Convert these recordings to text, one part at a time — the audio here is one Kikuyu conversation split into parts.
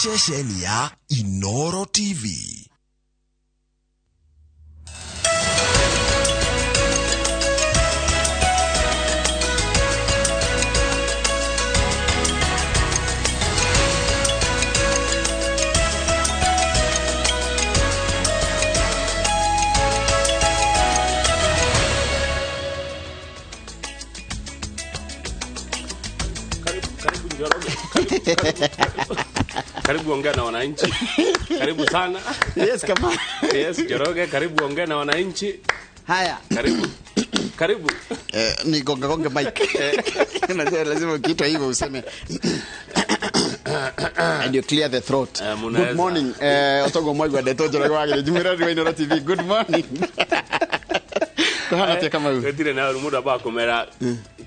Ceceni ya Inoro TV. Karibu, karibu Njoroge. Karibu, karibu, karibu. Karibu ongea na wananchi. Karibu sana. Yes, kama. Yes, Njoroge, karibu ongea na wananchi. Haya. Karibu. Karibu. Ni gonga gonga mic. Unajua lazima ukiitwa hivyo useme and you clear the throat. Munaweza. Good morning. Otogo Mwaigwa Ndeto Njoroge wa Gĩthĩnji, mwĩroreri wa Inooro TV. Good morning. Kũhana atĩa Kamau? Gũtirĩ na ũru mũndũ ambaga kũmera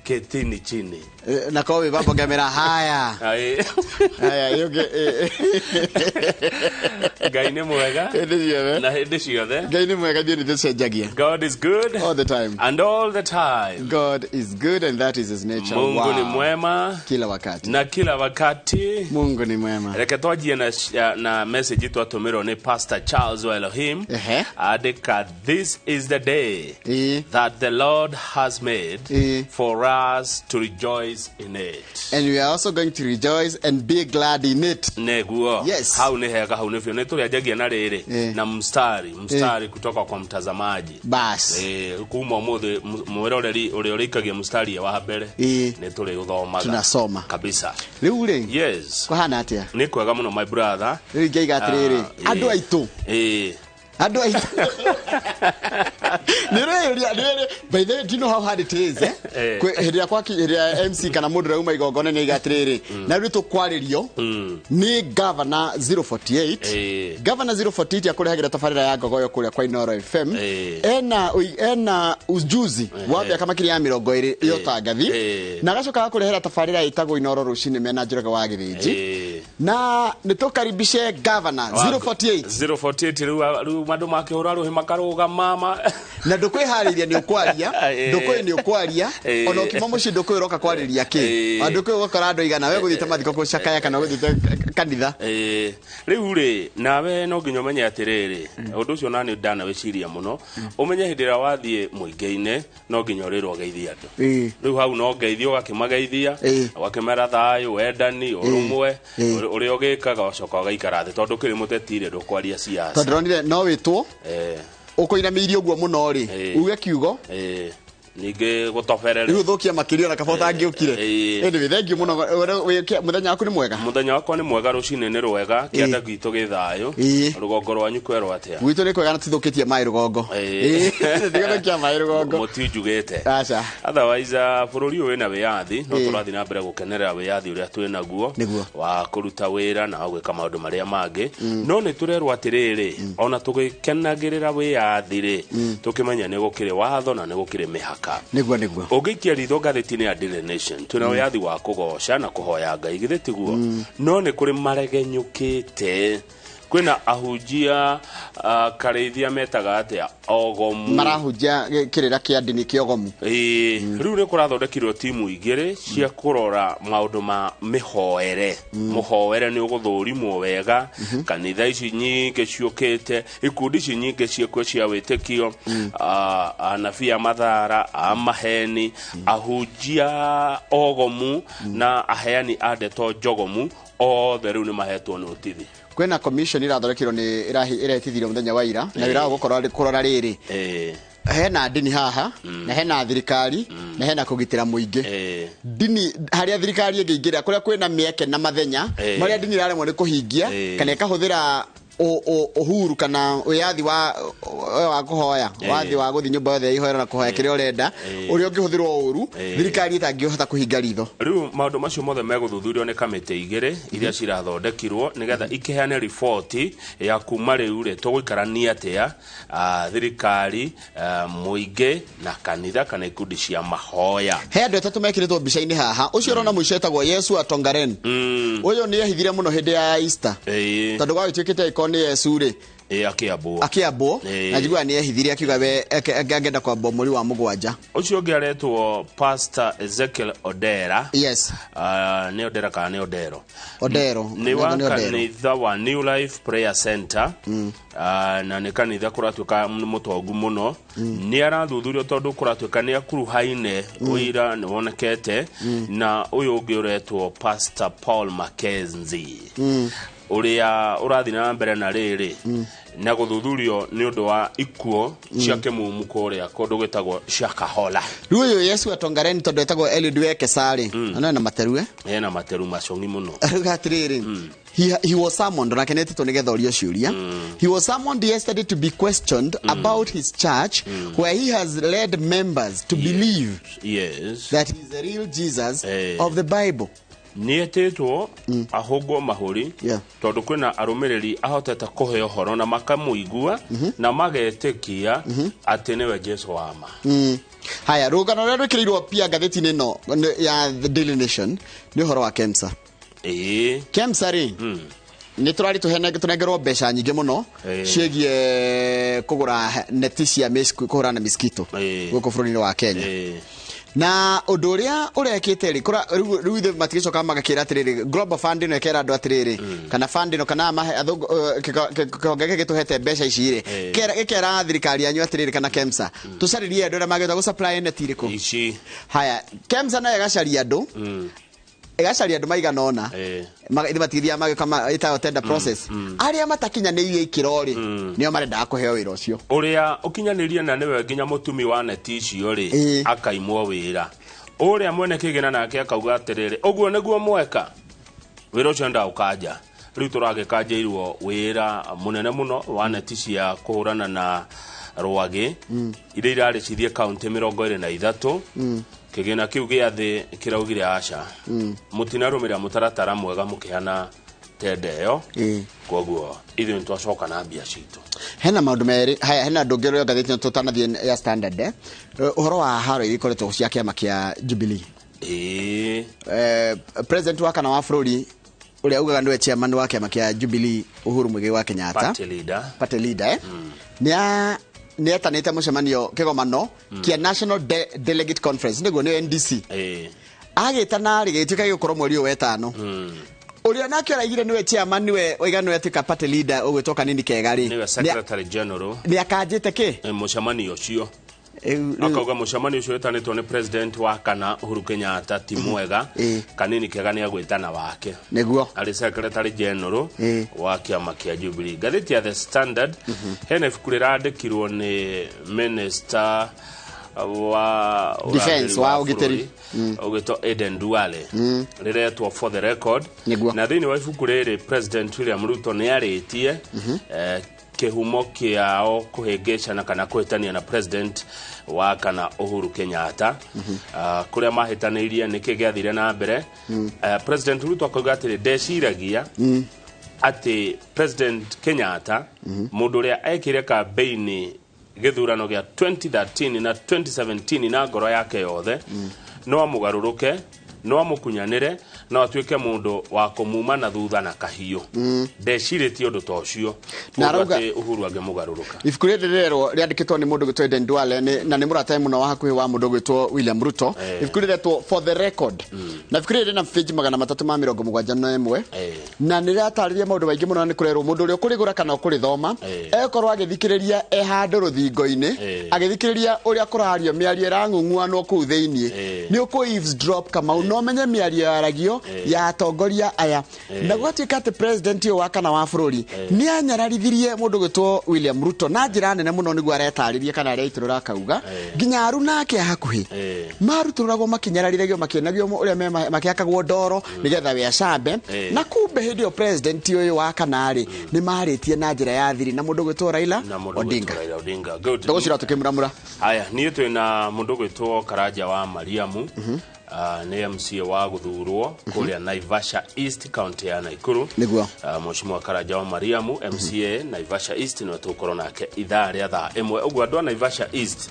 ketini chini. Na korwo wĩ baba ngemera haya. Aĩ. Haya, yũngĩ Ngai nĩ mwega hĩndĩ ciothe. na hĩndĩ ciothe. Ngai nĩ mwega, ithuĩ nĩ tũcenjagia. God is good All the time. and all the time. God is good and that is his nature. Mungu Wow. ni mwema Kila wakati. na kila wakati. Mungu ni mwema. Reke twanjie na message twatũmĩrwo nĩ Pastor Charles wa Elohim. Ehe. Andĩka, this is the day Ĩĩ. that the Lord has made Ĩĩ. for us to rejoice in it. And we are also going to rejoice and be glad in it. Neguo. Yes. Hau nĩ hega, hau nĩ biũ. Nĩ tũrĩanjagia na rĩrĩ Ĩĩ. na mstari kutoka kwa mtazamaji. Bas. Kuma ũmũthĩ mwĩroreri ũrĩa ũrĩikagia mstari wa mbere Ĩĩ. nĩ tũrĩũthomaga Tunasoma. kabisa. Rĩu rĩ, Yes. kwahana atĩa? Nĩ kwega mũno my brother. Rĩu ingĩaiga atĩrĩrĩ, Ah, andũ ĩĩ. aitũ, Ĩĩ. andũ aitũ. Nĩ ũreyũria, nĩ ũreyũria, by the way, do you know how hard it is, eh? Eh. Hĩndĩ ĩrĩa hĩndĩ ĩrĩa MC kana mũndũ ũrĩa uma igongona nĩ aiga atĩrĩrĩ, na rĩu tũkwarĩrio nĩ Governor 048. Ĩĩ. Governor 048 akũrehagĩra tabarĩra ya Ngogoyo kũrĩa kwa Inooro FM. Ĩĩ. Ena ujuzi wa mĩaka makĩria ya 20 ya ũtangathi Ĩĩ. na agacoka agakũrehera tabarĩra ĩtagwo Inooro rũcinĩ mena Njoroge wa Gĩthĩnji. Ĩĩ. Na nĩ tũkaribishe Governor 048. 048 rĩu andũ makĩhũra rũhĩ makarũgama Na ndũkwĩharĩria nĩ ũkwaria, Ĩĩ. ndũkũĩ nĩ ũkwaria, Ĩĩ. ona ũkiuma mũciĩ ndũkũĩ ũroka kwarĩria kĩ. Ĩĩ. Ona ndũkũĩ ũgakora andũ aigana we gũthiĩte mathiko gũcakaya kana gũthiĩte kanitha. Ĩĩ, rĩu rĩ nawe no nginya ũmenye atĩrĩrĩ, ũndũ ũcio nani ndanawĩciria mũno, ũmenye hĩndĩ ĩrĩa wathiĩ mũingĩ-inĩ no nginya ũrĩrwo ũgeithie andũ. Ĩĩ. Rĩu hau no ngeithio ũgakĩmageithia, Ĩĩ. ũgakĩmera thayũ, wendani, ũrũmwe, Ĩĩ. ũrĩa ũgĩkaga ũcoka ũgaikara thĩ tondũ ũkĩrĩ mũteti rĩ ndũkwaria Tondũ siasa. ndĩronire no wĩtwo Ĩĩ, ũkũinamĩirie ũguo mũno rĩ, Ĩĩ. uge kiugo ĩĩ, ningĩ gũtoberere. rĩu ũthũkia makĩria ona kaba ũtangĩũkire. Ĩĩ. Anyway, thank you mũno. Mũthenya waku nĩ mwega? Mũthenya wakwa nĩ mwega, rũcinĩ nĩ rwega, kĩanda gwitũ gĩ thayũ. Ĩĩ. Rũgongo rwanyu kwerwo atĩa? Gwitũ nĩ kwega na tithũkĩtie maĩ rũgongo. Ĩĩ. Tithũkĩtie maĩ rũgongo. Mũtinjugĩte. Aca. Otherwise, bũrũri ũyũ wĩna wĩyathi no Ĩĩ. tũrathiĩ na mbere gũkenerera wĩyathi ũrĩa twĩ naguo Nĩguo. wa kũruta wĩra na wa gwĩka maũndũ marĩa mangĩ, no nĩ tũrerwo atĩrĩrĩ, ona tũgĩkenagĩrĩra wĩyathi rĩ, tũkĩmenya nĩ gũkĩrĩ watho na nĩ gũkĩrĩ mĩhaka. Nĩguo, nĩguo. Ũngĩikia ritho ngathĩti-inĩ ya Daily Nation, twĩna wĩyathi wa kũgoca na kũhoya Ngai, githĩ tiguo? No nĩ kũrĩ maregenyũkĩte, kwĩna ahunjia karĩithia metaga atĩa, ogomu. Marahunjia kĩrĩra kĩa ndini kĩogomu. Ĩĩ, rĩu nĩ kũrathondekirwo timu igĩrĩ cia kũrora maũndũ ma mĩhoere. Mũhoere nĩ ũgũthũrimwo wega, kanitha ici nyingĩ ciũkĩte, ikundi ici nyingĩ ciĩkuo cia wĩtĩkio, anabii a mathara, a maheni, ahunjia ogomu na aheani a ndeto njogomu, othe rĩu nĩ mahetwo notithi. Kwĩna commission irathondekirwo nĩ ĩretithirio mũthenya wa ira na wĩra wa gũkorwo kũrora rĩrĩ, Ĩĩ. hena ndini haha na hena thirikari na hena kũgitĩra mũingĩ. Ĩĩ. Ndini harĩa thirikari ĩngĩingĩra kũrĩa kwĩna mĩeke na mathenya Ĩĩ. marĩa ndini ĩraremwo nĩ kũhingia Ĩĩ. kana ĩkahũthĩra ũhuru kana wĩyathi wa kũhoya, Ĩĩ. wathi wa gũthiĩ nyũmba yothe ya ihoero na kũhoya kĩrĩa ũrenda, Ĩĩ. ũrĩa ũngĩhũthĩrwo ũru, Ĩĩ. thirikari ĩtangĩhota kũhinga ritho. Rĩu maũndũ macio mothe megũthuthurio nĩ kamĩtĩ igĩrĩ iria cirathondekirwo nĩgetha ikĩheane riboti ya kuma rĩu rĩ tũgũikarania atĩa, thirikari, mũingĩ na kanitha kana ikundi cia mahoya. He andũ atatũ mekĩrĩtwo mbica-inĩ haha. Ũcio ũrona mũico etagwo Yesu Atongaren. Ũyũ nĩ ehithire mũno hĩndĩ ya Easter Ĩĩ. tondũ gwagĩtuĩkĩte angĩkorwo Aretwo nĩ Yesu rĩ. Ĩ, akĩambwo. Akĩambwo. Ĩ. Na njiguaga nĩ ehithire akiuga we angĩenda kwambwo mweri wa 7. Ũcio ũngĩ aretwo Pastor Ezekiel Odera. Yes. Ah, nĩ Odera kana nĩ Odero? Odero. Nĩ wa Nĩ Odero. kanitha wa New Life Prayer Center. Ah, na nĩ kanitha kũratuĩka nĩ mũtongu mũno. Nĩ arathuthurio tondũ kũratuĩka nĩ akuruhaine, ũira nĩ wonekete. Na ũyũ ũngĩ ũretwo Pastor Paul Mackenzie, ũrĩa ũrathiĩ na mbere na rĩrĩ na gũthuthurio nĩ ũndũ wa ikuũ cia kĩmumu kũrĩa kũndũ gwĩtagwo Shakahola. Rĩu ũyũ Yesu atongareni tondũ etagwo Eliud Wekesa rĩ, na materue. Ena materu macong'i mũno. Arauga atĩrĩrĩ, he was summoned, nake nĩetĩtwo nĩgetha orio ciũria. He was summoned yesterday to be questioned about his church, where he has led members to believe that he is the real Jesus of the Bible. Nĩ etĩtwo ahũngwo mahũri tondũ kwĩna arũmĩrĩri ahotete kũhe ũhoro na makamũigua na magetĩkia atĩ nĩwe Jesu wa ma. Haya, rũgano rũrĩa rwĩkĩrĩirwo pia ngathĩti-inĩ ĩno ya The Daily Nation nĩ ũhoro wa KEMSA. KEMSA rĩ, nĩ tũrarĩ tũnengerwo mbeca nyingĩ mũno ciĩgiĩ kũgũra neti cia kũhũrana na mosquito gũkũ bũrũri-inĩ wa Kenya. Na ũndũ ũrĩa ũrekĩte rĩ, rĩu ithuĩ matigĩcoka magakĩra atĩrĩrĩ, Global Fund ĩno ĩkera andũ atĩrĩrĩ, kana fund ĩno, kana mahe athũngũ, kĩhonge gĩkĩ gĩtũhete mbeca ici rĩ, gĩkera thirikari yanyu atĩrĩrĩ, kana KEMSA, tũcarĩrie andũ arĩa mangĩhota gũ-supply neti irĩkũ. Ici. Haya, KEMSA nayo ĩgacaria andũ, ĩgacaria andũ maigana ũna. Ithuĩ matigithiaga magĩka ĩtagwo tender process. Arĩa matakinyanĩirie ikĩro rĩ, nĩo marendaga kũheo wĩra ũcio. Ũrĩa ũkinyanĩirie na nĩwe nginya mũtumi wa neti icio rĩ, akaimwo wĩra. Ũrĩa mwene kĩgĩna nake akauga atĩrĩrĩ, ũguo nĩguo mweka, wĩra ũcio ndaũkanja. Rĩu tũragĩkanjĩirwo wĩra mũnene mũno wa neti cia kũhũrana na rwagĩ iria irarĩ cithiĩ kaunti 23. Kĩgĩna kĩu gĩa thĩ kĩraugire aca, mũtinarũmĩrĩra mũtaratara mwega mũkĩhana tenda ĩyo. Koguo ithuĩ nĩtwacoka na mbia citũ. Hena maũndũ merĩ. Haya, hena ũndũ ũngĩ ũrĩa ngathĩti ĩno tũtanathiĩ ya Standard, ũhoro wa haro iria ikoretwo cia kĩama kĩa Jubilee. President wa kana wa bũrũri ũrĩa ugaga nĩwe chairman wa kĩama kĩa Jubilee, Uhuru Muigai wa Kenyatta, Party leader. Party leader, nĩ etanĩte mũcemanio, kĩgomano kĩa National Delegate Conference, nĩguo nĩ NDC. Agĩtana rĩ, gĩgĩtuĩka gĩgũkorwo mweri ũyũ wetano. Ũrĩa nake ũraigire nĩwe chairman, nĩwe oiga nĩwe atuĩka party leader, ũgwĩtwo Kanini Kega rĩ, Nĩwe secretary general. Nĩ akanjĩte kĩ? Mũcemanio ũcio. Rĩu Akauga mũcemanio ũcio wĩtanĩtwo nĩ president wa kana Uhuru Kenyatta ti mwega. Kanini Kega nĩ agwĩtana wake. Nĩguo. Arĩ secretary general wa kĩama kĩa Jubilee. Ngathĩti ya The Standard hena ibuku rĩrandĩkirwo nĩ minister wa Defense, wa ũgitĩri. bũrũri, ũgĩtwo Aden Duale, rĩretwo For the Record. Nĩguo. Na thĩinĩ wa ibuku rĩrĩ President William Ruto nĩ arĩtie kĩhumo kĩao kũhĩngĩcana kana kũhĩtania na president wa kana Uhuru Kenyatta. Kũrĩa mahĩtanĩirie, nĩkĩ gĩathire na mbere. President Ruto akauga atĩrĩ, ndeciragia atĩ President Kenyatta, mũndũ ũrĩa ekire kambeini gĩthurano gĩa 2013 na 2017 na ngoro yake yothe, no amũgarũrũke, no amũkunyanĩre, no atuĩke mũndũ wa kũmuma na thutha na kahiũ. Ndecirĩtie ũndũ ta ũcio. Na Kuga arauga atĩ Uhuru angĩmũgarũrũka. Ibuku rĩrĩ rĩrerwo rĩandĩkĩtwo nĩ mũndũ gwĩtwo Aden Duale, na nĩ mũrata mũno wa hakuhĩ wa mũndũ gwĩtwo William Ruto. Ibuku rĩretwo For the Record, na ibuku rĩrĩ rĩna page 371. Na nĩ rĩratarĩria maũndũ maingĩ mũno, na nĩ kũrerwo mũndũ ũrĩa ũkũrĩgũra kana ũkũrĩthoma ekorwo agĩthikĩrĩria e handũ rũthingo-inĩ, agĩthikĩrĩria ũrĩa kũrario, mĩario ĩrang'ung'uanwo kũu thĩinĩ, nĩ ũkũ eavesdrop, Kamau, no ũmenye mĩario yaragio ya atongoria aya. Na gwatuĩka atĩ president ũyũ wa kana wa bũrũri nĩ anyararithirie mũndũ gwĩtwo William Ruto na njĩra nene mũno, nĩguo aretarĩria kana areitũrũra akauga nginya aruna ake a hakuhĩ marutũrũragwo, makĩnyararithagio, makĩonagio ũrĩa makĩhakagwo ndoro nĩgetha we acambe. Na kumbe hĩndĩ ĩyo president ũyũ wa kana rĩ, nĩ marĩtie na njĩra ya thiri na mũndũ gwĩtwo Raila Na mũndũ Odinga. gwĩtwo Raila Odinga. Good. Tũgũcira tũkĩmuramura. Haya, niĩ twĩna mũndũ gwĩtwo Karanja wa Mariamu. Nĩ MCA wa gũthurwo kũrĩa Naivasha East, county ya Nakuru. Nĩguo. Mheshimiwa Karanja wa Mariamu, MCA Naivasha East, nĩwe tũgũkorwo nake ithaa rĩa thaa 1. Ũguo andũ a Naivasha East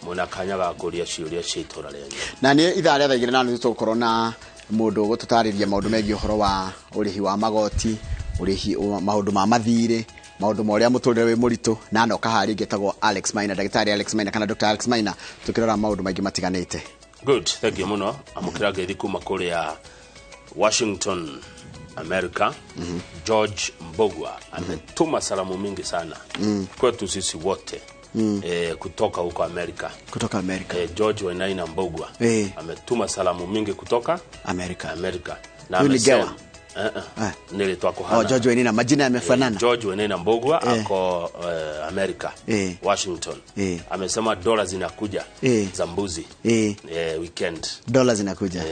mwĩna kanya ga kũria ciũria cia itũra rĩanyu. Na nĩ ithaa rĩa thaa 2:30 tũgũkorwo na mũndũ ũgũtũtarĩria maũndũ megiĩ ũhoro wa ũrĩhi wa magoti, ũrĩhi maũndũ ma mathirĩ. Maũndũ ma ũrĩa mũtũrĩre wĩ mũritũ na anoka haha rĩngĩ etagwo Alex Maina, ndagĩtarĩ Alex Maina kana Dr. Alex Maina, tũkĩrora maũndũ maingĩ matiganĩte. Good, thank you muno. Amukira ngeithi kuma kuria Washington, America. George Mbogwa ametuma salamu mingi sana kwetu sisi wote kutoka huko Amerika. Kutoka Amerika. George Wainaina Mbogwa ametuma salamu mingi kutoka Amerika. Amerika. Na Huyu ni amesema Gewa? Nilitwa kuhana. Oh, George Wainaina, majina yamefanana. George Wainaina Mbogwa ako Amerika, Washington. Amesema dola zinakuja za mbuzi weekend. Dola zinakuja.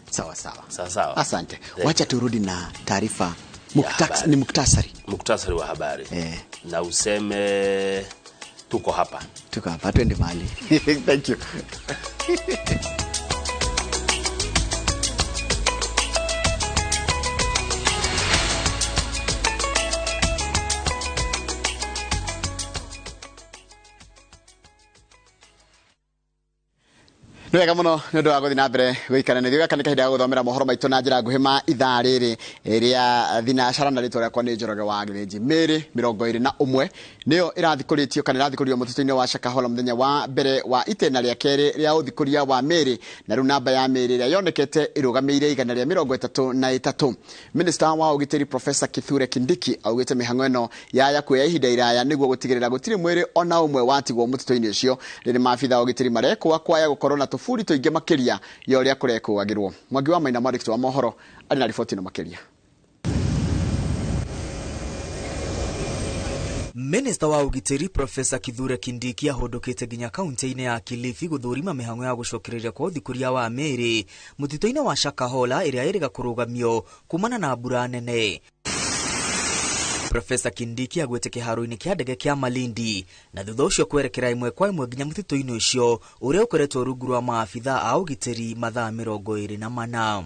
Sawa sawa. Sawa sawa. Asante. Wacha turudi na taarifa. Habari. Ni muktasari. Muktasari wa habari. Na useme tuko hapa. Tuko hapa, twende mahali. Thank you. Nĩ wega mũno nĩ ũndũ wa gũthiĩ na mbere gũikarania gaka nĩ kahinda ga gũthomera mohoro maitũ na njĩra nguhĩ ma ithaa rĩrĩ rĩa thinacara na rĩtwa rĩakwa nĩ Njoroge wa Gĩthĩnji. Mĩĩrĩ 21 nĩyo ĩrathikũrĩtio kana ĩrathikũrio mũtitũ-inĩ wa Shakahola mũthenya wa mbere wa itĩna rĩa kerĩ rĩa ũthikũria wa mĩĩrĩ, na rĩu namba ya mĩĩrĩ ĩrĩa yonekete ĩrũgamĩire 133. Minista wa ũgitĩri Professor Kithure Kindiki augĩte mĩhang'o ĩno ya kuoya ihinda iraya nĩguo gũtigĩrĩra gũtirĩ mwĩrĩ ona ũmwe watigwo mũtitũ-inĩ ũcio rĩrĩ maabitha a ũgitĩri marekũa kwaya gũkorwo na tũburi tũingĩ makĩria ya ũrĩa kũrekũagĩrwo. Mwangi wa Maina mwandĩki wa mohoro arĩ na riboti ĩno makĩria. Minista wa ũgitĩri Profesa Kithure Kindiki ahũndũkĩte nginya kaunti-inĩ ya Kilifi gũthũrima mĩhang'o ya gũcokereria kwa ũthikũria wa mĩĩrĩ mũtitũ-inĩ wa Shakahola ĩrĩa ĩrĩga kũrũgamio kumana na mbura nene. Profesa Kindiki agwĩte kĩharo-inĩ kĩa ndege kĩa Malindi na thutha ũcio kwerekera ĩmwe kwa ĩmwe nginya mũtitũ-inĩ ũcio ũrĩa ũkoretwo rungu rwa maabitha a ũgitĩri mathaa 24.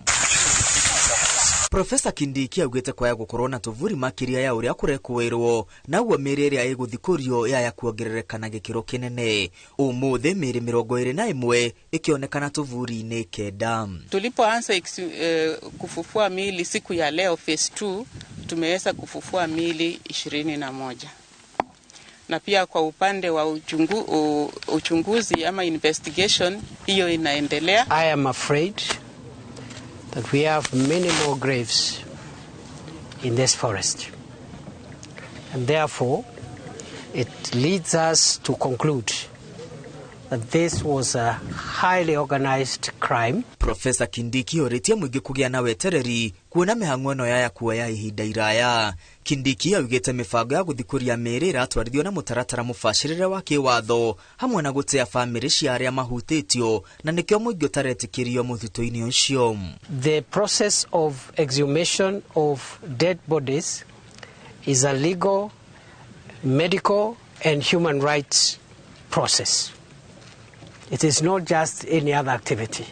Profesa Kindiki augĩte kwaya gũkorwo na tũburi makĩria ya ũrĩa kũrekũĩrwo naguo mĩĩrĩ ĩrĩa ĩgũthikũrio yaya kuongerereka na gĩkĩro kĩnene. Ũmũthĩ mĩĩrĩ 21 ĩkĩonekana tũburi-inĩ 9. Tulipoanza kufufua miili siku ya leo phase 2, tumeweza kufufua miili 21. Na pia kwa upande wa uchunguzi ama investigation hiyo inaendelea. I am afraid that we have many more graves in this forest. And therefore, it leads us to conclude that this was a highly organized crime. Profesa Kindiki orĩtie mũingĩ kũgĩa na wetereri kuona mĩhang'o ĩno yaya kuoya ihinda iraya. Kindiki augĩte mĩbango ya gũthikũria mĩĩrĩ ĩratwarithio na mũtaratara mũbacĩrĩre wa kĩwatho hamwe na gũtĩa bamĩrĩ cia arĩa mahutĩtio na nĩkĩo mũingĩ ũtaretĩkĩrio mũtitũ-inĩ ũcio. The process of exhumation of dead bodies is a legal, medical and human rights process. It is not just any other activity.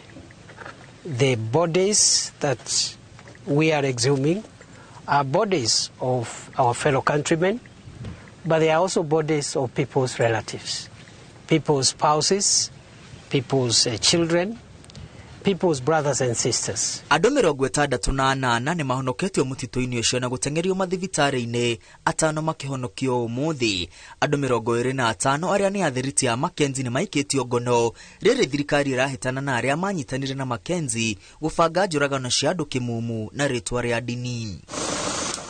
The bodies that we are exhuming are bodies of our fellow countrymen, but they are also bodies of people's relatives, people's spouses, people's children, people's brothers and sisters. Andũ 68 nĩ mahonoketio mũtitũ-inĩ ũcio na gũteng'erio mathibitarĩ-inĩ, atano makĩhonokio ũmũthĩ. Andũ 25 arĩa nĩ athiriti a Mackenzie nĩ maikĩtio ngono rĩrĩ thirikari ĩrahĩtana na arĩa manyitanire na Mackenzie gũbanga njũragano cia andũ kĩmumu na rĩtwa rĩa ndini.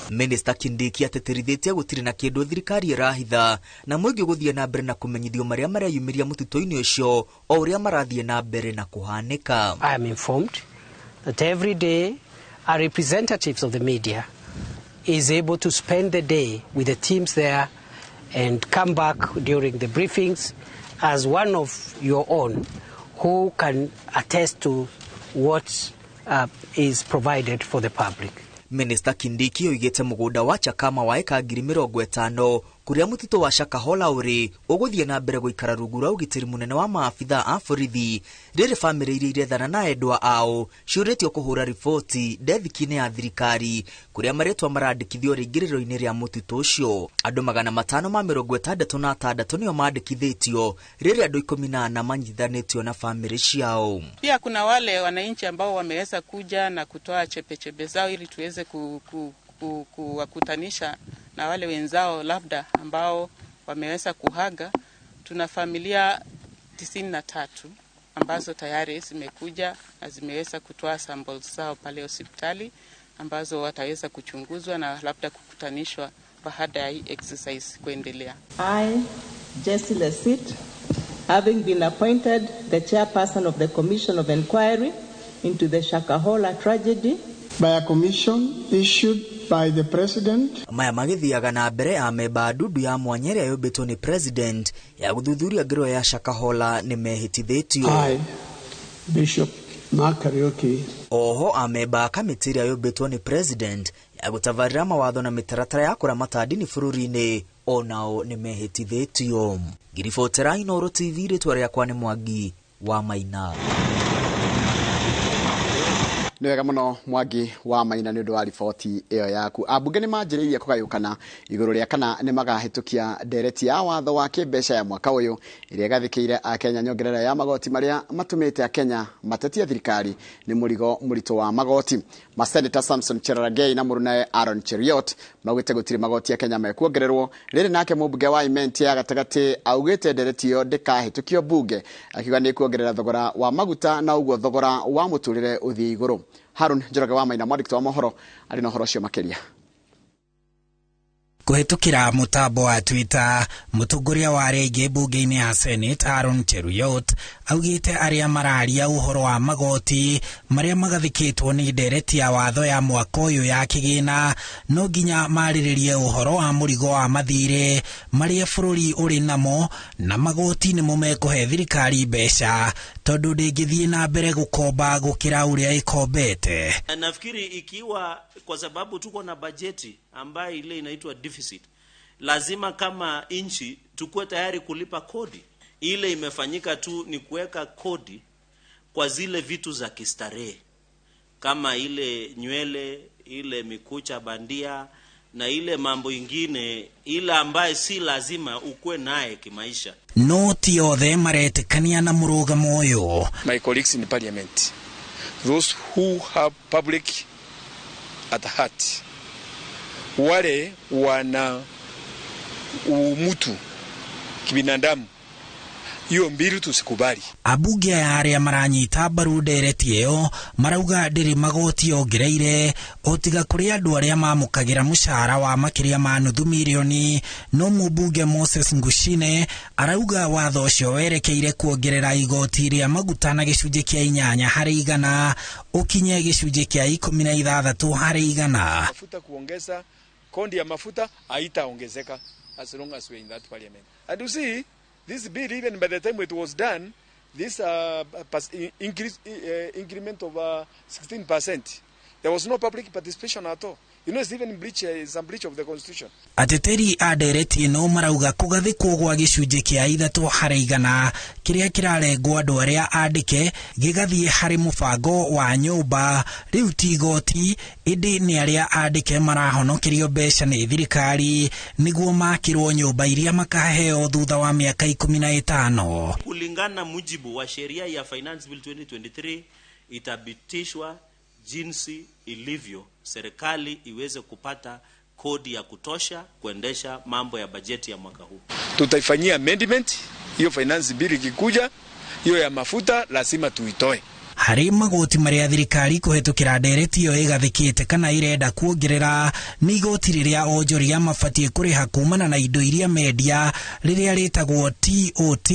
Minista Kindiki atĩtĩrithĩtie gũtirĩ na kĩndũ thirikari ĩrahitha na mũingĩ gũthiĩ na mbere na kũmenyithio marĩa mareyumĩria mũtitũ-inĩ ũcio o ũrĩa marathiĩ na mbere na kũhanĩka. I am informed that every day our representatives of the media is able to spend the day with the teams there and come back during the briefings as one of your own who can attest to what is provided for the public. Minista Kindiki oigĩte mũgũnda wa Chakama wa eka 50,000 kũrĩa mũtitũ wa Shakahola ũrĩ ũgũthiĩ na mbere gũikara rungu rwa ũgitĩri mũnene wa maabitha a borithi rĩrĩ bamĩrĩ iria irethana na endwa ao ciũrĩtio kũhũra riboti ndethiki-inĩ ya thirikari kũrĩa marĩtwa marandĩkithio rĩingĩrĩro-inĩ rĩa mũtitũ ũcio. Andũ 566 nĩo mandĩkithĩtio rĩrĩ andũ 14 manyitithanĩtio na bamĩrĩ ciao. Pia kuna wale wananchi ambao wameweza kuja na kutoa chepechebe zao ili tuweze kuwakutanisha na wale wenzao labda ambao wameweza kuhaga. Tuna familia 93 ambazo tayari zimekuja na zimeweza kutoa samples zao pale hospitali ambazo wataweza kuchunguzwa na labda kukutanishwa baada ya hii exercise kuendelea. I, Jessie Lesit, having been appointed the chairperson of the Commission of Inquiry into the Shakahola tragedy by a commission issued by the president. Maya magithiaga na mbere amemba ndundu ya mwanya ĩrĩa yũmbĩtwo nĩ president ya gũthuthuria ngero ya Shakahola nĩ mehĩtithĩtio. I, Bishop Mark Kariuki. Oho amemba kamĩtĩ ĩrĩa yũmbĩtwo nĩ president ya gũtabarĩra mawatho na mĩtaratara ya kũramata ndini bũrũri-inĩ onao nĩ mehĩtithĩtio. Ngiribotera Inooro TV, rĩtwa rĩakwa nĩ Mwangi wa Maina. Nĩ wega mũno Mwangi wa Maina nĩ ũndũ wa riboti ĩyo yaku. Ambunge nĩ manjĩrĩirie kũgayũkana igũrũ rĩa kana nĩ magahĩtũkia ndereti ya watho wa kĩmbeca ya mwaka ũyũ ĩrĩa ĩgathĩkĩire Akenya nyongerera ya magoti marĩa matũmĩte Akenya matetie thirikari nĩ mũrigo mũritũ wa magoti. Maseneta Samson Cherargei na mũrunawe Aaron Cheruiyot maugĩte gũtirĩ magoti Akenya mekuongererwo. Rĩrĩ nake mũmbunge wa Imenti ya gatagatĩ augĩte ndereti ĩyo ndĩkahĩtũkio mbunge, akiuga nĩ kuongerera thogora wa maguta na ũguo thogora wa mũtũrĩre ũthiĩ igũrũ. Harun Njoroge wa Maina, mwandĩki wa mohoro, arĩ na ũhoro ũcio makĩria. Kũhĩtũkĩra mũtambo wa Twitter, mũtongoria wa arĩa aingĩ mbunge-inĩ ya Senate Aaron Cheruiyot augĩte arĩa mararia ũhoro wa magoti marĩa magathĩkĩtwo nĩ ndereti ya watho ya mwaka ũyũ ya kĩgĩna no nginya marĩrĩrie ũhoro wa mũrigo wa mathirĩ marĩa bũrũri ũrĩ namo na magoti nĩmo mekũhe thirikari mbeca tondũ ndĩngĩthiĩ na mbere gũkomba gũkĩra ũrĩa ĩkombete. Nafikiri ikiwa kwa sababu tuko na bajeti ambayo ile inaitwa deficit, lazima kama nchi tukue tayari kulipa kodi. Ile imefanyika tu ni kuweka kodi kwa zile vitu za kistarehe kama ile nywele, ile mikucha bandia na ile mambo ingine ile ambaye si lazima ukue naye kimaisha. No ti othe maretĩkania na mũrũgamo ũyũ. My colleagues in parliament, those who have public at heart, wale wana umutu kibinadamu, hiyo mbili tusikubali. Abunge aya arĩa maranyita mbaru ndereti ĩyo marauga ndĩrĩ magoti yongereire o tiga kũrĩ andũ arĩa mamũkagĩra mũcara wa makĩria ma nuthu mirioni. No mũmbunge Moses Ngushine arauga watho ũcio werekeire kuongerera igoti rĩa maguta na gĩcunjĩ kĩa 8 harĩ 100 ũkinye gĩcunjĩ kĩa 16 harĩ 100. Mafuta kuongeza kondi ya mafuta haitaongezeka as long as we in that parliament. And you see, this bill, even by the time it was done, this increase, increment of 16%, there was no public participation at all. You know, it's even breach, some breach of the constitution. Ateteri a ndereti ĩno marauga kũgathĩkwo gwa gĩcunjĩ kĩa 3 harĩ 100 kĩrĩa kĩrarengwo andũ arĩa andĩke gĩgathiĩ harĩ mũbango wa nyũmba rĩu ti igoti, ĩndĩ nĩ arĩa andĩke marahonokerio mbeca nĩ thirikari nĩguo makĩrwo nyũmba iria makaheo thutha wa mĩaka 15. Kulingana mujibu wa sheria ya Finance Bill 2023 itabitishwa jinsi ilivyo, serikali iweze kupata kodi ya kutosha kuendesha mambo ya bajeti ya mwaka huu. Tutaifanyia amendment hiyo finance bill ikikuja, hiyo ya mafuta lazima tuitoe. Harĩ magoti marĩa thirikari kũhĩtũkĩra ndereti ĩyo ĩgathĩkĩte kana irenda kuongerera nĩ igoti rĩrĩa onjoria mabatiĩ kũrĩha kumana na indo iria mendia rĩrĩa rĩtagwo TOT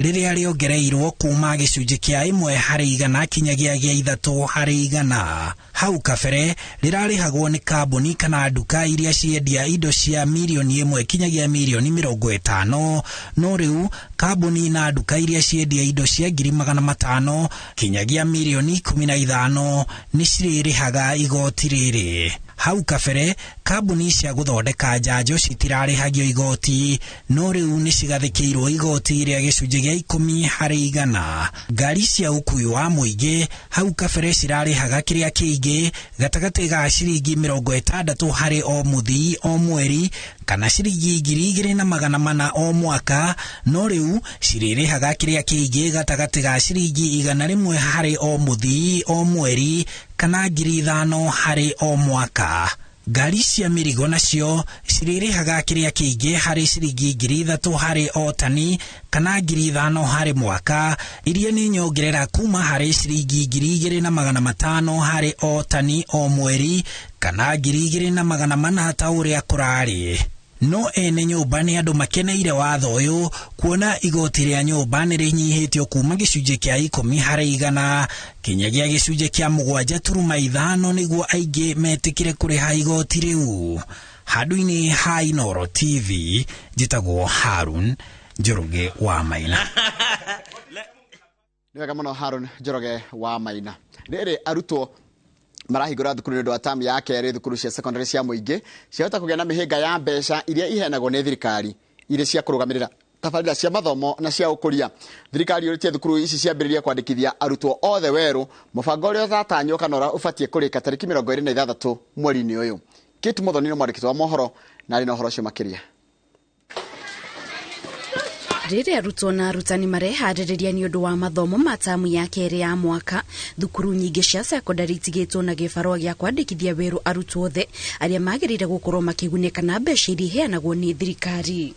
rĩrĩa rĩongereirwo kuma gĩcunjĩ kĩa 1 harĩ 100 kinyagia gĩa 3 harĩ 100. Hau kabere rĩrarĩhagwo nĩ kambuni kana nduka iria ciendia indo cia mirioni 1 kinyagia mirioni 50, no rĩu kambuni na nduka iria ciendia indo cia 500,000 kinyagia mirioni 15 nĩ cirĩrĩhaga igoti rĩrĩ. Hau kabere kambuni cia gũthondeka njanjo citirarĩhagio igoti, no rĩu nĩ cigathĩkĩirwo igoti rĩa gĩcunjĩ gĩa 10 harĩ 100. Ngari cia ũkuui wa mũingĩ hau kabere cirarĩhaga kĩrĩa kĩingĩ gatagatĩ ga ciringi 60 harĩ o mũthii o mweri kana ciringi 2,400 o mwaka, no rĩu cirĩrĩhaga kĩrĩa kĩingĩ gatagatĩ ga ciringi 100 harĩ o mũthii o mweri kana 5,000 harĩ o mwaka. Ngari cia mĩrigo nacio cirĩrĩhaga kĩrĩa kĩingĩ harĩ ciringi 3,000 harĩ o tani kana 5,000 harĩ mwaka, iria nĩ nyongerera kuma harĩ ciringi 2,500 harĩ o tani o mweri kana 2,400 ta ũrĩa kũrarĩ. No ene nyũmba nĩ andũ makeneire watho ũyũ kuona igoti rĩa nyũmba nĩ rĩnyihĩtio kuma gĩcunjĩ kĩa 10 harĩ 100 kinyagia gĩcunjĩ kĩa 7.5 nĩguo aingĩ metĩkĩre kũrĩha igoti rĩu. Handũ-inĩ ha Inooro TV, njĩtagwo Harun Njoroge wa Maina. Nĩ wega mũno Harun Njoroge wa Maina. Rĩrĩ arutwo marahingũra thukuru nĩ ũndũ wa tamu ya kerĩ, thukuru cia secondary cia mũingĩ ciahota kũgĩa na mĩhĩnga ya mbeca iria iheanagwo nĩ thirikari irĩ cia kũrũgamĩrĩra tabarĩra cia mathomo na cia ũkũria. Thirikari yũrĩtie thukuru ici ciambĩrĩrie kwandĩkithia arutwo othe werũ, mũbango ũrĩa ũtatanywo kana ũrĩa ũbatiĩ kũrĩka tarĩki 26 mweri-inĩ ũyũ. Kate Muthoni nĩ mwandĩki wa mohoro na arĩ na ũhoro ũcio makĩria. Rĩrĩa arutwo na arutani mareharĩrĩria nĩ ũndũ wa mathomo ma tamu ya kerĩ ya mwaka, thukuru nyingĩ cia secondary itigĩtwo na gĩbarũa gĩa kwandĩkithia werũ arutwo othe arĩa magĩrĩire gũkorwo makĩgunĩka na mbeca iria iheanagwo nĩ thirikari.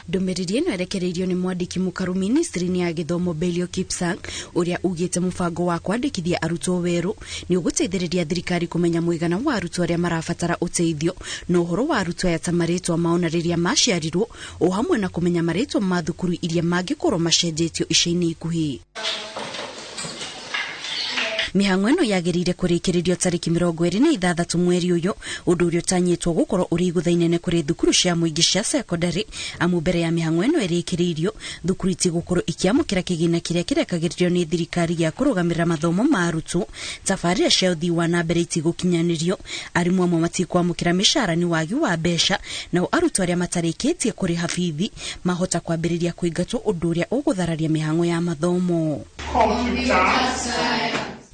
Ndũmĩrĩri ĩno ĩrekereirio nĩ mwandĩki mũkaru ministry-inĩ ya gĩthomo Belio Kipsang, ũrĩa ugĩte mũbango wa kwandĩkithia arutwo werũ nĩ ũgũteithĩrĩria thirikari kũmenya mũigana wa arutwo arĩa marabatara ũteithio na ũhoro wa arutwo aya ta marĩtwa mao na rĩrĩa maciarirwo, o hamwe na kũmenya marĩtwa ma thukuru iria mangĩkorwo macenjetio ica-inĩ ikuhĩ. Mĩhang'o ĩno yagĩrĩire kũrĩkĩrĩrio tarĩki 26 mweri ũyũ, ũndũ ũrĩa ũtanyĩtwo gũkorwo ũrĩ igũtha inene kũrĩ thukuru cia mũingĩ cia secondary, amu mbere ya mĩhang'o ĩno ĩrĩkĩrĩirio, thukuru itigũkorwo ikĩamũkĩra kĩgĩna kĩrĩa kĩrekagĩrĩrio nĩ thirikari gĩa kũrũgamĩrĩra mathomo ma arutwo, tabarĩra cia ũthii wa na mbere itigũkinyanĩrio, arimũ amwe matikwamũkĩra mĩcara nĩ wagi wa mbeca, nao arutwo arĩa matarĩkĩtie kũrĩha bithi mahota kwambĩrĩria kũingatwo, ũndũ ũrĩa ũgũthararia mĩhang'o ya mathomo.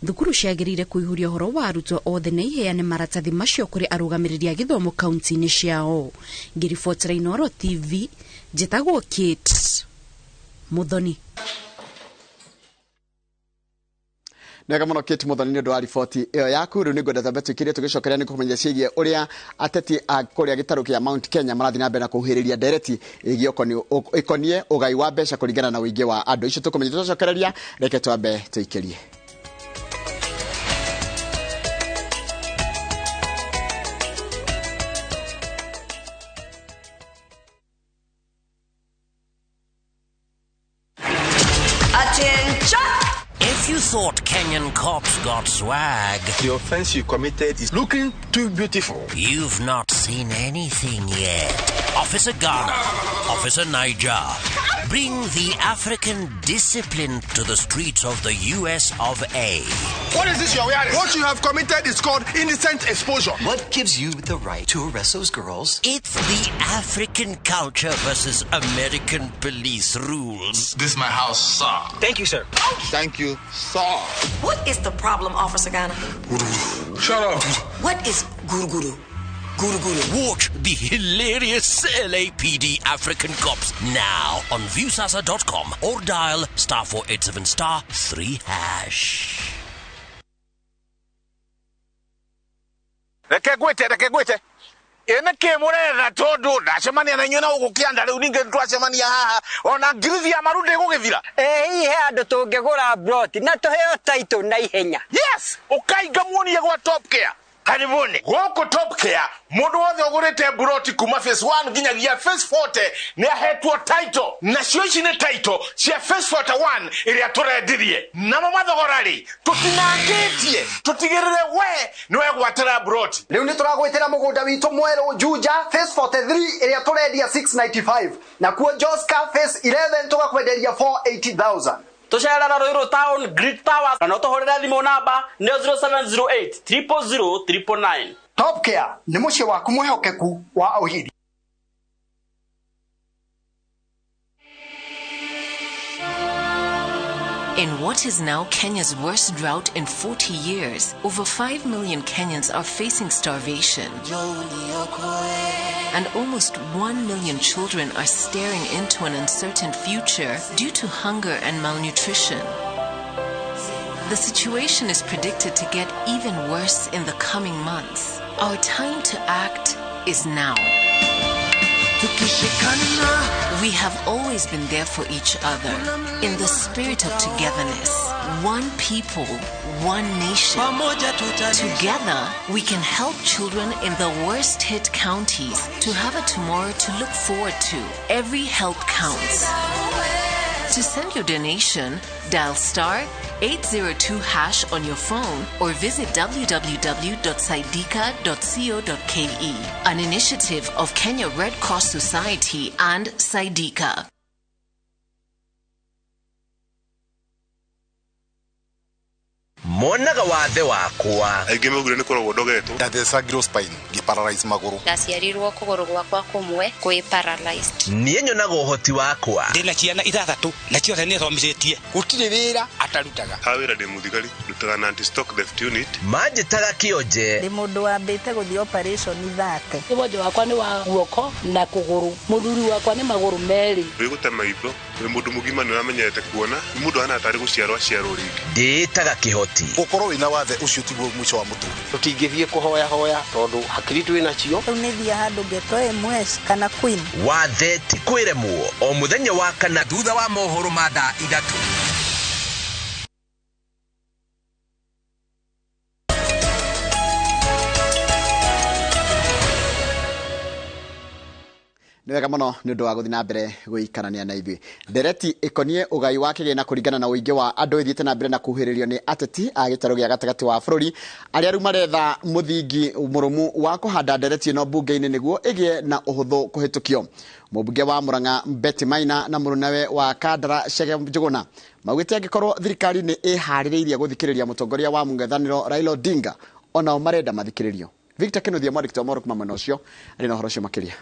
Thukuru ciagĩrĩire kũihũria ũhoro wa arutwo othe na iheane maratathi macio kũrĩ arũgamĩrĩri a gĩthomo kaunti-inĩ ciao. Ngĩribotera Inooro TV, njĩtagwo Kate Muthoni. Nĩ wega mũno Kate Muthoni nĩ ũndũ wa riboti ĩyo yaku. Rĩu nĩ ngwenda twambe tũikĩrie tũgĩcokeria nĩ kũmenya ciĩgiĩ ũrĩa ateti a kũrĩa gĩtarũ kĩa Mount Kenya marathiĩ na mbere na kũhuhĩrĩria ndereti ĩgiĩ ĩkoniĩ ũgai wa mbeca kũringana na ũingĩ wa andũ. Icio tũkũmenya tũcokereria, reke twambe tũikĩrie. If you thought Kenyan cops got swag, the offense you committed is looking too beautiful. You've not seen anything yet. Officer Ghana, Officer Niger, bring the African discipline to the streets of the US of A. What is this you're wearing? What you have committed is called indecent exposure. What gives you the right to arrest those girls? It's the African culture versus American police rules. This is my house, sir. Thank you, sir. Thank you, sir. What is the problem, Officer Ghana? Shut up. What is guru guru? Guru guru. Watch the hilarious LAPD African Cops now on Viusasa.com or dial *487 *3#. Reke gwite ene ke muretha tondu ndacemania na inyuĩ na gũkĩanda rĩu ningĩ twacemania haha ona ngirithi ya maru ndĩgũgĩthira. Ĩ he andũ tũngĩgũra plot na tũheo title na ihenya. Yes, ũkainga muonie gwa Top Care. Karibuni gũkũ Top Care, mũndũ wothe ũgũrĩte mburoti kuma phase 1 nginyagia phase 40 nĩ ahetwo title, nacio ici nĩ title cia phase 41 ĩrĩa tũrendirie. Namo mathogora rĩ tũtinangĩtie, tũtigĩrĩre we nĩ wegwatĩra mburoti. Rĩu nĩ tũragwĩtĩra mũgũnda witũ mwerũ Juja phase 43 ĩrĩa tũrendia 695, nakuo Joska phase 11 tũgakwenderia 480,000. Tucerera Ruiru Town Great Towers kana ũtũhũrĩre thimũ namba nĩ 0708 000 999. Top Care nĩ mũciĩ waku mwĩhokeku wa ũhiri. In what is now Kenya's worst drought in 40 years, over 5 million Kenyans are facing starvation. And almost 1 million children are staring into an uncertain future due to hunger and malnutrition. The situation is predicted to get even worse in the coming months. Our time to act is now. We have always been there for each other in the spirit of togetherness. One people, one nation. Together, we can help children in the worst hit counties to have a tomorrow to look forward to. Every help counts. To send your donation, dial star 802 hash on your phone or visit www.saidika.co.ke. An initiative of Kenya Red Cross Society and Saidika. Monaga wathe wakwa aingĩ maugire nĩ kũrogwo ndogetwo ndathecangirwo spine ngĩparalyze magũrũ ndaciarirwo kũgũrũ gwakwa kũmwe kwĩ paralyzed. Niĩ nyonaga ũhoti wakwa. Ndĩna ciana 6 na ciothe nĩ thomithĩtie, gũtirĩ wĩra atarutaga. Ha wĩra ndĩ mũthigari, ndutaga na anti stock theft unit. Manjĩtaga kĩonje. Ndĩ mũndũ wambĩte gũthiĩ operation 30. Wonje wakwa nĩ wa guoko na kũgũrũ, mũthuri wakwa nĩ magũrũ merĩ. Wĩ gũte maitho, wĩ mũndũ mũgima nĩ ũramenyerete kuona, nĩ mũndũ ahana tarĩ gũciarwo aciarwo rĩngĩ. Ndĩĩtaga kĩhoti. Gũkorwo wĩna wathe ũcio tiguo mũico wa mũtũrĩre. Tũtingĩthiĩ kũhoya hoya tondũ hakiri twĩ nacio. Rĩu nĩ thiĩ handũ ngetwo MS kana Queen. Wathe ti kwĩremwo o mũthenya wa kana thutha wa mohoro ma thaa 3. Nĩ wega mũno nĩ ũndũ wa gũthiĩ na mbere gũikarania na ithuĩ. Ndereti ĩkonie ũgai wa kĩgĩna kũringana na ũingĩ wa andũ ĩthiĩte na mbere na kuhĩrĩrio nĩ ateti a gĩtarũ gĩa gatagatĩ wa bũrũri arĩa rĩu maretha mũthingi mũrũmu wa kũhanda ndereti ĩno mbunge-inĩ nĩguo ĩgĩe na ũhũthũ kũhĩtũkio. Mũmbunge wa Murang'a Betty Maina na mũrunawe wa Kandara Chege Njuguna maugĩte angĩkorwo thirikari nĩ ĩharĩrĩirie gũthikĩrĩria mũtongoria wa mũng'ethanĩro Raila Odinga onao marenda mathikĩrĩrio. Victor Kinuthia mwandĩki wa mohoro kuma mwena ũcio arĩ na ũhoro ũcio makĩria.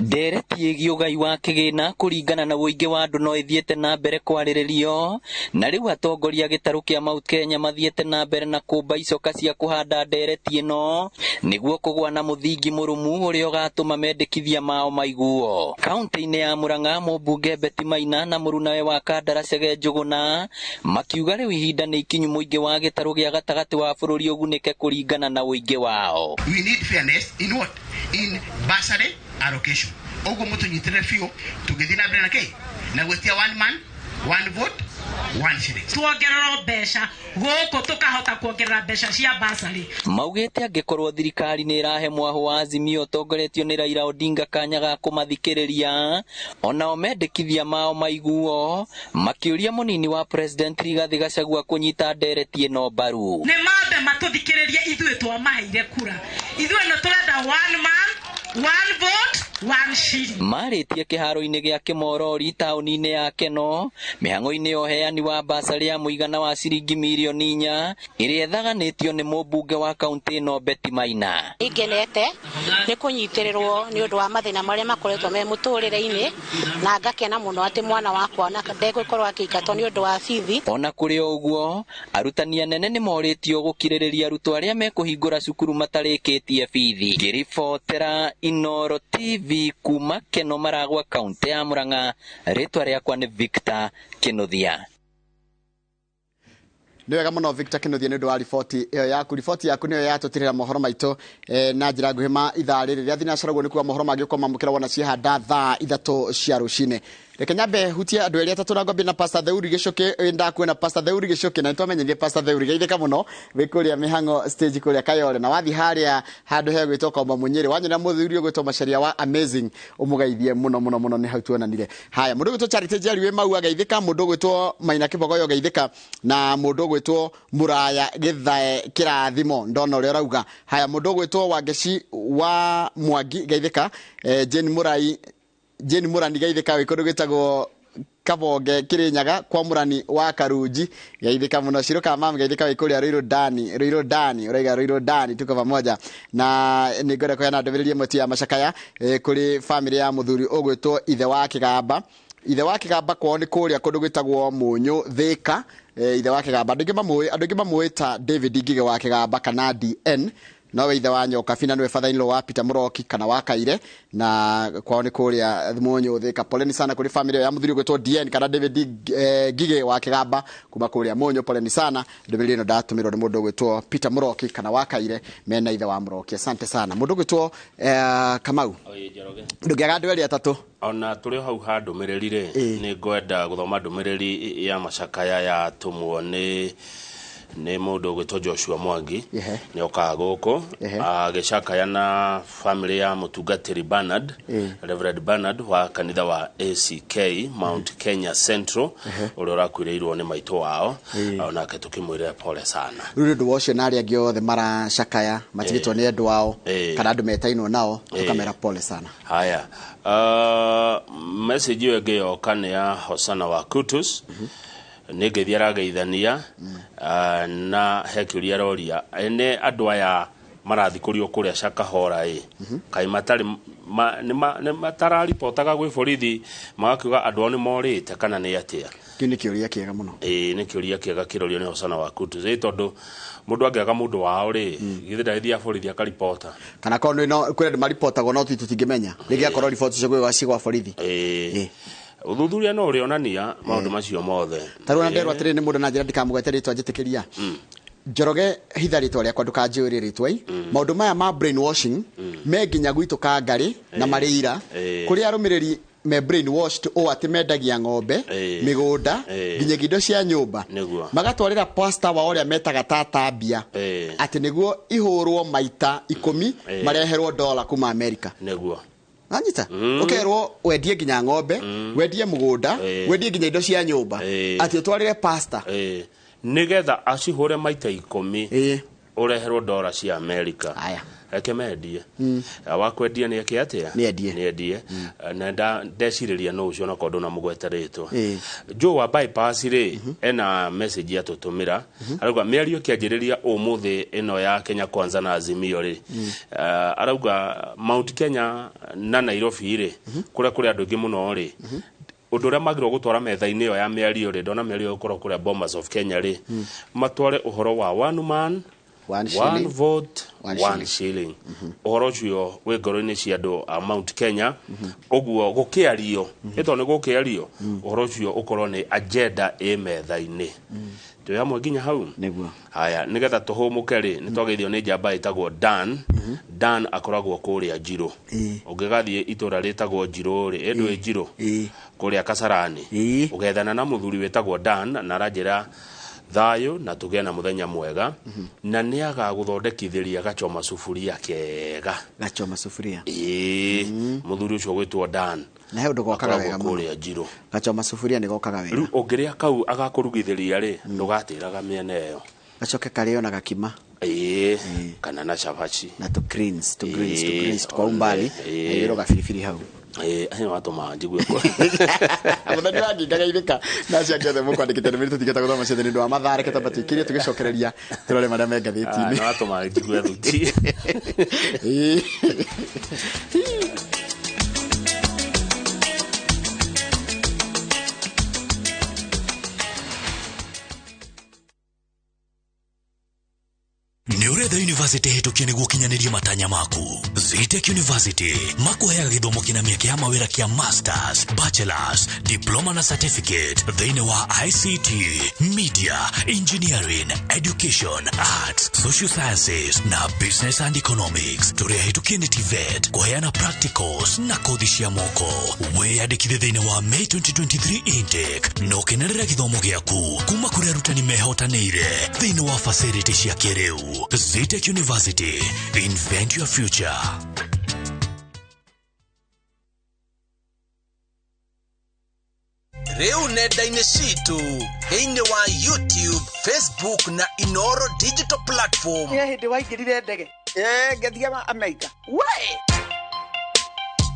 Ndereti ĩgiĩ ũgai wa kĩgĩna kũringana na ũingĩ wa andũ no ĩthiĩte na mbere kwarĩrĩrio, na rĩu atongoria gĩtarũ kĩa Mount Kenya mathiĩte na mbere na kũmba icoka cia kũhanda ndereti ĩno nĩguo kũgũa na mũthingi mũrũmu ũrĩa ũgatũma mendekithia mao maiguo. Kaunti-inĩ ya Murang'a mũmbunge Betty Maina na mũrunawe wa Kandara Chege Njuguna makiuga rĩu ihinda nĩ ikinyu mũingĩ wa gĩtarũ gĩa gatagatĩ wa bũrũri ũgunĩke kũringana na ũingĩ wao. We need fairness in what? In bursary allocation. Ogo mutunyitire biũ tũgĩthiĩ na mbere na kĩ na gwĩtia one man one vote one shilling. Tuongererwo mbeca gũkũ tũkahota kuongerera mbeca cia bursary. Maugĩte angĩkorwo thirikari nĩ ĩrahe mwahũ wa Azimio ũtongoretio nĩ Raila Odinga kanya ga kũmathikĩrĩria onao mendekithia mao maiguo, makĩũria mũnini wa President Rigathi Gachagua kũnyita ndereti ĩno mbaru. Nĩ mambe matũthikĩrĩrie ithuĩ twamaheire kura, ithuĩ nĩ tũrenda one man one vote one shilling. Marĩtie kĩharo-inĩ gĩa Kĩmorori taũni-inĩ ya Keno mĩhang'o-inĩ ya ũheani wa basarĩ ya mũigana wa ciringi mirioni 4 ĩrĩa ĩthaganĩtio nĩ mũmbunge wa kaũntĩ ĩno Betty Maina. Ngenete nĩ kũnyitĩrĩrwo nĩ ũndũ wa mathĩna marĩa makoretwo me mũtũrĩre-inĩ na ngakena mũno atĩ mwana wakwa ndegũkorwo akĩingatwo nĩ ũndũ wa bithi. Ona kũrĩ o ũguo, arutani anene nĩ morĩtio gũkirĩrĩria arutwo arĩa mekũhingũra cukuru matarĩkĩtie bithi. Ngĩribotera Inoro TV kuma Keno Maragwa kaunti ya Murang'a, rĩtwa rĩakwa nĩ Victor Kinuthia. Nĩ wega mũno Victor Kinuthia nĩ ũndũ wa riboti ĩyo yaku. Riboti yaku nĩyo yatũtirĩra mohoro maitũ na njĩra nguhĩ ma ithaa rĩrĩ rĩa thinacara ũguo nĩ kuga mohoro mangĩ ũkwamamũkĩra wona ciehanda thaa 3 cia rũcinĩ. Reke nyambe hutie andũ erĩ atatũ na ngwambie na Pastor Theuri Gĩcũkĩ. Ndakuona Pastor Theuri Gĩcũkĩ na nĩtwamenyithie Pastor Theuri geithĩka mũno wĩ kũrĩa mĩhang'o stage kũrĩa Kayole, na wathiĩ harĩa handũ hegwĩtwo Komba Mũnyĩrĩ wanyona mũthuri ũgwĩtwo Macharia wa Amazing ũmũgeithie mũno mũno mũno, nĩ hau tuonanire. Haya, mũndũ ũgwĩtwo Charity Njeri wĩ Mau ageithĩka, mũndũ ũgwĩtwo Maina Kĩbogoyo geithĩka, na mũndũ ũgwĩtwo Mũraya Gĩthae Kĩrathimo ndona ũrĩa ũrauga. Haya, mũndũ ũgwĩtwo Wangeci wa Mwangi geithĩka, Jane Mũrai Jane Murani geithĩka wĩ kũndũ gwĩtagwo Kabonge Kirinyaga kwa Murani wa Karunji geithĩka mũno. Shiro Kamam geithĩka wĩ kũrĩa Ruiru Dani, Ruiru Dani ũraiga Ruiru Dani, tuko pamoja. Na nĩ ngwenda kũheana ndũmĩrĩri ĩmwe tu ya macakaya kũrĩ famĩlĩ ya mũthuri ũgwĩtwo Ithe wa Kĩgamba. Ithe wa Kĩgamba kwao nĩ kũrĩa kũndũ gwĩtagwo Mũnyũ Thĩka. Ithe wa Kĩgamba andũ aingĩ mamũĩ ta David Ngige wa Kĩgamba kana DN. Nowe ithe wa Nyokabi na nĩwe father in law wa Peter Mũroki kana wa Kaire, na kwao nĩ kũrĩa Mũnyũ Thika. Poleni sana kũrĩ family ya mũthuri ũgwĩtwo DN kana David Ngige wa Kĩgamba kuma kũrĩa Mũnyũ. Poleni sana. Ndũmĩrĩri ĩno ndatũmĩrwo nĩ mũndũ ũgwĩtwo Peter Mũroki kana wa Kaire, mena ithe wa Mũroki. Asante sana. Mũndũ ũgwĩtwo Kamau, ndũngĩaga andũ erĩ atatũ. Ona tũrĩ o hau ha ndũmĩrĩri rĩ, nĩ ngwenda gũthoma ndũmĩrĩri ya macakaya ya tũmwo nĩ mũndũ ũgwĩtwo Joshua Mwangi. Nĩ okaga gũkũ agĩcakaya na family ya mũtungatĩri Bernard, Reverend Bernard wa kanitha wa ACK Mount Kenya Central, ũrĩa ũrakuĩrĩirwo nĩ maitũ wao. Onake tũkĩmwĩre pole sana. Rĩu nĩ ũndũ wa ũcio na arĩa angĩ othe maracakaya matigĩtwo nĩ endwa ao kana andũ metainwo nao, tũkamera pole sana. Haya, message ĩyo ĩngĩ yoka nĩ ya Hosana wa Kutus. Nĩ ngeithi arageithania, na he kĩũria aroria ene andũ aya marathikũrio kũrĩa Shakahola ĩ, kaĩ matarĩ nĩ matararipotaga gwĩ borithi magakiuga andũ ao nĩ morĩte kana nĩ atĩa? Kĩu nĩ kĩũria kĩega mũno. Ĩĩ, nĩ kĩũria kĩega kĩrorio nĩ Hosana wa Kutus, ĩ tondũ mũndũ angĩaga mũndũ wao rĩ, githĩ ndagĩthiaga borithi akaripota? Kana korwo no kwĩ andũ maripotagwo no tũtingĩmenya, rĩngĩ akorwo riboti icio gwĩ gwa borithi. Ĩĩ, ũthuthuria no ũrĩonania maũndũ macio mothe. Ta rĩu ona nderwo atĩrĩrĩ nĩ mũndũ na njĩra ndikamũgwete rĩtwa, njĩtĩkĩria Njoroge, hitha rĩtwa rĩakwa, ndũkanjũĩre rĩtwa i. Maũndũ maya ma brainwashing me nginya gwitũ Kangarĩ na marĩ ira kũrĩ arũmĩrĩri me brainwashed ũũ atĩ mendagia ng'ombe, mĩgũnda, nginya indo cia nyũmba, magatwarĩra pastor wao ũrĩa metaga tata mbia, atĩ nĩguo ihũrwo maita 10 mareherwo dola kuma Amerika. Nanyita ũkerwo wendie nginya ng'ombe, wendie mũgũnda, wendie nginya indo cia nyũmba, atĩ ũtwarĩre pastor Nĩgetha acihũre maita 10 ũreherwo dola cia Amerika. Reke mendie. Wa kwendia nĩ eke atĩa? Nĩ endie. Na ndecirĩria no ũcio onakorwo ndũnamũgweta rĩtwa. Joe wa bypass rĩ, ena message atũtũmĩra, arauga mĩario ĩkĩanjĩrĩria ũmũthĩ ĩno ya Kenya Kwanza na Azimio rĩ, arauga Mount Kenya na Nairobi rĩ, kũrĩa kũrĩ andũ aingĩ mũno rĩ, ũndũ ũrĩa magĩrĩirwo gũtwara metha-inĩ ĩyo ya mĩario rĩ, ndona mĩario ĩgũkorwo kũrĩa Bomas of Kenya rĩ, matware ũhoro wa one man, one one vote, one shilling. Ũhoro ũcio wĩ ngoro-inĩ cia andũ a Mount Kenya, ũguo gũkĩario, ĩtondũ nĩ gũkĩario, ũhoro ũcio ũkorwo nĩ agenda ĩ metha-inĩ. Twĩ hamwe nginya hau? Nĩguo. Haya, nĩgetha tũhũmũke rĩ, nĩ twageithio nĩ njamba ĩtagwo Dan. Dan akoragwo kũrĩa Njirũ. Ũngĩgathiĩ itũra rĩtagwo Njirũ rĩ, ĩndũ Njirũ, kũrĩa Kasarani, ũgethana na mũthuri wĩtagwo Dan na aranjĩra thayũ na tũgĩe na mũthenya mwega, na nĩ agagũthondekithĩria gachoma sufuria kega. Gachoma sufuria. Ĩĩ, mũthuri ũcio ũgwĩtwo Dan. Na he ũndũ gokaga Akoragwo wega mũno. kũrĩa Njirũ. Gachoma sufuria nĩ gokaga wega. Rĩu ũngĩrĩa kau agakũrugithĩria rĩ, ndũgatĩraga mĩena ĩyo. Gacoke karĩo na gakima. Ĩĩ, kana na cabaci. Na tũ greens, tũ greens, tũ greens kwa umbali, na igĩrwo gabiribiri hau. Ĩĩ, acio watũma njigue kũ. Mũthoni wa nginga geithĩka na acio angĩ othe mũkwandĩkĩte ndũmĩrĩri, tũtingĩhota gũthoma ciothe nĩ ũndũ wa mathaa. Reke twambe tũikĩrie tũgĩcokereria tũrore marĩa me ngathĩti-inĩ. Nĩ watũma njigue thuti. Ĩĩ. Nĩ ũretha university hĩtũkie nĩguo ũkinyanĩrie matanya maku. Zetech University makũheaga gĩthomo kĩna mĩeke ya mawĩra kĩa masters, bachelors, diploma na certificate thĩinĩ wa ICT, media, engineering, education, arts, social sciences na business and economics. Tũrĩ ahĩtũkie nĩ TVET kũheana practicals na kothi cia moko. Wĩyandĩkithie thĩinĩ wa May 2023 intake na ũkenerere gĩthomo gĩaku kuma kũrĩ arutani mehotanĩire thĩinĩ wa facility cia kĩrĩu. Zetech University, invent your future. Rĩu nenda-inĩ citũ thĩinĩ wa YouTube, Facebook na Inoro digital platform. Nĩ hĩndĩ waingĩrire ndege? Ngĩthiĩ Amerika. We!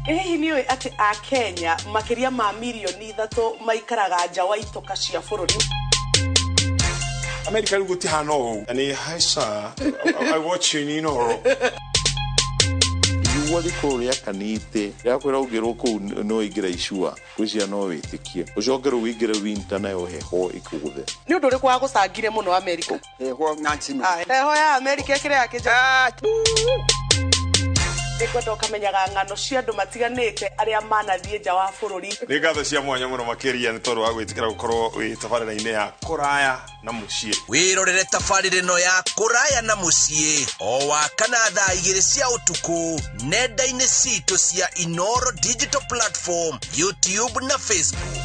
Hihi nĩ ũĩ atĩ Akenya makĩria ma mirioni 3 maikaraga nja wa itoka cia bũrũri? Amerika rĩu gũtihana ũũ. Nĩ hi sir, I watch you in Inoro. You Ũguo thikũ rĩakanĩte rĩakwĩra ũngĩrwo kũu no ingĩra icua gwĩciria no wĩtĩkie ũcoke rĩu ũingĩre winter nayo heho ĩkũgũthe. Nĩ ũndũ ũrĩkũ wagũcangire mũno Amerika? Heho Nancy. Heho ya Amerika ĩkĩrĩ ya kĩnja. Nĩngwenda ũkamenyaga ng'ano cia andũ matiganĩte arĩa manathiĩ nja wa bũrũri. Nĩ ngatho cia mwanya mũno makĩria nĩ tondũ wa gwĩtĩkĩra gũkorwo wĩ tabarĩra-inĩ ya kũraya na mũciĩ. Wĩrorere tabarĩra ĩno ya kũraya na mũciĩ o wa kana thaa 2 cia ũtukũ nenda-inĩ citũ cia Inoro Digital Platform, YouTube na Facebook.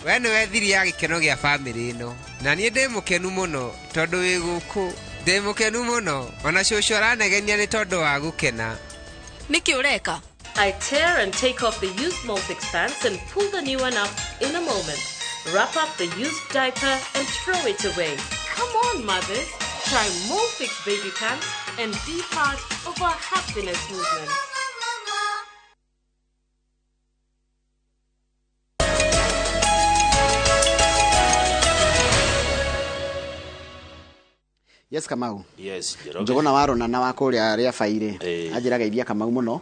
We nĩwe thiri ya gĩkeno gĩa bamĩrĩ ĩno na niĩ ndĩ mũkenu mũno tondũ wĩ gũkũ ndĩ mũkenu mũno ona cũcũ aranegenia nĩ tondũ wa gũkena. Nĩkĩ ũreka? I tear and take off the used Molfix pants and pull the new one up in a moment. Wrap up the used diaper and throw it away. Come on, mothers. Try Molfix baby pants and be part of our happiness movement. Yes Kamau. Yes, Njoroge. Njogona warona na wa kuria ria baire. Anjiraga iria Kamau muno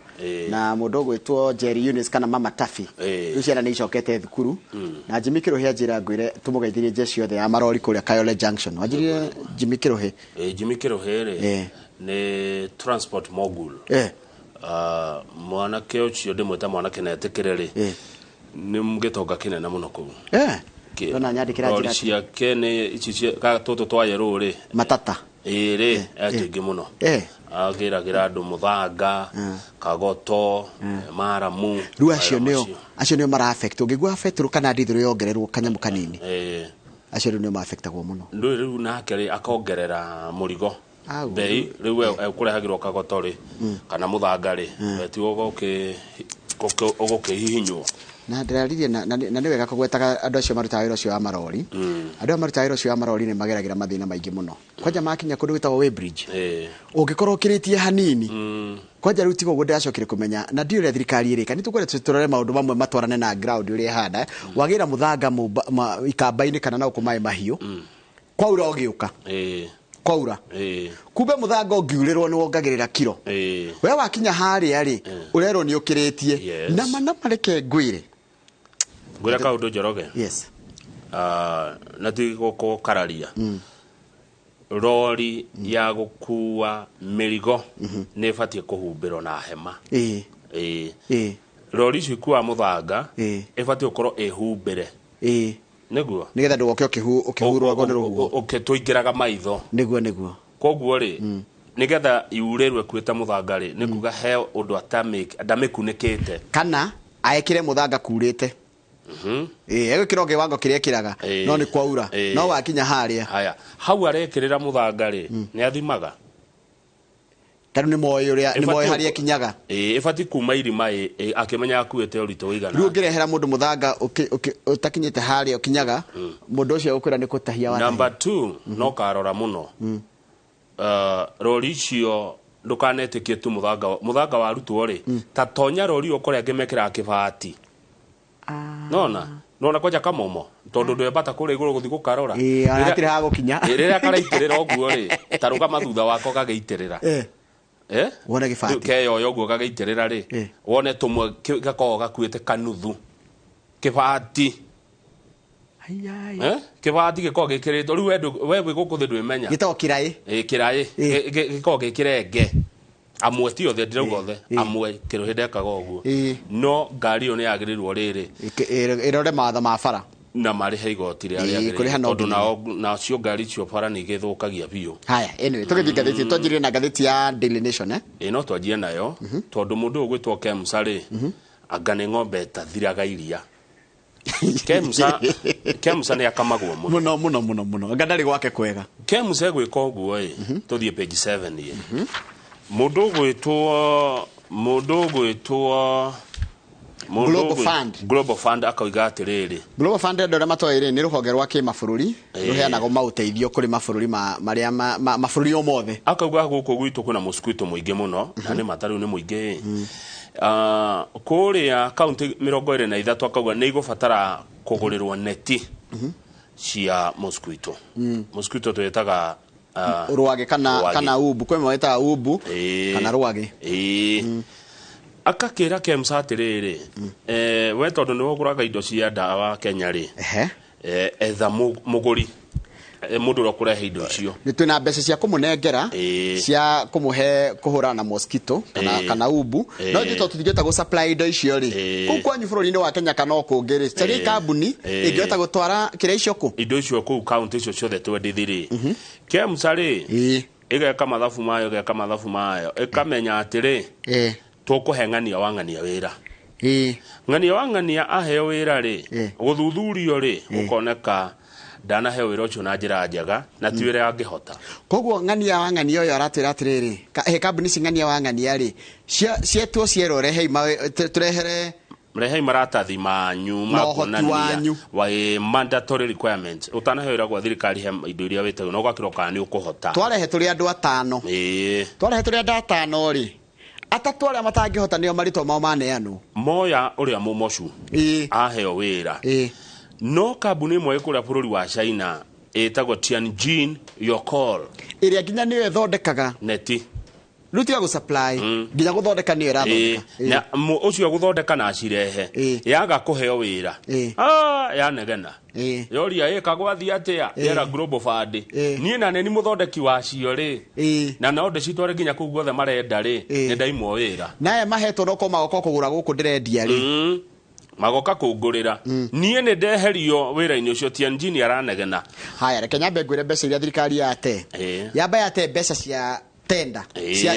na mundu gwitwo Jerry Eunice kana Mama Taffy. Riu ciana ni icokete thukuru. Na Jimmy Kiruhi anjira ngwire tumugeithirie jeshi yothe ya marori kuria Kayole Junction. Wanjirire Jimmy Kiruhi. Jimmy Kiruhi ri ni transport mogul. Mwanake ucio ndimwita mwanake na etikire ri. Ni gitonga kinene muno kuu. Ndona nyandikira njira ciake ni ici ka tutu twa yerũ ri matata ĩrĩ etũingĩ mũno agĩragĩra andũ mũthanga kagoto maramu. Rĩu acio nĩo mara affect ũngĩgua betũrũ kana ndithũrũ yongererwo kanyamũ kanini acio rĩu nĩo ma affectagwo mũno. Ndũĩ rĩu nake rĩ akongerera mũrigo bei rĩu ekũrehagĩrwo kagoto rĩ kana mũthanga rĩ tigo ũgũkĩhihinywo. Na ndĩraririe na nĩ wega kũgwetaga andũ acio marutaga wĩra ũcio wa marori. Andũ aya marutaga wĩra ũcio wa marori nĩ mageragĩra mathĩna maingĩ mũno. Kwanja makinya kũndũ gwĩtagwo weighbridge ũngĩkorwo ũkĩrĩtie hanini kwanja rĩu tiga ũguo ndĩracokire kũmenya na ndiũ ũrĩa thirikari ĩrĩka nĩ tũkwenda tũrore maũndũ mamwe matwarane na ground ũrĩa ĩhana. Wagĩra mũthanga ikamba-inĩ kana na gũkũ maĩ mahiũ kwaura ũgĩũka kwaura kumbe muthanga ungiurirwo ni wongagirira kiro we wakinya haria ri urerwo ni ukiritie na mana mareke ngwire ngwira kaundu Njoroge. Yes. Na ti gukararia rori ya gukua mirigo ni ibatie kuhumbirwo na hema. Rori icio ikua muthanga ibatie gukorwo ihumbire niguo nigetha ndugoke ukihurwo ni ruhuho ukitwingiraga maitho niguo koguo ri nigetha iurirwe kuita muthanga ri ni kuga he undu atamikunĩkĩte kana aekire muthanga kurite egwikira kiwango kiria ekiraga no ni kwaura no wakinya haria haya hau arekirira muthanga ri ni athimaga taru ni moyo uria ni moyo haria kinyaga ibati kuma irima akimenya akuite urito uigana riu ngirehera mundu muthanga utakinyite haria ukinyaga mundu ucio ukwira ni kutahia wa number 2 no karora muno rori icio ndukanetikie tu muthanga warutwo ri ta tonya rori ukore angimekira kibati nona kwanja kamomo tondu ndwembata kuri iguru guthi gukarora atire ha gukinya riria karaitĩrĩra ũguo rĩ ta rũgama thutha wako gagĩitĩrĩra wone gĩbati keyoyo ũguo gagĩitĩrĩra rĩ wone tũmwe gakoragwo gakuĩte kanuthu kĩbati kĩbati gĩkoragwo gĩkĩrĩtwo rĩu we wĩ gũkũ thĩ ndwĩmenya gĩtagwo kĩraĩ kĩraĩ gĩkoragwo gĩkĩrenge amwe ti othe ndirauga othe amwe kĩrũhĩ ndekaga ũguo no ngari ĩyo nĩ yagĩrĩirwo rĩrĩ ĩrore mawatho ma bara na marĩhe igoti rĩrĩa rĩagĩrĩire tondũ nao nacio ngari icio bara nĩ igĩthũkagia biũ. Haya, anyway tũgĩthiĩ ngathĩti twanjirie na ngathĩti ya Daily Nation no twanjie nayo tondũ mũndũ ũyũ ũgwĩtwo Kemsa rĩ anga nĩ ng'ombe ĩtathiraga iria. Kemsa nĩ akamagwo mũno mũno mũno mũno anga ndarĩ gwake kwega. Kemsa egwĩka ũguo ĩ tũthiĩ page 7 ĩ mũndũ ũgwĩtwo Global Fund. Global Fund akauga atiriri Global Fund andũ arĩa matoĩ rĩ nĩ rũhonge rwa kĩmabũrũri rũheanaga maũteithio kũrĩ mabũrũri marĩa mabũrũri o mothe. Akauga gũkũ gwitũ kwĩna mũsquito mũingĩ mũno na nĩ matarĩu nĩ mũingĩ kũrĩa kaunti 23 akauga nĩ igũbatara kũgũrĩrwo neti Cia mosquito. Mosquito twĩtaga Rwagĩ kana rwagĩ. Kana umbu, kwĩ mawĩtaga umbu kana rwagĩ. Ĩĩ, akakĩra KEMSA atĩrĩrĩ, we tondũ nĩwe ũgũraga indo cia ndawa Kenya rĩ, etha mũgũri, mũndũ ũrĩa ũkũrehe indo icio. Nĩ twĩna mbeca cia kũmũnengera cia kũmũhe kũhũrana na mosquito kana, kana umbu. No ithuĩ tondũ tũtingĩhota gũ supply indo icio rĩ, kũu kwanyu bũrũri-inĩ wa Kenya kana o kũngĩ rĩ, cariai kambuni ĩngĩhota gũtwara kĩrĩa icio kũ indo icio kũu kaunti icio ciothe 23. KEMSA rĩ, ĩgeka mathabu mayo, ĩgeka mathabu mayo, ĩkamenya atĩrĩ, tũkũhe ng'ania wa ng'ania wĩra. Ng'ania wa ng'ania aheo wĩra rĩ, gũthuthurio rĩ, gũkoneka ndanaheo wĩra ũcio na njĩra njega na ti wĩra angĩhota. Koguo ng'ania wa ng'ania ũyũ aratwĩra atĩrĩrĩ, he kambuni ici ng'ania wa ng'ania rĩ, cietwo cierwo, rehei tũrehere rehei maratathi manyu Na ũhoti kuonania wanyu. Wa mandatory requirements ũtanaheo wĩra gwa thirikari, he indo iria wĩtagwo na ũgakĩrwo kana nĩ ũkũhota. Twarehe tũrĩ andũ atano. Twarehe tũrĩ andũ atano rĩ, atatũ arĩa matangĩhota nĩo marĩtwa mao maneanwo. Moya ũrĩa mũmocu aheo wĩra, no kambuni ĩmwe ĩkũrĩa bũrũri wa China ĩtagwo Tianjin Yokol, ĩrĩa nginya nĩyo ĩthondekaga neti. Rĩu tiga gũ supply, nginya gũthondeka nĩyo ĩrathondeka. Na ũcio gũthondeka na acirehe, yaga kũheo wĩra, yanegena, yoria ĩka gwathiĩ atĩa, yera Global Fund, niĩ na nĩ mũthondeki wacio rĩ, na no ndĩcitware nginya kũu guothe marenda rĩ, nĩ ndaimwo wĩra. Naye mahetwo no magoka kũgũra gũkũ ndĩrendia rĩ. Magoka kũngũrĩra, niĩ nĩ ndeherio wĩra-inĩ ũcio. Tianjin aranegena. Haya, reke nyambe ngwĩre mbeca iria thirikari yate. Yamba yate mbeca cia tenda,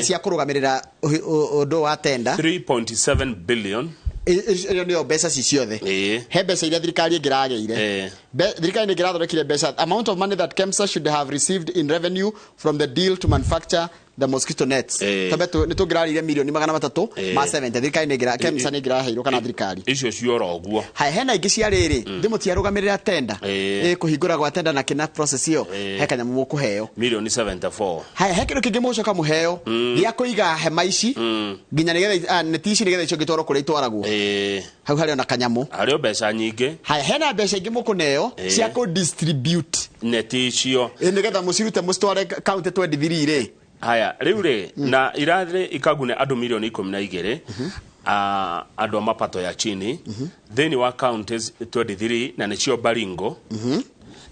cia kũrũgamĩrĩra ũndũ wa tenda. 3.7 billion. Ĩyo nĩyo mbeca ci ciothe. He mbeca iria thirikari ĩngĩragĩire. Thirikari nĩ ĩngĩrathondekire mbeca, amount of money that KEMSA should have received in revenue from the deal to manufacture the mosquito nets. Tambe nĩ tũngĩrarĩire mirioni 300 ma 70, thirikari nĩ ĩngĩra, KEMSA nĩ ĩngĩraheirwo kana thirikari. Icio ciora ũguo. Haya, hena ingĩ cia rĩrĩ, thimũ tiarũgamĩrĩra tenda, kũhingũra gwa tenda na kĩna process ĩyo, he kanyamũ mũkũheo. Mirioni 74. Haya, he kĩndũ kĩngĩ mũgũcoka mũheo gĩa kũiga hema ici nginya nĩgetha neti ici nĩgetha icio ingĩtwarwo kũrĩa itwaragwo. Hau harĩ ona kanyamũ. Harĩ o mbeca nyingĩ. Haya, hena mbeca ingĩ mũkũneo cia kũ distribute neti icio. Nĩgetha mũcirute mũcitware kaunti 23 rĩ. Haya, rĩu rĩ, na irathĩ ikagune andũ mirioni 12, andũ a mapato ya chini thĩinĩ wa counties 23, na nĩcio Baringo,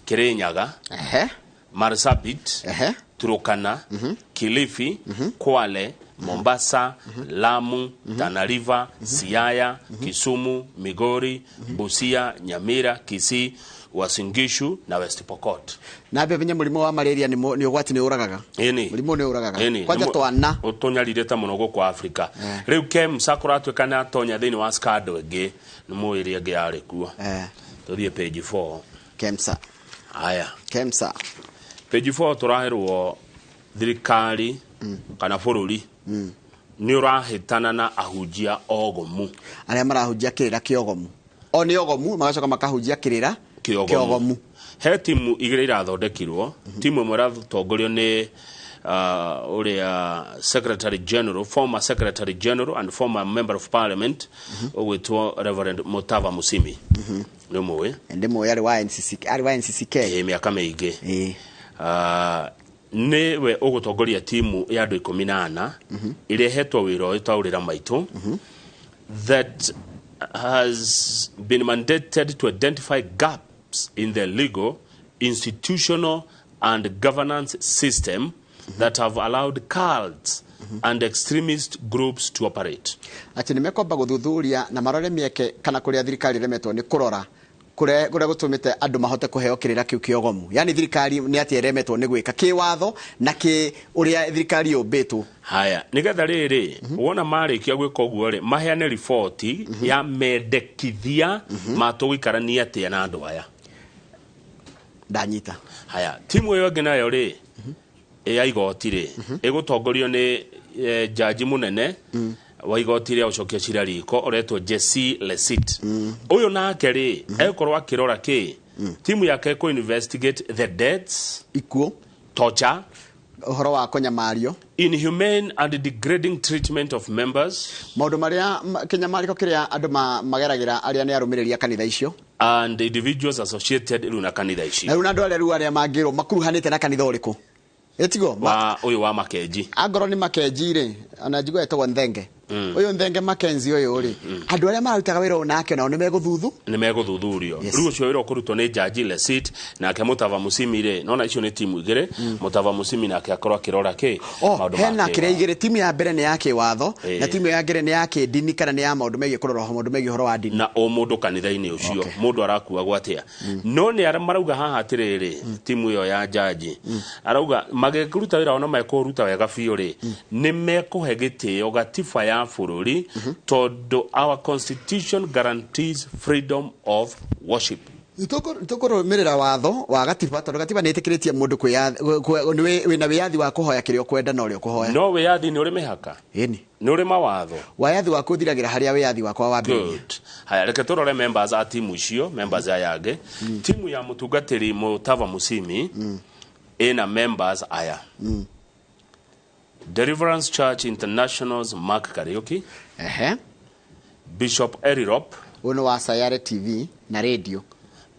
Kirinyaga, Marsabit, Turukana, Kilifi, Kwale, Mombasa, Lamu, Tana River, Siaya, Kisumu, Migori, Busia, Nyamira, Kisii, Uasin Gishu na West Pokot. Na mbebe mũrimũ wa malaria nĩ nĩ ũgwati, nĩ ũragaga. Mũrimũ nĩ ũragaga. Kwanja twana. Ũtũnyarire mũno gũkũ Afrika. Rĩu KEMSA kũratuĩka nĩ atonya thĩinĩ wa scandal ĩngĩ, nĩ mũĩ ĩrĩa ĩngĩ yarĩ kuo. Tũthiĩ page 4. KEMSA. Haya. KEMSA. Page 4 tũraherwo thirikari kana bũrũri nĩ ũrahĩtana na ahunjia ogomu. Arĩa marahunjia kĩrĩra kĩogomu, o nĩ ogomu magacoka makahunjia kĩrĩra kĩogomu. Kĩogomu. He timu igĩrĩ irathondekirwo. Timu ĩmwe ĩratongorio nĩ ũrĩa secretary general, former secretary general and former member of parliament ũgwĩtwo Reverend Mutava Musimi, nĩ ũmũĩ? Ndĩ mũĩ, arĩ wa NCC, arĩ wa NCCK. Mĩaka mĩingĩ. Nĩwe ũgũtongoria timu ya andũ 14 ĩrĩa ĩhetwo wĩra ũyũ taũrĩra maitũ, that has been mandated to identify gaps in the legal, institutional and governance system that have allowed cults and extremist groups to operate. Atĩ nĩ mekwamba gũthuthuria na marore mĩeke kana kũrĩa thirikari ĩremetwo nĩ kũrora kũrĩa gũtũmĩte andũ mahote kũheo kĩrĩra kĩu kĩogomu, yani thirikari nĩ atĩ ĩremetwo nĩ gwĩka kĩwatho na kĩ ũrĩa thirikari yũmbĩtwo. Haya, nigetha rĩrĩ wona marĩkia gwĩka ũguo rĩ, maheane riboti ya mendekithia ma tũgũikarania atĩa na andũ aya. Ndanyita. Haya, timu ĩyo ĩngĩ nayo rĩ, ya igoti rĩ, ĩgũtongorio nĩ jaji mũnene wa igoti rĩa gũcokia cira riko ũretwo Jesse Lesit. Ũyũ nake rĩ, egũkorwo akĩrora kĩ timu yake ĩkũ investigate the deaths, ikuũ, torture, Ũhoro wa kũnyamario. Inhumane and degrading treatment of members. Maũndũ marĩa kĩnyamarĩko kĩrĩa andũ mageragĩra arĩa nĩ arũmĩrĩri a kanitha icio. And individuals associated rĩu na kanitha ici. Na rĩu na andũ arĩa rĩu arĩa mangĩrwo makuruhanĩte na kanitha ũrĩkũ? Ĩtigo wa ũyũ wa Makenji. Angorwo nĩ Makenji rĩ, ona njigua etagwo Nthenge. Ũyũ Nthenge Makenzi ũyũ rĩ, andũ arĩa mararutaga wĩra ũyũ nake nao nĩ megũthuthu? Nĩ megũthuthurio. Rĩu ũcio wĩra ũkũrutwo nĩ Jaji Lesit nake Mutava Musimi rĩ, nona icio nĩ timu igĩrĩ. Mutava Musimi nake akorwo akĩrora kĩ maũndũ hena kĩrĩa igĩrĩ, timu ya mbere nĩ ya kĩwatho na timu ya ngĩrĩ nĩ ya kĩndini kana nĩ ya maũndũ megiĩ kũrora maũndũ megiĩ ũhoro wa ndini. Na o mũndũ kanitha-inĩ ũcio mũndũ arakuagwo atĩa. No nĩ marauga haha atĩrĩrĩ, timu ĩyo ya jaji arauga magĩruta wĩra ona mekũruta wega biũ rĩ, nĩ mekũhe gĩtĩo gatiba ya bũrũri tondũ our constitution guarantees freedom of worship. Tũkũrũmĩrĩra watho wa gatiba tondũ gatiba nĩ ĩtĩkĩrĩtie mũndũ wĩna wĩyathi wa kũhoya kĩrĩa ũkwenda na ũrĩa ũkũhoya. No wĩyathi nĩ ũrĩ mĩhaka. Ĩni. Nĩ ũrĩ mawatho. Wayathi waku ũthiragĩra harĩa wĩyathi wakwa wambĩrĩria. Haya, reke tũrore members a timu icio, members aya angĩ. Timu ya mũtungatĩri Mutava Musimi ĩna members aya. Deliverance Church International's Mark Kariuki. Bishop Erirop. Ũyũ nĩ wa Sayare TV na radio.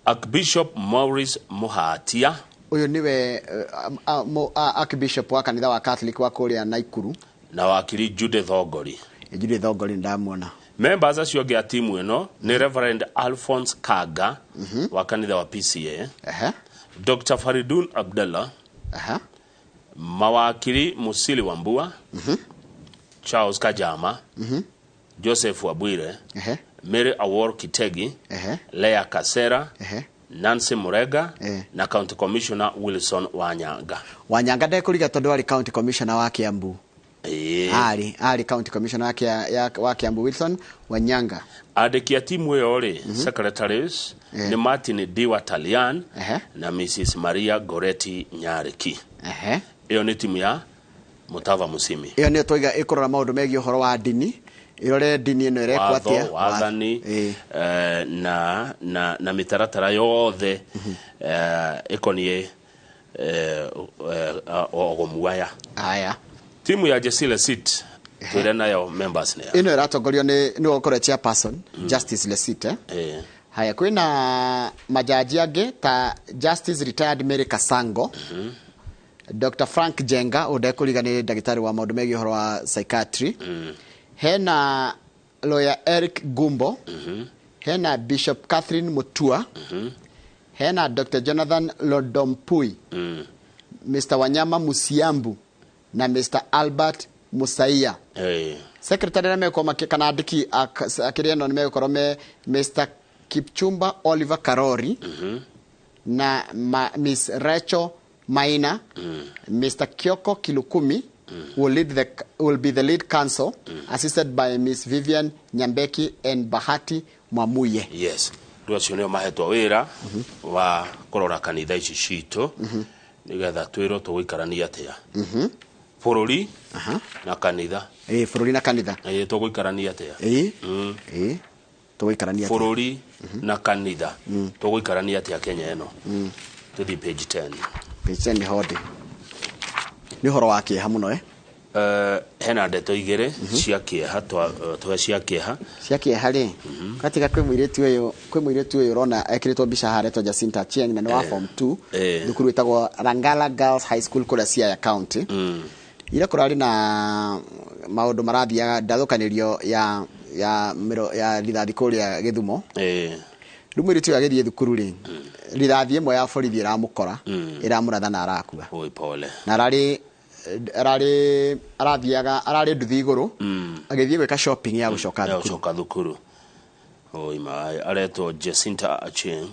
Archbishop Maurice Muhatia. Ũyũ nĩwe Archbishop wa kanitha wa Catholic wa kũrĩa Naikuru. Na wakiri Judith Ongori. Judith Ongori ndamuona. Members acio angĩ a timu ĩno nĩ Reverend Alphonse Kaga wa kanitha wa PCA. Dr. Faridun Abdallah. Mawakiri Musili Wambua, Charles Kajama, Joseph Wabwire, Mary Awor Kitegi, Leah Kasera, Nancy Murega, na County Commissioner Wilson Wanyanga. Wanyanga ndekũriga tondũ arĩ County Commissioner wa Kiambu. Arĩ County Commissioner wa Kiambu Wilson Wanyanga. Andĩki a timu ĩyo rĩ, secretaries nĩ Martin D. Watalian na Mrs. Maria Goretti Nyariki. Ĩyo nĩ timu ya Mutava Musimi. Ĩyo nĩyo twaiga ĩkũrora maũndũ megiĩ ũhoro wa ndini, ĩrore ndini ĩno ĩrekwo atĩa, wathani na mĩtaratara yothe ĩkoniĩ ogomu aya. Aya. Timu ya Jesse Lesit twĩre nayo members nĩ ĩno ĩratongorio nĩ nĩwe ũkorwo chairperson Justice Lesit. Haya, kwĩna majaji angĩ ta Justice retired Mary Kasango, Dr. Frank Jenga ũndekũriga nĩ ndagĩtarĩ wa maũndũ megiĩ ũhoro wa psychiatry. Hena lawyer Eric Gumbo, hena Bishop Catherine Mutua, hena Dr. Jonathan Lodompui, Mr. Wanyama Musiambu na Mr. Albert Musaia. Secretary arĩa megũkorwo kana andĩki akĩrĩa ĩno nĩ megũkorwo me Mr. Kipchumba Oliver Karori na Miss Rachel Maina, Mr. Kioko Kilukumi will be the lead counsel, assisted by Miss Vivian Nyambeki and Bahati Mwamuye. Yes. Rĩu acio nĩo mahetwo wĩra wa kũrora kanitha ici citũ nĩgetha twĩrwo tũgũikarania atĩa. Bũrũri na kanitha. Bũrũri na kanitha. Tũgũikarania atĩa. Tũgũikarania atĩa. Bũrũri na kanitha. Tũgũikarania atĩa Kenya ĩno. Tũthiĩ page 10. Page 10 nĩ hodi. Nĩ ũhoro wa kĩeha mũno Hena ndeto igĩrĩ cia kĩeha tũhe cia kĩeha. Cia kĩeha rĩ, gatiga kwĩ mũirĩtu ũyũ ũrona ekĩrĩtwo mbica haha aretwo Jacinta Achieng na nĩ wa form 2 thukuru ĩtagwo Rangala Girls High School kũrĩa Siaya County. Ira kũrarĩ na maũndũ marathiaga ndathũkanĩrio ya rithathi kũrĩa Gĩthumo. Rĩu mũirĩtu ũyũ agĩthiĩ thukuru rĩ, rithathi ĩmwe ya borithi ĩramũkora, ĩramũratha na arakua. Oi pole. Na ararĩ arathiaga ararĩ nduthi igũrũ agĩthiĩ gwĩka shopping ya gũcoka thukuru. Oi mai aretwo Jacinta Achieng.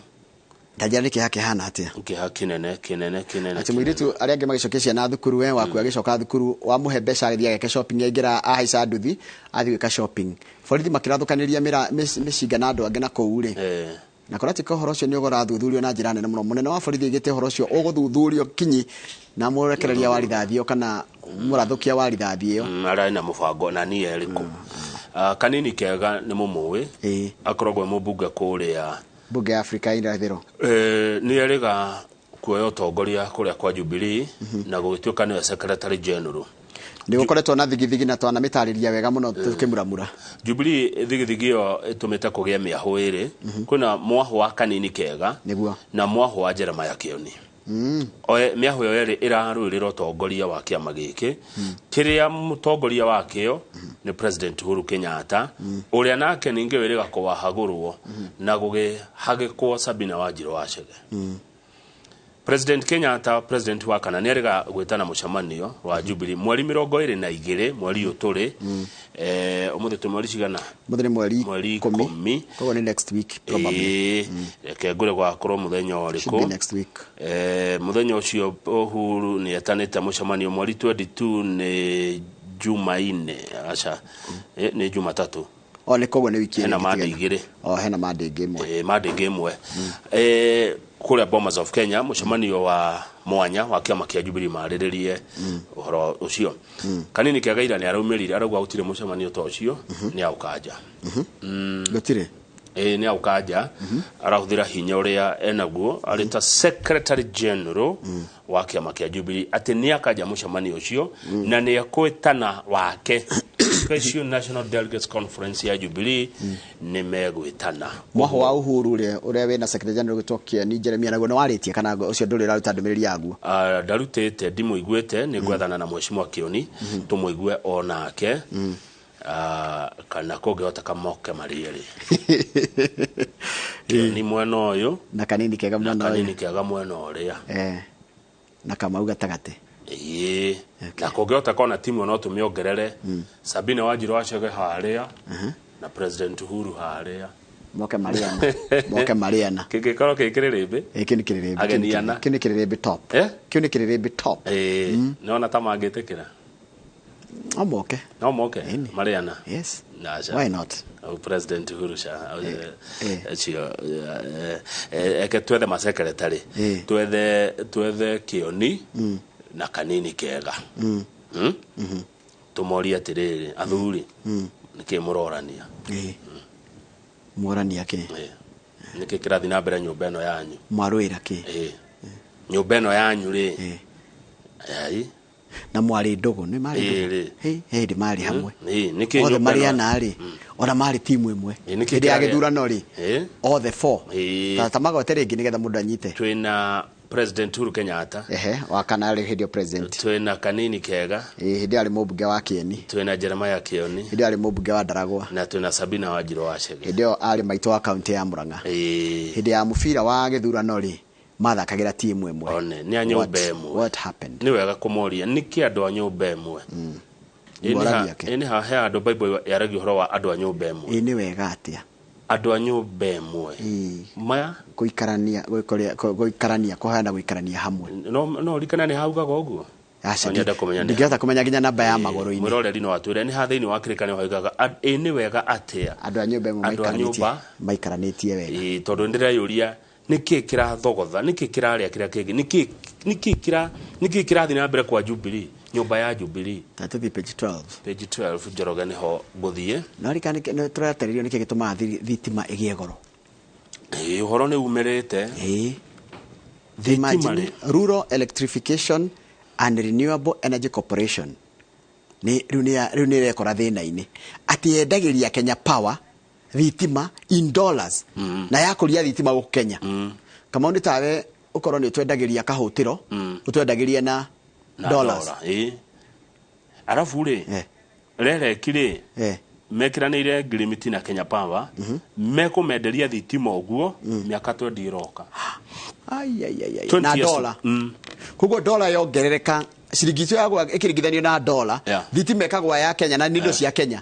Ndanjĩra nĩ kĩeha kĩhana atĩa? Kĩeha kĩnene kĩnene kĩnene. Atĩ mũirĩtu arĩa angĩ magĩcokia ciana thukuru we waku agĩcoka thukuru wamũhe mbeca agĩthiĩ ageke shopping aingĩra ahaica nduthi athiĩ gwĩka shopping. Borithi makĩrathũkanĩria mĩcinga na andũ angĩ na kũu rĩ. Na kũratika ũhoro ũcio nĩ ũrathuthurio na njĩra nene mũno. Mũnene wa borithi aigĩte ũhoro ũcio ũgũthuthurio kinyi na mũrekereria wa rithathi ĩyo kana mũrathũkia wa rithathi ĩyo. Ararĩ na mũbango na niĩ ĩrĩkũ. Kanini kega nĩ mũmũĩ. Akoragwo e mũmbunge kũrĩa Bunge ya Afrika irathĩro. Nĩ erĩga Kuoya ũtongoria kũrĩa kwa Jubilee na gũgĩtuĩka nĩwe secretary general. Nĩ gũkoretwo na thigithigi na twanamĩtarĩria wega mũno tũkĩmuramura. Jubilee thigithigi ĩyo ĩtũmĩte kũgĩe mĩahũ ĩrĩ. Kwĩna mwahũ wa Kanini Kega nĩguo na mwahũ wa Jeremiah Kĩoni. Oe mĩahũ ĩyo ĩrĩ ĩrarũĩrĩra ũtongoria wa kĩama gĩkĩ kĩrĩa mũtongoria wakĩo nĩ President Uhuru Kenyatta, ũrĩa nake ningĩ wĩrĩga kũwahagũrwo na gũgĩhagĩkwo Sabina Wanjirũ Wachege. President Kenyatta, president wa kana, nĩ arĩga gwĩtana mũcemanio wa Jubilee mweri 22 mweri ũyũ tũrĩ. Ũmũthĩ twĩ mweri cigana? Mũthĩ nĩ mweri 10. Koguo nĩ next week probably. Ĩĩ, reke ngũre gwakorwo mũthenya Should ũrĩkũ. be next week. Mũthenya ũcio Uhuru nĩ etanĩte mũcemanio mweri 22 nĩ Jumaine, aca, nĩ Jumatatũ. O nĩ koguo nĩ wiki Hena ĩrĩ mande ĩtiganu. igĩrĩ. O hena mande ĩngĩ ĩmwe. Mande ĩngĩ ĩmwe. Kũrĩa Bomas of Kenya mũcemanio wa mwanya wa kĩama kĩa Jubilee marĩrĩrie ũhoro ũcio. Kanini Kega ira nĩ araumĩrire arauga gũtirĩ mũcemanio ta ũcio, nĩ aũkanja. Gũtirĩ. Ĩĩ, nĩ aũkanja. Arahũthĩra hinya ũrĩa enaguo arĩ ta secretary general wa kĩama kĩa Jubilee atĩ nĩ akanja mũcemanio ũcio na nĩ ekwĩtana wake Special National Delegates Conference ya Jubilee nĩ megwĩtana. Mwahũ wa Uhuru ũrĩa wĩna secretary general gwĩtwo Kĩeni Jeremia naguo nĩ warĩtie kana ũcio ndũrĩ ũraruta ndũmĩrĩri yaguo? Ndarutĩte, ndimũiguĩte, nĩ ngwethana na mheshimiwa Kĩoni tũmũigue o nake. Kana kũngĩhoteka moke marĩ erĩ, Kĩoni mwena ũyũ na Kanini Kega na mwena ũyũ. Kanini Kega mwena ũrĩa. Na Kamau gatagatĩ. Ĩĩ, na kũngĩhoteka ona timu no tũmĩongerere Sabina Wanjirũ Wachege harĩa na President Uhuru harĩa. Moke marĩana, moke marĩana. Kĩngĩkorwo kĩ kĩrĩrĩmbĩ. Ĩ, kĩu nĩ kĩrĩrĩmbĩ. Ageni ana. Kĩu nĩ kĩrĩrĩmbĩ top. Kĩu nĩ kĩrĩrĩmbĩ top. Ĩĩ, nĩwona ta mangĩtĩkĩra? No moke. No moke marĩana. Yes. Aca. Why not? Au President Uhuru ca ũcio eke twethe masekretary, twethe Kĩoni na Kanini Kega. Tũmorie atĩrĩrĩ, athuri, nĩkĩ mũrorania? Mworania kĩ? Nĩkĩ kĩrathiĩ na mbere nyũmba ĩno yanyu? Mwarũĩra kĩ? Nyũmba ĩno yanyu rĩ, ai. Na mwarĩ ndũgũ, nĩ marĩ ndũgũ. Hĩ, hĩndĩ marĩ hamwe. Nĩkĩ othe nyũmba ĩno- marĩana rĩ, ona marĩ timu ĩmwe Nĩkĩ hĩndĩ ya kĩrarĩa? gĩthurano rĩ, othe four. Ta magote rĩngĩ nĩgetha mũndũ anyite. Twĩna President Uhuru Kenyatta. Ehe, wa kana arĩ hĩndĩ ĩyo president. Twĩna Kanini Kega. Ĩĩ, hĩndĩ ĩyo arĩ mũmbunge wa Kĩeni. Twĩna Jeremiah Kĩoni. Hĩndĩ ĩyo arĩ mũmbunge wa Ndaragwa. Na twĩna Sabina Wanjirũ Wachege. Hĩndĩ ĩyo arĩ maitũ wa kaunti ya Murang'a. Hĩndĩ ya mũbira wa gĩthurano rĩ, mathakagĩra timu ĩmwe. One nĩ a nyũmba ĩmwe. What happened? Nĩ wega kũmoria nĩkĩ andũ a nyũmba ĩmwe. Moragia kĩ? Ĩ nĩ ha he handũ Bible yaragia ũhoro wa andũ a nyũmba ĩmwe. Ĩ, nĩ wega atĩa? Andũ a nyũmba ĩmwe maya gũikarania, gũikarania, kũhana gũikarania hamwe. No ririkana nĩ haugaga ũguo. Aca, No nyende kũmenya nĩ ndingĩhota kũmenya nginya namba ya magũrũ-inĩ. Mwĩroreri no atwĩre nĩ ha thĩinĩ wa kĩrĩkanĩro haugaga ĩ nĩ wega atĩa andũ a nyũmba ĩmwe andũ a nyũmba maikaranĩtie wega. Ĩĩ, tondũ nĩndĩreyũria nĩkĩ kĩrathogotha, nĩkĩ kĩrarĩa kĩrĩa kĩngĩ, nĩkĩ kĩrathiĩ na mbere kwa Jubilee, nyũmba ya Jubilee. Ta tũthiĩ page 12. Page 12 Njoroge nĩho ngũthiĩ. No rika nĩ tũratarĩrio nĩkĩ gĩtũmaga thitima ĩgĩe goro. Ĩĩ, ũhoro nĩ umĩrĩte. Thitima Imagine rĩ. Rural Electrification and Renewable Energy Corporation nĩ rĩu nĩ ĩrekora thĩna-inĩ atĩ yendagĩria Kenya Power thitima in dollars na yakũria thitima gũkũ Kenya. Kamau nĩ tawe ũkorwo nĩ ũtwendagĩria kahũtĩro, ũtwendagĩria na dollars. Dola, ĩĩ. Arabu rĩ, rereki rĩ, mekĩranĩire ngirimiti na Kenya Power, mekũmenderia thitima ũguo mĩaka 20 ĩroka. Ai, ai, ai, ai. 20 Na years. dola. Koguo dola yongerereka, ciringi icio yagwa ĩkĩringithanio na dola, thitima ĩkagwa ya Kenya na nĩ indo cia Kenya.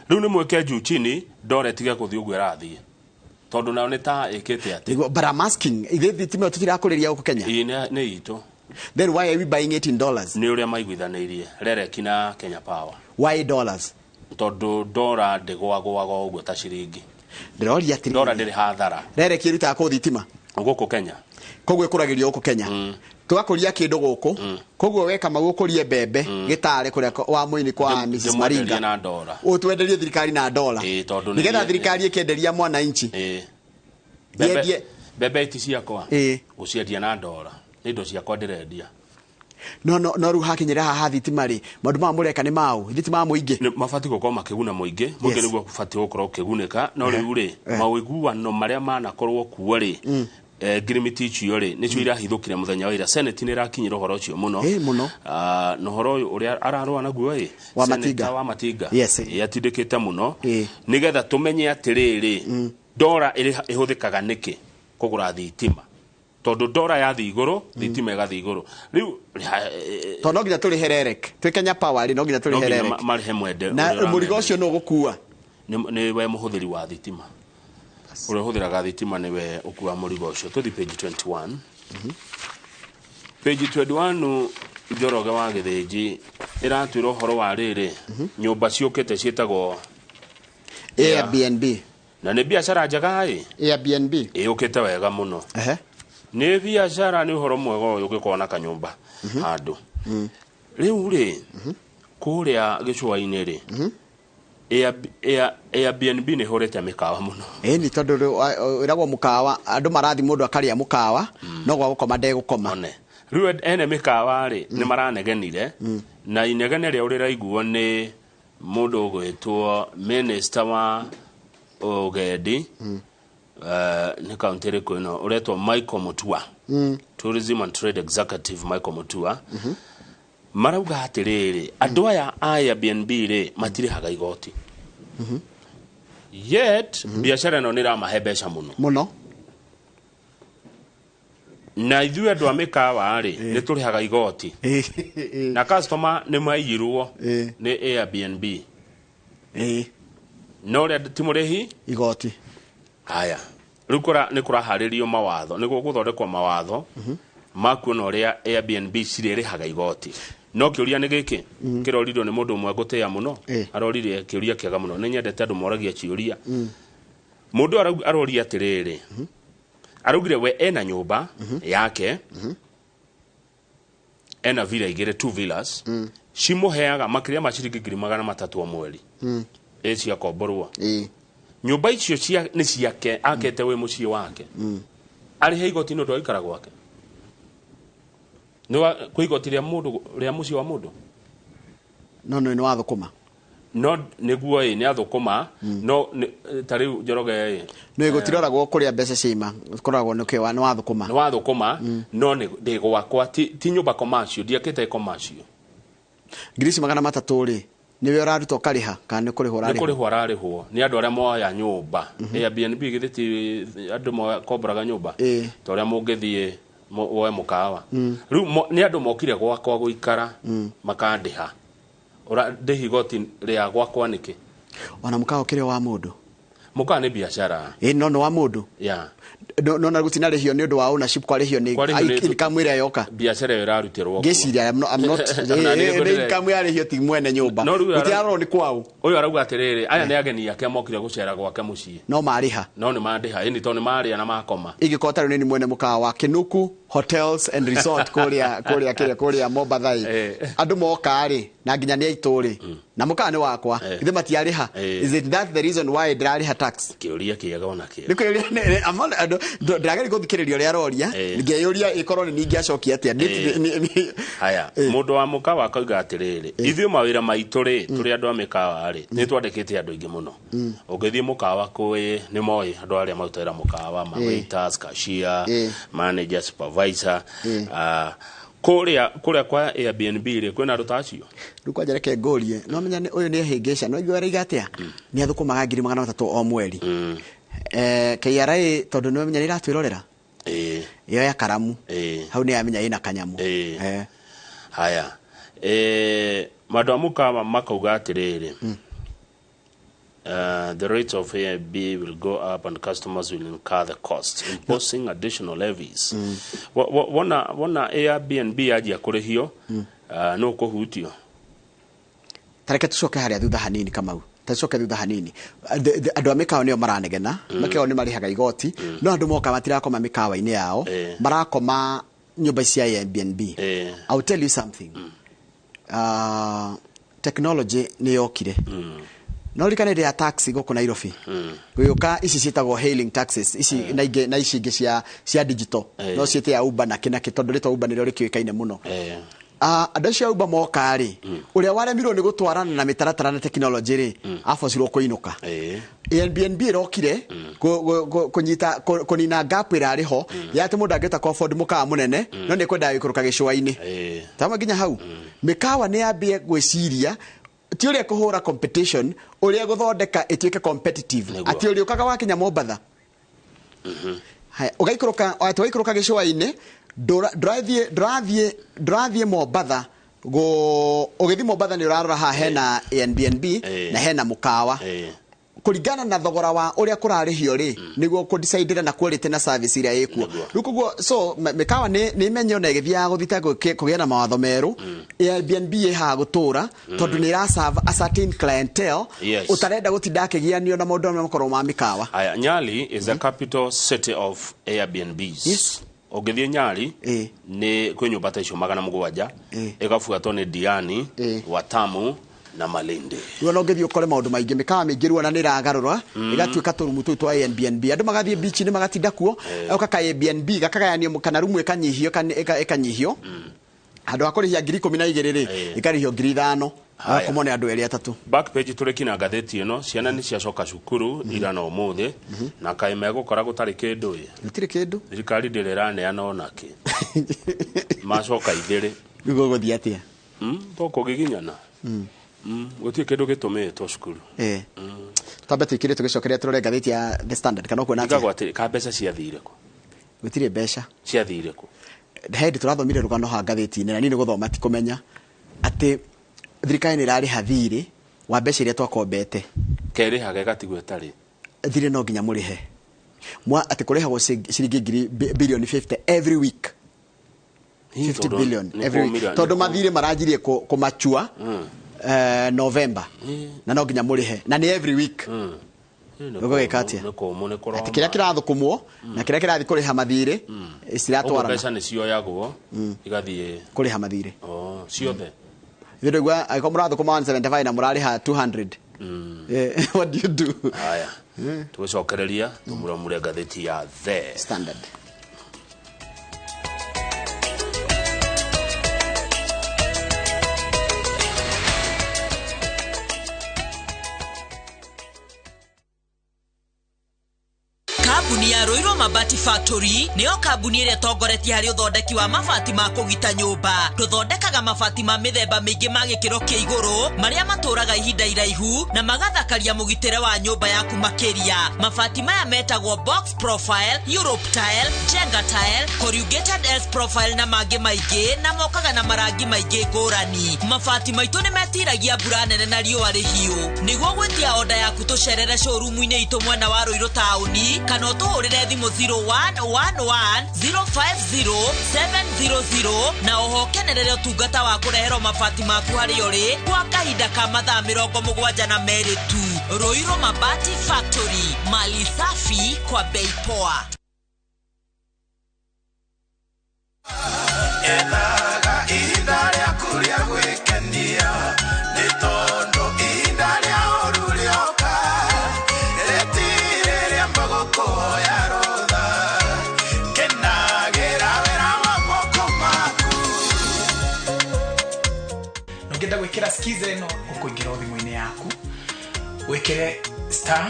Rĩu nĩ mwĩke juu chini dola ĩtige gũthiĩ ũguo ĩrathiĩ, tondũ nayo nĩ ta ĩkĩte atĩ. Nĩguo, but I'm asking, ithuĩ thitima ĩyo tũtirakũrĩria gũkũ Kenya? Ĩĩ, nĩ itũ. Then why are we buying it in dollars? Nĩ ũrĩa maiguithanĩirie rereki na Kenya Power. Why dollars? Tondũ dola ndĩgwagwaga ũguo ta ciringi. Ndĩroria atĩrĩrĩ. Dola ndĩrĩ hathara. Rereki ĩrutaga kũ thitima? Gũkũ Kenya. Koguo ĩkũragĩrio gũkũ Kenya. Tũgakũria kĩndũ gũkũ. Koguo we Kamau ũkũrie mbembe gĩtare kũrĩa wa mũini kwa Mrs Ndĩmwenderie Maringa. na dola. Ũtwenderie thirikari na dola. Ĩĩ, tondũ nĩ Nĩgetha thirikari ĩkĩenderia mwananchi. Mbembe Yendie mbembe iti ciakwa. Ĩĩ. Gũciendia na dola. Nĩ indo ciakwa ndĩrendia. No no no rĩu hakinyĩra haha thitima rĩ, maũndũ maya mũreka nĩ mau thitima ya mũingĩ? Nĩ mabatiĩ gũkorwo makĩguna mũingĩ. Mũingĩ nĩguo ũbatiĩ gũkorwo ũkĩgunĩka, no rĩu rĩ, mawĩiguano marĩa manakorwo kuo rĩ, ngirimiti icio rĩ, nĩcio irahithũkire mũthenya wa ira. Senate nĩ ĩrakinyĩra ũhoro ũcio mũno. Mũno. Ah, na ũhoro ũyũ ũrĩa ararũa naguo ĩ, Wa Senator Matinga. wa Matinga. Yes. Ĩ, atindĩkĩte mũno nĩgetha tũmenye atĩrĩrĩ, ndora ĩhũthĩkaga nĩkĩ kũgũra thitima, tondũ ndora yathiĩ igũrũ, thitima ĩgathiĩ igũrũ rĩu. Tondũ no nginya tũrĩhe REREC twĩ Kenya Power rĩ, no nginya No tũrĩhe nginya REREC. marĩhe mwende Na ũrĩa mũrigo ũramenda. ũcio nũ ũgũkua? Nĩ we mũhũthĩri wa thitima, ũrĩa ũhũthĩraga thitima nĩwe ũkua mũrigo ũcio. Tũthi page 21. Page 21, Njoroge wa Gĩthĩnji, ĩratwĩra ũhoro wa rĩrĩ, nyũmba ciũkĩte ciĩtagwo Airbnb. Na nĩ biacara njega ĩ. Airbnb. Ĩũkĩte wega mũno. Nĩ biacara, nĩ ũhoro mwega ũyũ ũngĩkorwo na kanyũmba handũ. Rĩu rĩ, kũrĩa gĩcũa-inĩ rĩ, Airbnb nĩ ĩhũrĩte mĩkawa mũno. Ĩni, tondũ rĩu, ĩragwo mũkawa, andũ marathi mũndũ akarĩa mũkawa, no gwa gũkoma ndegũkoma. One rĩu ene mĩkawa rĩ, nĩ maranegenire, na inegene rĩao rĩraiguo nĩ mũndũ ũgwĩtwo minister wa ũgendi, nĩ kaunti ĩrĩkũ ĩno, ũretwo Michael Mutua, Tourism and Trade Executive Michael Mutua. Marauga atĩrĩrĩ, andũ aya a Airbnb rĩ, matirĩhaga igoti, yet biacara ĩno nĩ ĩramahe mbeca mũno. Mũno. Na ithuĩ andũ a mĩkawa rĩ, nĩ tũrĩhaga igoti, na customer nĩ maiyirwo nĩ Airbnb, no ũrĩa ti mũrĩhi igoti. Haya, rĩu nĩ kũraharĩrio mawatho, nĩ gũgũthondekwo mawatho ma kuona ũrĩa Airbnb cirĩrĩhaga igoti. No kĩũria nĩ gĩkĩ kĩroririo nĩ mũndũ ũmwe ngũtĩĩa mũno. Aroririe kĩũria kĩega mũno, nĩ nyendete andũ moragia ciũria. Mũndũ aroria atĩrĩrĩ, araugire we ena nyũmba yake, ena villa igĩrĩ, two villas, cimũheaga makĩria ma ciringi 300,000 o mweri, ĩ ciakomborwo. Nyũmba icio nĩ ciake, akete wĩ mũciĩ wake. Arĩhe igoti nĩ ũndũ wa gũikara gwake? Nĩ kwĩ igoti rĩa mũndũ, rĩa mũciĩ wa mũndũ? No no nĩ wathũkũma. No nĩguo ĩ, nĩ athũkũma, no ta rĩu Njoroge ĩ, Nĩ gũtiroragwo kũrĩa mbeca ciaima, kũroragwo nĩ kĩ, nĩ wathũkũma. Nĩ wathũkũma, no nĩ ndĩ gwakwa, ti nyũmba commercial, ndiakĩte commercial. 300,000 rĩ, nĩwe ũraruta ũkarĩha kana nĩ kũrĩhwo Nĩ ũrarĩhwo? Kũrĩhwo ararĩhwo nĩ andũ arĩa moya nyũmba. Airbnb githĩ ti andũ mokomboraga nyũmba, ta ũrĩa mũngĩthiĩ woe mũkawa? Rĩu nĩ andũ mokire gwakwa gũikara, makandĩha. Ũrandĩhi igoti rĩa gwakwa nĩkĩ? Ona mũkawa ũkĩrĩ wa mũndũ? Mũkawa nĩ biacara. Ĩ, no nĩ wa mũndũ. No na gũtinarĩhio nĩ ũndũ wa ownership, kwarĩhio nĩ Kwarĩhio nĩ- income ĩrĩa yoka. Biacara ĩyo ĩrarutĩrwo kuo. Ngĩciria I'm not Ona nĩ nĩ ngũrĩre. income yarĩhio, ti mwene nyũmba. No rĩu Gũtirarorwo nĩ kwao. Ũyũ arauga atĩrĩrĩ, aya nĩ ageni ake mokire gũcera gwake mũciĩ. No marĩha. No nĩ mandĩha ĩni, tondũ nĩ marĩa na makoma. Ingĩkorwo tarĩu nĩ mwene mũkawa wa Kinuku Hotels and Resort kũrĩa kĩrĩa kũrĩa Mombatha ĩ, andũ moka rĩ, na nginya nĩ aitũ rĩ, na mũkawa nĩ wakwa, ithe matiarĩha. Is it that the reason why ndĩrarĩha tax? Kĩũria kĩega ona kĩo. Nĩ kũrĩa ndĩrageria gũthikĩrĩria ũrĩa aroria, ngeyũria ĩkorwo nĩ ningĩacokia atĩa. Haya, mũndũ wa mũkawa akauga atĩrĩrĩ, ithuĩ mawĩra maitũ rĩ, tũrĩ andũ a mĩkawa rĩ, nĩ twandĩkĩte andũ aingĩ mũno. Ũngĩthiĩ mũkawa kwĩ nĩ moĩ andũ arĩa marutaga mũkawa, ma waiters, cashier, manager, supervisor. Kũrĩa kwa Airbnb rĩ, kwĩna andũ ta acio? Rĩu kwanja reke ngũrie, no menya ũyũ nĩ ehĩngĩca, no igua araiga atĩa, nĩ athũkũmaga 300,000 o mweri. KRA tondũ nĩ menya nĩ iratwĩrorera, ĩyo ya karamu hau nĩ yamenya ĩna kanyamũ. Haya, andũ a mũkawa makauga atĩrĩrĩ, the rates of Airbnb will go up and customers will incur the cost, imposing additional levies. Wona Airbnb yanjia kũrĩhio, no kũhutio. Tareke tucoke harĩa thutha hanini, Kamau, tacoke thutha hanini. Andũ a mĩkawa nĩo maranegena. Mĩkawa nĩ marĩhaga igoti, no andũ moka matirakoma mĩkawa-inĩ yao, marakoma nyũmba cia Airbnb. I will tell you something. Technology nĩ yokire. No ririkane ndĩ ya taxi gũkũ Nairobi gũgĩũka ici ciĩtagwo hailing taxis ici na ingĩ na ici ingĩ cia digital no ciĩte ya Uber na kĩ tondũ rĩtwa Uber nĩrĩo rĩkĩũĩkaine mũno. Andũ acio a Uber moka rĩ, ũrĩa waremirwo nĩ gũtwarana na mĩtaratara na tekinoronjĩ rĩ, abocirwo kũinũka. Airbnb ĩrokire kũnyita kũnina gap ĩrarĩ ho ya atĩ mũndũ angĩhota kũ afford mũkawa mũnene no nĩ kwendaga gũikũrũka gĩcũa-inĩ. Tama nginya hau mĩkawa nĩ yambie gwĩciria ti ũrĩa kũhũra competition, ũrĩa gũthondeka ĩtuĩke competitive, atĩ ũrĩũkaga wakinya Mombatha ũgaikũrũka, atĩ waikũrũka gĩcũa-inĩ ndũrathiĩ Mombatha, ũgĩthiĩ Mombatha nĩ ũrarora haha hena Airbnb na hena mũkawa kũringana na thogora wa ũrĩa kũrarĩhio rĩ, nĩguo kũdecidĩra na quality na service ĩrĩa ĩkuo rĩu. Koguo so mĩkawa nĩ imenyo na ĩgĩthiaga gũthita kũgĩa na mawatho merũ. Airbnb ĩ haha gũtũra tondũ nĩ ĩra serve a certain clientele ũtarenda gũtinda akĩgianio na maũndũ marĩa makoragwo ma mĩkawa. Aya, Nyali is the capital city of Airbnbs. Yes. Ũngĩthiĩ Nyali nĩ kwĩ nyũmba ta icio 700 ĩgabuatwo nĩ Diani, Watamu na Malindi. Rĩu no ngĩthiĩ ũkore maũndũ maingĩ, mĩkawa mĩingĩ rĩu ona nĩ ĩragarũra ĩgatuĩka tũrumu tũu twa Airbnb, andũ magathiĩ beach-inĩ magatinda kuo, oka ka Airbnb gakagayanio kana rumu ĩkanyihio ĩkanyihio handũ ha kũrĩhia 12,000 rĩ, ĩkarĩhio 5,000 agakomwo nĩ andũ erĩ atatũ. Back page tũrĩki na ngathĩti ĩno, ciana nĩ ciacoka cukuru ira na ũmũthĩ na kaĩ megũkora gũtarĩ kĩndũ ĩ. Gũtirĩ kĩndũ. Thirikari ndĩrĩ ĩraneana onakĩ. Macoka ithĩrĩ. Rĩu gũgũthiĩ atĩa? Tũkũgiginyana. Gũtirĩ kĩndũ gĩtũmĩtwo cukuru. Twambe tũikĩrie tũgĩcokeria tũrore ngathĩti ya The Standard kana ũkuona atĩa? Njigagwo atĩrĩ, ka mbeca ciathire kũ? Gũtirĩ mbeca. Ciathire kũ? He hĩndĩ tũrathomire rũgano ha ngathĩti-inĩ na niĩ nĩ gũthoma ti kũmenya atĩ thirikari nĩ ĩrarĩha thirĩ wa mbeca iria twakombete. Kerĩhaga ĩgatigwo ĩtarĩ. Thirĩ no nginya mũrĩhe. Atĩ kũrĩhagwo ciringi bilioni 50 every week. 50 billion every week. Tondũ mathirĩ maranjirie kũmachua November na no nginya mũrĩhe na nĩ every week. Ũgũgĩka atĩa? Atĩ kĩrĩa kĩrathũkũmwo na kĩrĩa kĩrathiĩ kũrĩha mathirĩ ciratwarana. Mbeca nĩ cioyagwo igathiĩ kũrĩha mathirĩ. Ciothe. Ithuĩ ndũigua angĩkorwo mũrathũkũma 175 na mũrarĩha 200. What do you do? Haya. Tũgĩcokereria tũmuramure ngathĩti ya The Standard. Kambuni ya Ruiru Mabati Factory nĩyo kambuni ĩrĩa ĩtongoretie harĩ ũthondeki wa mabati ma kũgita nyũmba. Tũthondekaga mabati ma mĩthemba mĩingĩ ma gĩkĩro kĩa igũrũ marĩa matũraga ihinda iraihu na magathakaria mũgitĩre wa nyũmba yaku makĩria. Mabati maya metagwo box profile, Europe tile, Jenga tile, corrugated S profile na mangĩ maingĩ, na mokaga na marangi maingĩ ngũrani. Mabati maitũ nĩ metiragia mbura nene na riũa rĩhiũ. Nĩguo gwĩtia oda yaku tũcerere showroom-inĩ itũ mwena wa Ruiru taũni kana ũtũhũrĩre thimũ 0111 050 700 na oho kenerere ũtungata wa kũreherwo mabati maku harĩa ũrĩ kwa kahinda ka mathaa 72 tu. Ruiru Mabati Factory, mali safi kwa bei poa. Ethaga ihinda rĩaku rĩa gwĩkenia nĩ tondũ ihinda rĩa ũru rĩoka rĩtirĩ rĩamba gũkũhoya rũtha, kenagĩra wĩra wa moko maku. Na ũngĩenda gwĩkĩra skiza ĩno ũkũingĩra thimũ-inĩ yaku wĩkĩre star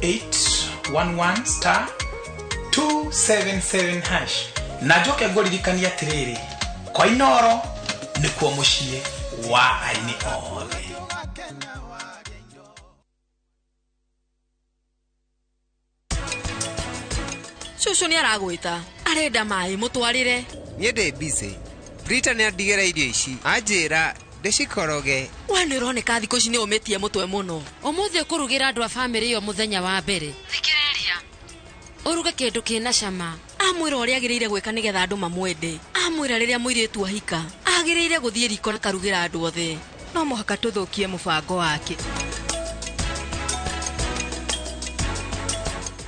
811 star 277 hash na njoke ngũririkanie atĩrĩrĩ, kwa Inoro nĩkuo mũciĩ wa aini othe. Cũcũ nĩ aragwĩta arenda maĩ mũtwarĩre. Niĩ ndĩ busy. Rita nĩ andigĩra irio ici anjĩra ndĩcikoroge. We nĩ ũroneka thikũ ici nĩ ũmĩtie mũtwe mũno. Ũmũthĩ ũkũrugĩra andũ a bamĩrĩ ĩyo mũthenya wa mbere. Thikĩrĩria, ũruge kĩndũ kĩna cama. Amwĩra ũrĩa agĩrĩire gwĩka nĩgetha andũ mamwende. Amwĩra rĩrĩa mũirĩtu ahika agĩrĩire gũthiĩ riko akarugĩra andũ othe. No mũhaka tũthũkie mũbango wake.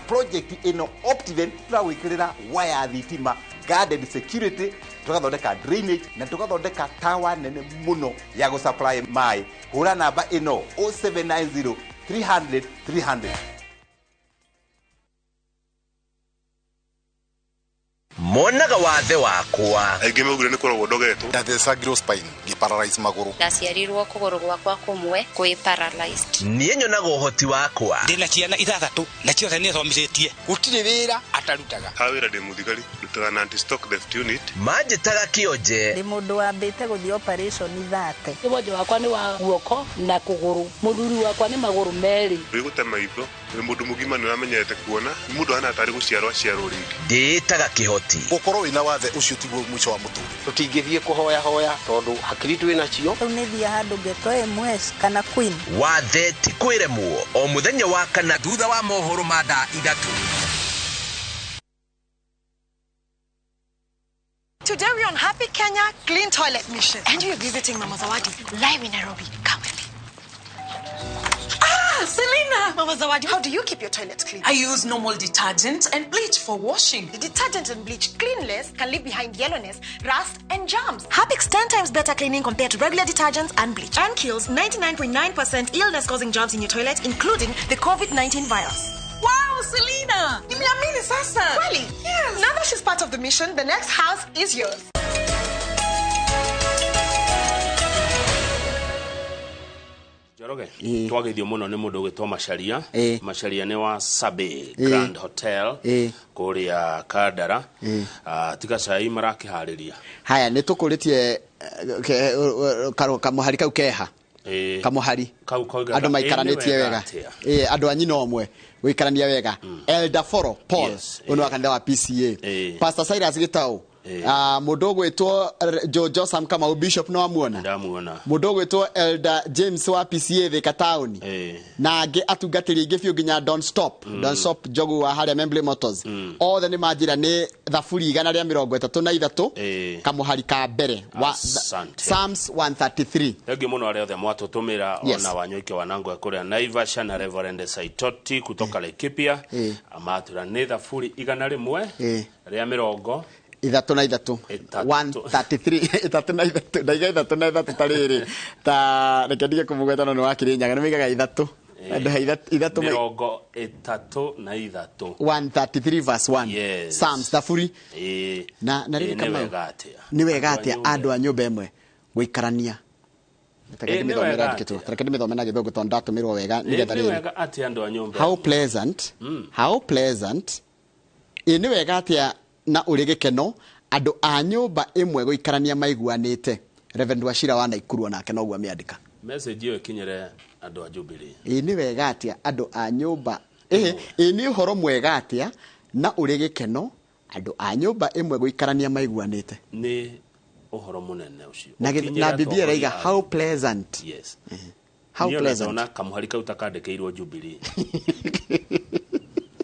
Project ĩno Optiven tũragwĩkĩrĩra waya thitima, guarded security, tũgathondeka drainage na tũgathondeka tower nene mũno ya gũsupply maĩ. Hũra namba ĩno 0790 300 300. Monaga wathe wakwa. Aingĩ maugire nĩ kũrogwo ndogetwo. Ndathecangirwo spine ngĩparalyze magũrũ. Ndaciarirwo kũgũrũ gwakwa kũmwe kwĩ paralyzed. Niĩ nyonaga ũhoti wakwa. Ndĩna ciana 6 na ciothe nĩ thomithĩtie. Gũtirĩ wĩra atarutaga. Ha wĩra ndĩ mũthigari, ndutaga na anti-stock theft unit. Manjĩtaga kĩonje. Ndĩ mũndũ wambĩte gũthiĩ operation 30. Wonje wakwa nĩ wa guoko na kũgũrũ. Mũthuri wakwa nĩ magũrũ merĩ. Wĩ gũte maitho, wĩ mũndũ mũgima nĩ ũramenyete kuona, nĩ mũndũ ahana tarĩ gũciarwo aciarwo rĩngĩ. Ndĩĩtaga kĩhoti. Gũkorwo wĩna wathe ũcio tiguo mũico wa mũtũrĩre. Tũtingĩthiĩ kũhoya hoya tondũ hakiri twĩ nacio. Rĩu nĩ thiĩ handũ ngetwo MS kana Queen. Wathe ti kwĩremwo o mũthenya wa kana thutha wa mohoro ma thaa 3. Today we're on Happy Kenya Clean Toilet Mission. And we're visiting Mama Zawadi live in Nairobi. Come with me. Ah, Selena! Mama Zawadi, how do you keep your toilet clean? I use normal detergent and bleach for washing. The detergent and bleach cleanless can leave behind yellowness, rust, and germs. Harpic's 10 times better cleaning compared to regular detergents and bleach. And kills 99.9% illness-causing germs in your toilet, including the COVID-19 virus. Wow, Selena! Nimeamini sasa. Really? Yes. Now that she's part of the mission, the next house is yours. Njoroge, twageithio muno ni mundu gwitwo Macharia. Macharia ni wa Sabe Grand Hotel kuria Kandara. Tiga cai marakihariria. Haya ni tukuritie kamuhari kau keha. Kamuhari andu maikaranitie wega. Andu a nyina omwe guikarania wega. Elder Foro Paul uno wa kanitha wa PCA. Pastor Cyrus Gitau. Mundu gwitwo Jojo Sam Kamau Bishop no amuona. Ndamuona. Mundu gwitwo Elder James wa PCA Thika Town. Na angi atungatĩri aingĩ biũ nginya Don't Stop. Don't Stop Njogu wa harĩa Membley Motors. Othe nĩ manjĩra nĩ thaburi 133 kamuhari ka mbere wa Psalms 133. Thengi muno arĩa othe mwatũtũmĩra ona Wanyoike wa Nangwe kũrĩa Naivasha na Reverend Saitoti kutoka Laikipia. Amatũra nĩ thaburi 100 rĩa mĩrongo 33 133 33 ndaiga 33 tariri ta reke ndige kumugweta no wa Kirinyaga nĩ maigaga ithatũ ithatũ mĩrongo ĩtatũ na ithatũ 133 verse 1 Psalms thaburi na rĩrĩ kama nĩ wega atĩa andũ a nyũmba ĩmwe gũikarania. Reke ndĩmĩthome na gĩthũngũ tondũ ndatũmĩrwo wega nĩgetha rĩrĩ how pleasant, how pleasant nĩ wega atĩa na uri gikeno andu a nyumba imwe guikarania maiguanite. Reverend Wachira wa Naikuru onake noguo amiandika message iyo ikinyere andu a Jubilee. Ni wega atia andu a nyumba ni uhoro mwega atia na uri gikeno andu a nyumba imwe guikarania maiguanite. Ni uhoro munene ucio na Biblia iraiga how pleasant. Yes. How pleasant. Niona kamuhari kau takandikirwo Jubilee.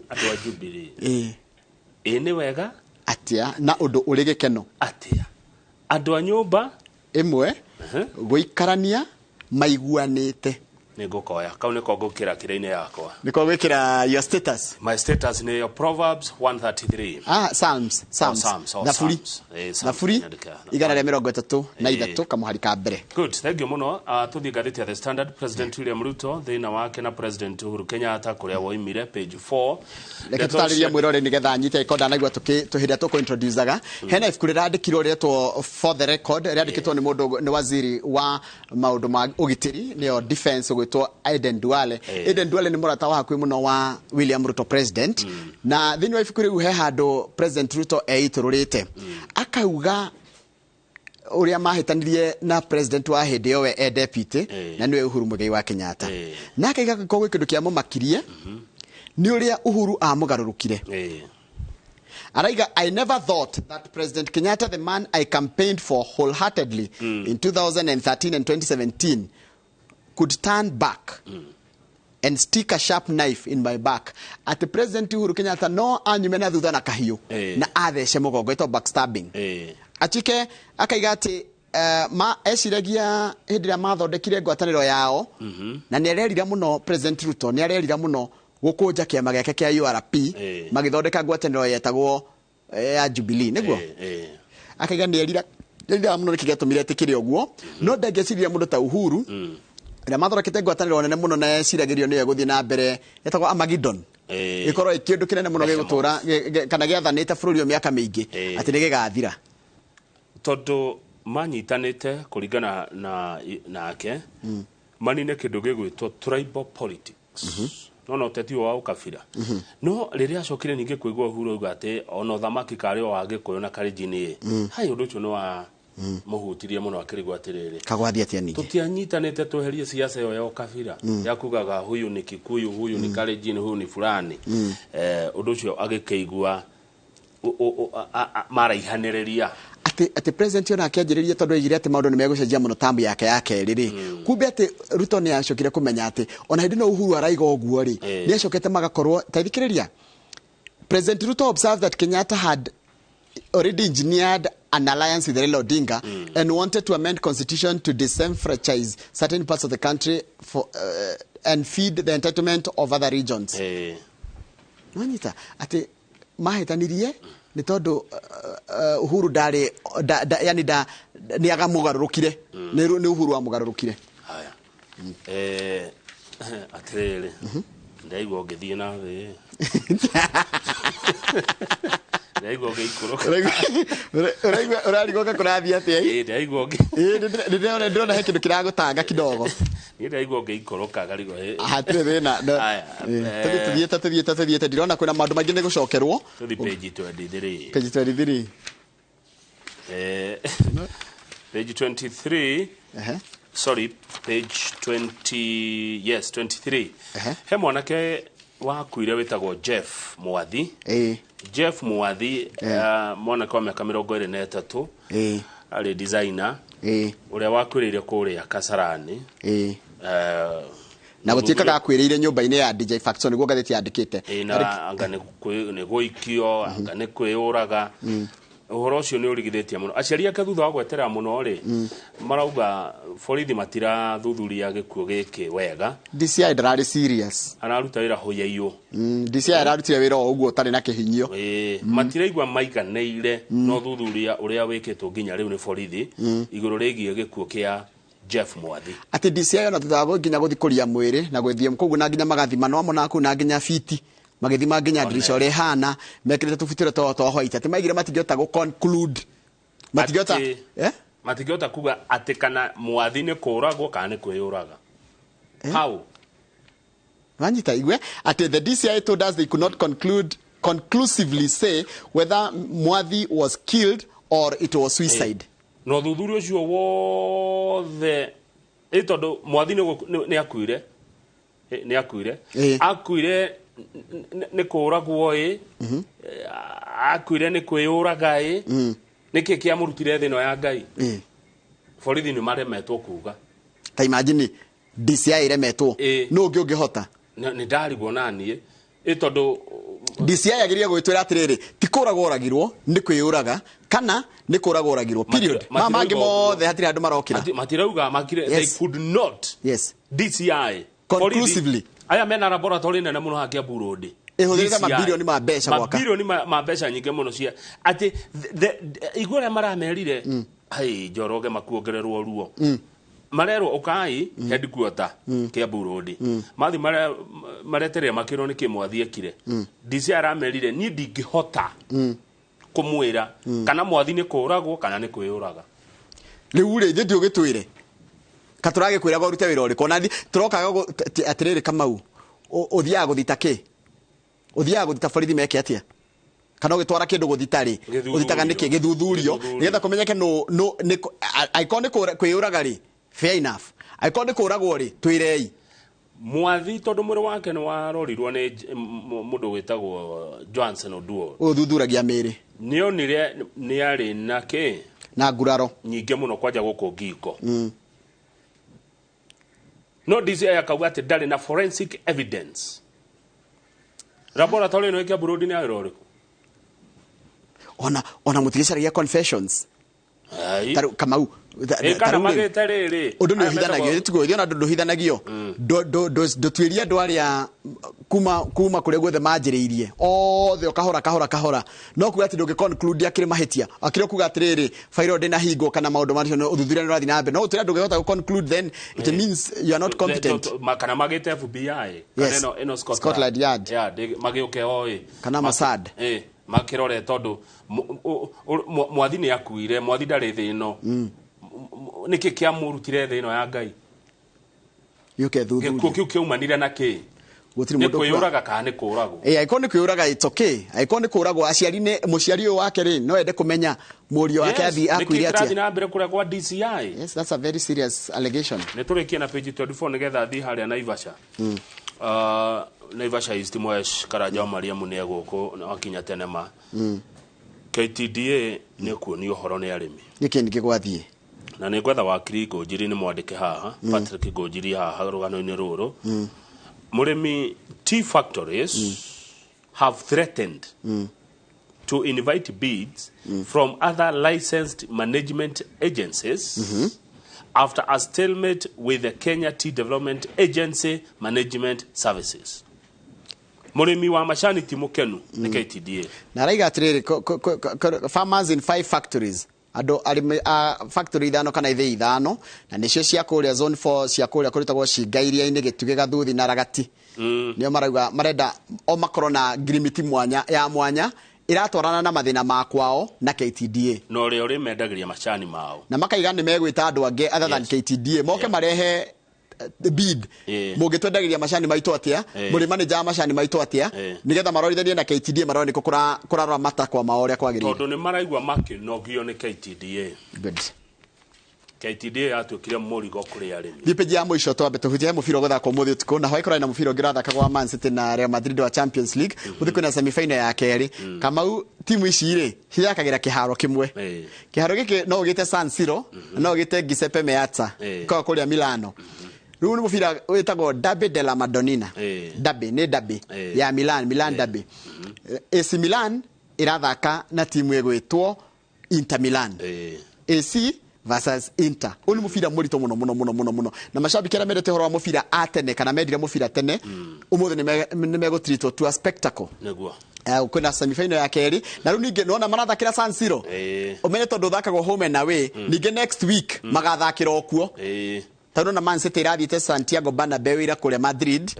Andu a Jubilee ni wega atia na undu uri gikeno atia andu a nyumba imwe guikarania maiguanite. Ni ngukoya kau niko ngukira kira-ini yakwa niko gwikira your status. My status ni your Proverbs 133. Psalms thaburi thaburi 133 kamuhari ka mbere. Good, thank you muno. Tuthi ngathĩti ya The Standard. President William Ruto thĩna wake na President Uhuru Kenyatta kũrĩa woimire page 4. Reke tũtarĩrie mwĩrore nĩgetha anyite iko ndanaigua tũhĩrĩa tũkũ-introducaga. Hena ibuku rĩrandĩkirwo rĩretwo For the Record, rĩandĩkĩtwo nĩ mũndũ nĩ waziri wa maũndũ ma ũgitĩri nĩyo defense ũgwĩtwo Aden Duale. Aden Duale nĩ mũrata wa hakuhĩ mũno wa William Ruto president. Na thĩinĩ wa ibuku rĩu he handũ President Ruto eitũrũrĩte akauga ũrĩa mahĩtanirie na president wa hĩndĩ ĩyo we e deputy na nĩwe Uhuru Muigai wa Kenyatta. Na akaiga ko gwĩ kĩndũ kĩamũmakirie nĩ ũrĩa Uhuru amũgarũrũkire. Araiga, I never thought that President Kenyatta, the man I campaigned for wholeheartedly in 2013 and 2017, could turn back and stick a sharp knife in my back. At the President Uhuru Kenyatta no anyume na thutha na kahiũ na athece mũgongo ĩtagwo backstabbing. Atuĩke akaiga atĩ ma eciragia hĩndĩ ĩrĩa mathondekire ngwatanĩro yao na nĩ arerira mũno President Ruto nĩ arerira mũno gũkũnja kĩama gĩake kĩa URP magĩthondeka ngwatanĩro yetagwo ya Jubilee nĩguo. Akaiga nĩ erira mũno nĩkĩ gĩatũmire etĩkĩre ũguo no ndangĩeciria mũndũ ta Uhuru Ĩrĩa mathondekete ngwatanĩro nene mũno na yeciragĩrio nĩyo ĩgũthiĩ na mbere ĩtagwo Armageddon. Ĩkorwo ĩ kĩndũ kĩnene mũno gĩgũtũra kana gĩathanĩte bũrũri ũyũ mĩaka mĩingĩ atĩ nĩ gĩgathira. Tondũ manyitanĩte kũringana na nake manine kĩndũ gĩgwĩtwo tribal politics, no ũteti ũyũ wa ũkabira. No rĩrĩa acokire ningĩ kũigua Uhuru auga atĩ ona ũthamaki karĩ o wa Gĩkũyũ na Kalenjin ĩ, hai ũndũ ũcio nĩ wa mũhutirie mũno akĩrigwo atĩrĩrĩ, Kagwathiĩ atĩa ningĩ? Tũtianyitanĩte tweherie siasa ĩyo ya ũkabira ya kugaga huyu ni Kikuyu, huyu ni Kalenjin, huyu ni fulani. Ũndũ ũcio agĩkĩigua maraihanĩrĩria. Atĩ president ona akĩanjĩrĩria tondũ aigire atĩ maũndũ nĩ megũcenjia mũno tamu yake ya kerĩ rĩ, kumbe atĩ Ruto nĩ acokire kũmenya atĩ ona hĩndĩ ĩno Uhuru araiga ũguo rĩ, nĩ acokete magakorwo ta thikĩrĩria. President Ruto observed that Kenyatta had already engineered an alliance with Raila Odinga and wanted to amend constitution to disenfranchise certain parts of the country for and feed the entitlement of other regions. Wanyita atĩ mahĩtanirie nĩ tondũ Uhuru ndarĩ yani da nĩ agamũgarũrũkire, nĩ Uhuru wamũgarũrũkire. Haya. Atĩrĩrĩ, ndaigua ũngĩthiĩ na thĩ, ndaigua ũngĩikũrũka. Ũraigua ũrarigwo kũrathiĩ atĩa? Ĩ, ndaigua ũngĩ Ĩ, ndĩrona he kĩndũ kĩragũtanga kidogo. Niĩ ndaigua ũngĩikũrũka ngarigwo ĩ. Hatirĩ thĩna. Haya, Tũthiĩte ndĩrona kwĩna maũndũ maingĩ nĩ gũcokerwo. Tũthiĩ page 23. Page 23. Page 23. Sorry, page 20, yes, 23. He mwanake wakuire wĩtagwo Jeff Mwathi. Jeff Mwathi, mwanake wa mĩaka 23, arĩ designer ũrĩa wakuĩrĩire kũrĩa Kasarani. Na gũtuĩkaga akwĩrĩire nyũmba-inĩ ya DJ Faxon nĩguo ngathĩti yandĩkĩte. Ĩ, na anga nĩ gũikio, anga nĩ kwĩyũraga. Ũhoro ũcio nĩ ũrigithĩtie mũno aciari ake thutha wa gweterera mũno rĩ, marauga borithi matirathuthuria gĩkuũ gĩkĩ wega. DCI ndararĩ serious. Araruta wĩra hũyaiũ. DCI ararutire wĩra o ũguo ũtarĩ na kĩhinyio. Ĩ, matiraigua maiganĩire no thuthuria ũrĩa wĩkĩtwo nginya rĩu nĩ borithi igũrũ rĩgiĩ gĩkuũ kĩa Jeff Mwathi. Atĩ DCI ona thutha wa nginya gũthiĩ kũria mwĩrĩ na gwĩthiĩ kũguo na nginya magathima no amwe kũu na nginya fiti magĩthima nginya ndirisha ũrĩa ĩhana mekĩrĩte tũbuti tũrĩa twa white atĩ maigire matingĩhota gũ conclude, matingĩhota Matingĩhota kuga atĩ kana Mwathi nĩ kũragwo kana nĩ kwĩyũraga. How? Wanyita igwe atĩ the DCI told us they could not conclusively say whether Mwathi was killed or it was suicide. Na ũthuthuria ũcio wothe ĩ tondũ Mwathi nĩ akuire. Nĩ akuire. Akuire nĩ kũragwo ĩ, akuire nĩ kwĩyũraga ĩ, nĩkĩ kĩamũrutire thĩ ĩno ya Ngai? Borithi nĩ maremetwo kuga. Ta imagine DCI iremetwo, nũ ũngĩ ũngĩhota? Nĩ ndarigwo naniĩ ĩ tondũ DCI agĩrĩire gwĩtwĩra atĩrĩrĩ, ti kũragwo oragirwo, nĩ kwĩyũraga kana nĩ kũragwo oragirwo, period. Ma mangĩ mothe hatirĩ handũ marokĩra. Matirauga makire, they could not. DCI Conclusively. Aya mena laboratory nene mũno hakia Kiambu Road. Ĩhũthĩrĩte DCI. mabirioni ma mbeca gwaka. Mabirioni ma mbeca nyingĩ mũno cia atĩ igua ũrĩa maramerire hai Njoroge makuongererwo ruo. Marerwo ũkai headquarter Kiambu Road. Mathi mareterera makĩrwo nĩkĩ Mwathi ekire. DCI aramerire niĩ ndingĩhota kũmwĩra kana Mwathi nĩ kũragwo kana nĩ kwĩyũraga. Rĩu rĩ, ithuĩ ndũgĩtwĩre ka tũragĩkwĩraga ũrute wĩra ũrĩkũ? Ona tũrokaga atĩrĩrĩ Kamau, ũthiaga gũthita kĩ? Ũthiaga gũthita borithi meke atĩa? Kana ũgĩtwara kĩndũ gũthita rĩ, ũthitaga nĩkĩ? Gĩthuthurio nĩgetha kũmenyeke nũ angĩkorwo nĩ kwĩyũraga rĩ, fair enough. Angĩkorwo nĩ kũragwo rĩ, twĩrei. Mwathi tondũ mwĩrĩ wake nĩ warorirwo nĩ mũndũ wĩtagwo Johnson Oduor. Ũthuthuragia mĩĩrĩ. Nĩonire nĩ arĩ na kĩ? Na nguraro. Nyingĩ mũno kwanja gũkũ ngingo. No DCI akauga atĩ ndarĩ na forensic evidence. Laboratory ĩno ĩ Kiambu Road nĩ ya wĩra ũrĩkũ? Ona mũtigĩcaragia confessions. Tarĩu Kamau, Kana magĩte rĩrĩ Ũndũ nĩ ũhithanagio, tiguo ithuĩ ona ndũhithanagio. Ndũtuĩrie andũ arĩa kuma kũrĩa guothe manjĩrĩirie othe o kahora kahora kahora, no kuga atĩ ndũngĩ conclude akĩrĩ mahĩtia, akĩrĩ kuga atĩrĩrĩ fairo ndĩnahingwo kana maũndũ macio, ũthuthuria nĩ ũrathiĩ na mbere, no gũtwĩra ndũngĩhota gũ conclude, then it means you are not competent. Kana magĩte FBI Yes. kana ĩno Scotland Yard. Magĩũke oĩ Kana Mossad. Makĩrore tondũ mwathi nĩ akuire, mwathi ndarĩ thĩ ĩno. Nĩkĩ kĩamũrutire thĩ ĩno ya Ngai? Yũke thuthuria. Gĩkuũ kĩu kĩaumanire na kĩ? Gũtirĩ Nĩ mũndũ kwĩyũraga kana nĩ kũũragwo? Angĩkorwo nĩ kwĩyũraga, it's okay. Angĩkorwo nĩ kũũragwo, aciari nĩ mũciari ũyũ wake rĩ, no ende kũmenya mũriũ wake Yes, akuire nĩkĩ kĩrathiĩ atĩa. na mbere kũrĩa kwa DCI? Yes, that's a very serious allegation. Nĩ tũrĩkie na page 24 nĩgetha thiĩ harĩa Naivasha. Naivasha East Mwesh Karanja wa Mariamu nĩ egũkũ na wakinya tene ma. KTDA nĩ kuonio ũhoro nĩ arĩmi. Nĩkĩ nĩkĩ gwathiĩ? Na nĩ ngwetha wakiri Ngũnjiri nĩ mwandĩke haha, Patrick Ngũnjiri haha rũgano-inĩ rũrũ. Mũrĩmi, tea factories have threatened to invite bids from other licensed management agencies after a stalemate with the Kenya Tea Development Agency Management Services. Mũrĩmi wa macani ti mũkenu nĩ KTDA. Na araiga atĩrĩrĩ, farmers in 5 factories, andũ arĩmi a factory 5 kana ithĩ 5, na nĩcio cia kũrĩa zone 4 cia kũrĩa kũrĩtagwo Cinga iria-inĩ, Gĩtugĩ, Gathuthi na Ragati. Nĩo marauga marenda o makorwo na ngirimiti mwanya ya mwanya iratwarana na mathĩna ma kwao na KTDA. Na ũrĩa ũrĩmendagĩria macani mao. Na makaiga nĩ megwĩta andũ angĩ other than KTDA moke marehe bid. Mũngĩtwendagĩria macani maitũ atĩa, mũrĩ manager wa macani maitũ atĩa, nĩgetha marorithanie na KTDA marore nĩkũ kũrarora matakwa mao ũrĩa kwagĩrĩire. Tondũ nĩ maraigua makĩnogio nĩ KTDA. Good. KTDA yatuĩkire mũrigo kũrĩ arĩmi. Thiĩ page ya mũico twambe tũhutie mũbira ũgũthakwo ũmũthĩ ũtukũ, na hwaĩ kũrarĩ na mũbira ũngĩ ũrathakagwo wa Man City na Real Madrid wa Champions League. Ũmũthĩ kwĩna semi-final ya kerĩ. Kamau, timu ici rĩ cithakagĩra kĩharo kĩmwe. Kĩharo gĩkĩ no ũgĩte San Siro, no ũgĩte Giuseppe Meazza, koragwo kũrĩa Milano. Rĩu nĩ mũbira wĩtagwo Derby della Madonnina. Derby nĩ derby ya Milan, Milan derby. AC Milan ĩrathaka na timu ĩgwĩtwo Inter Milan. AC versus Inter. Ũyũ nĩ mũbira mũritũ mũno mũno mũno mũno mũno. Na mashabiki arĩa mendete ũhoro wa mũbira a tene kana mendire mũbira tene, ũmũthĩ nĩ megũtreatwo to a spectacle. Nĩguo. Kwĩna semi-final ya kerĩ, na rĩu ningĩ nĩwona marathakĩra San Siro. Ũmenye tondũ ũthakagwo home and away, ningĩ next week magathakĩra o kuo. Tondũ na Man City irathiĩte Santiago Bernabeu ira kũrĩa Madrid.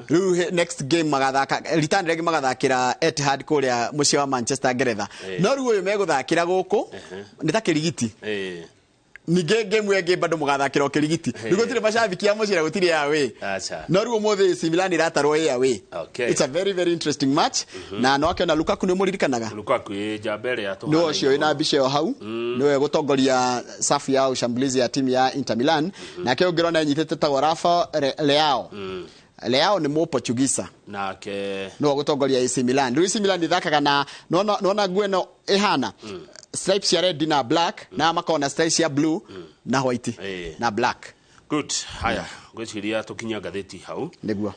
Rĩu next game magathaka return rĩngĩ magathakĩra Etihad kũrĩa mũciĩ wa Manchester Ngeretha. No rĩu ũyũ megũthakĩra gũkũ nĩ ta kĩrigiti. Ningĩ game ĩngĩ bado mũgathakĩra o kĩrigiti. Rĩu gũtirĩ mashabiki a mũciĩ na gũtirĩ away. No rĩu ũmũthĩ AC Milan iratarwo ĩ away. It's a very very interesting match. Na no akĩona Lukaku nĩ ũmũririkanaga? Lukaku ĩ njamba ĩrĩa Nĩ ũcio wĩna mbica ĩyo hau, nĩwe gũtongoria safu ya ushambulizi ya timu ya Inter Milan. Nake ũngĩrona ĩnyitĩte tagwo Rafa Leao. Leao nĩ Mũportugisa. Nake nĩwe gũtongoria AC Milan. Rĩu AC Milan ithakaga na nĩwona nguo ĩno ĩhana stripes cia red na black, na makorwo na stripes cia blue na white na black. Good. Haya, ngwĩciria tũkinyia ngathĩti hau. Nĩguo.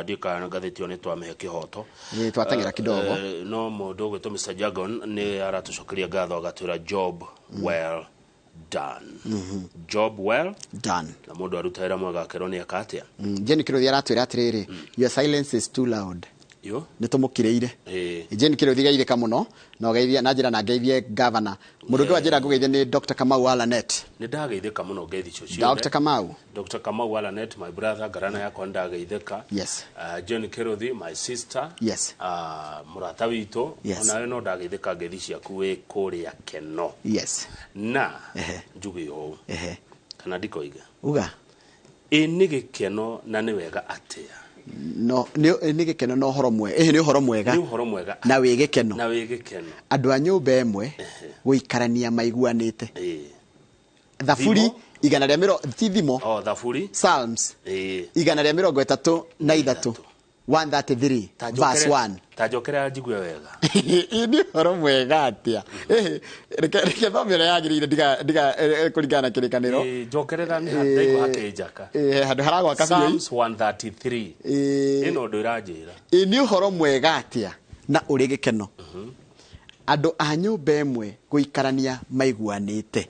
Ndiũĩ kana ngathĩti ĩyo nĩ twamĩhe kĩhoto. Twateng'era kidogo. No mũndũ ũgwĩtwo Mr. Jagon nĩ aratũcokeria ngatho agatwĩra job well done. Job well done. Na mũndũ aruta wĩra mwega akerwo nĩ eka atĩa. Jane Kĩrũthi aratwĩra atĩrĩrĩ, your silence is too loud. Yo. Nĩ tũmũkirĩire. Jane Kĩrũthi geithĩka mũno na ũgeithie na njĩra na ngeithie governor. Mũndũ ũngĩ wa njĩra ngũgeithie nĩ Dr. Kamau wa Lanet. Nĩ ndageithĩka mũno ngeithi icio ciothe. Dr. Kamau. Dr. Kamau wa Lanet, my brother, ngarana yakwa nĩ ndageithĩka. Yes. Jane Kĩrũthi, my sister. Yes. Mũrata witũ. Yes. Onawe no ndageithĩka ngeithi ciaku wĩ kũrĩa Keno. Yes. Na njuge ũũ. Kana ndikoiga. Uga. Ĩ nĩ gĩkeno na nĩ wega atĩa? No nĩ gĩkeno na ũhoro mwega. Nĩ ũhoro mwega. Nĩ ũhoro mwega. Na wĩ gĩkeno. Na wĩ gĩkeno. Andũ a nyũmba ĩmwe gũikarania maiguanĩte. Thaburi igana rĩa mĩrongo ti thimo. Oh, thaburi. Psalms. 133 133 verse 1. Ta njokera njigue wega. Nĩ ũhoro mwega atĩa? Reke thome ũrĩa yagĩrĩire ndiga kũringana na kĩrĩkanĩro. Njokerera nĩ ndaigua hakĩnjaka. Handũ haragwaka biũ. Psalms 133. Ĩno ũndũ ĩranjĩra. Nĩ ũhoro mwega atĩa na ũrĩ gĩkeno. Andũ a nyũmba ĩmwe gũikarania maiguanĩte.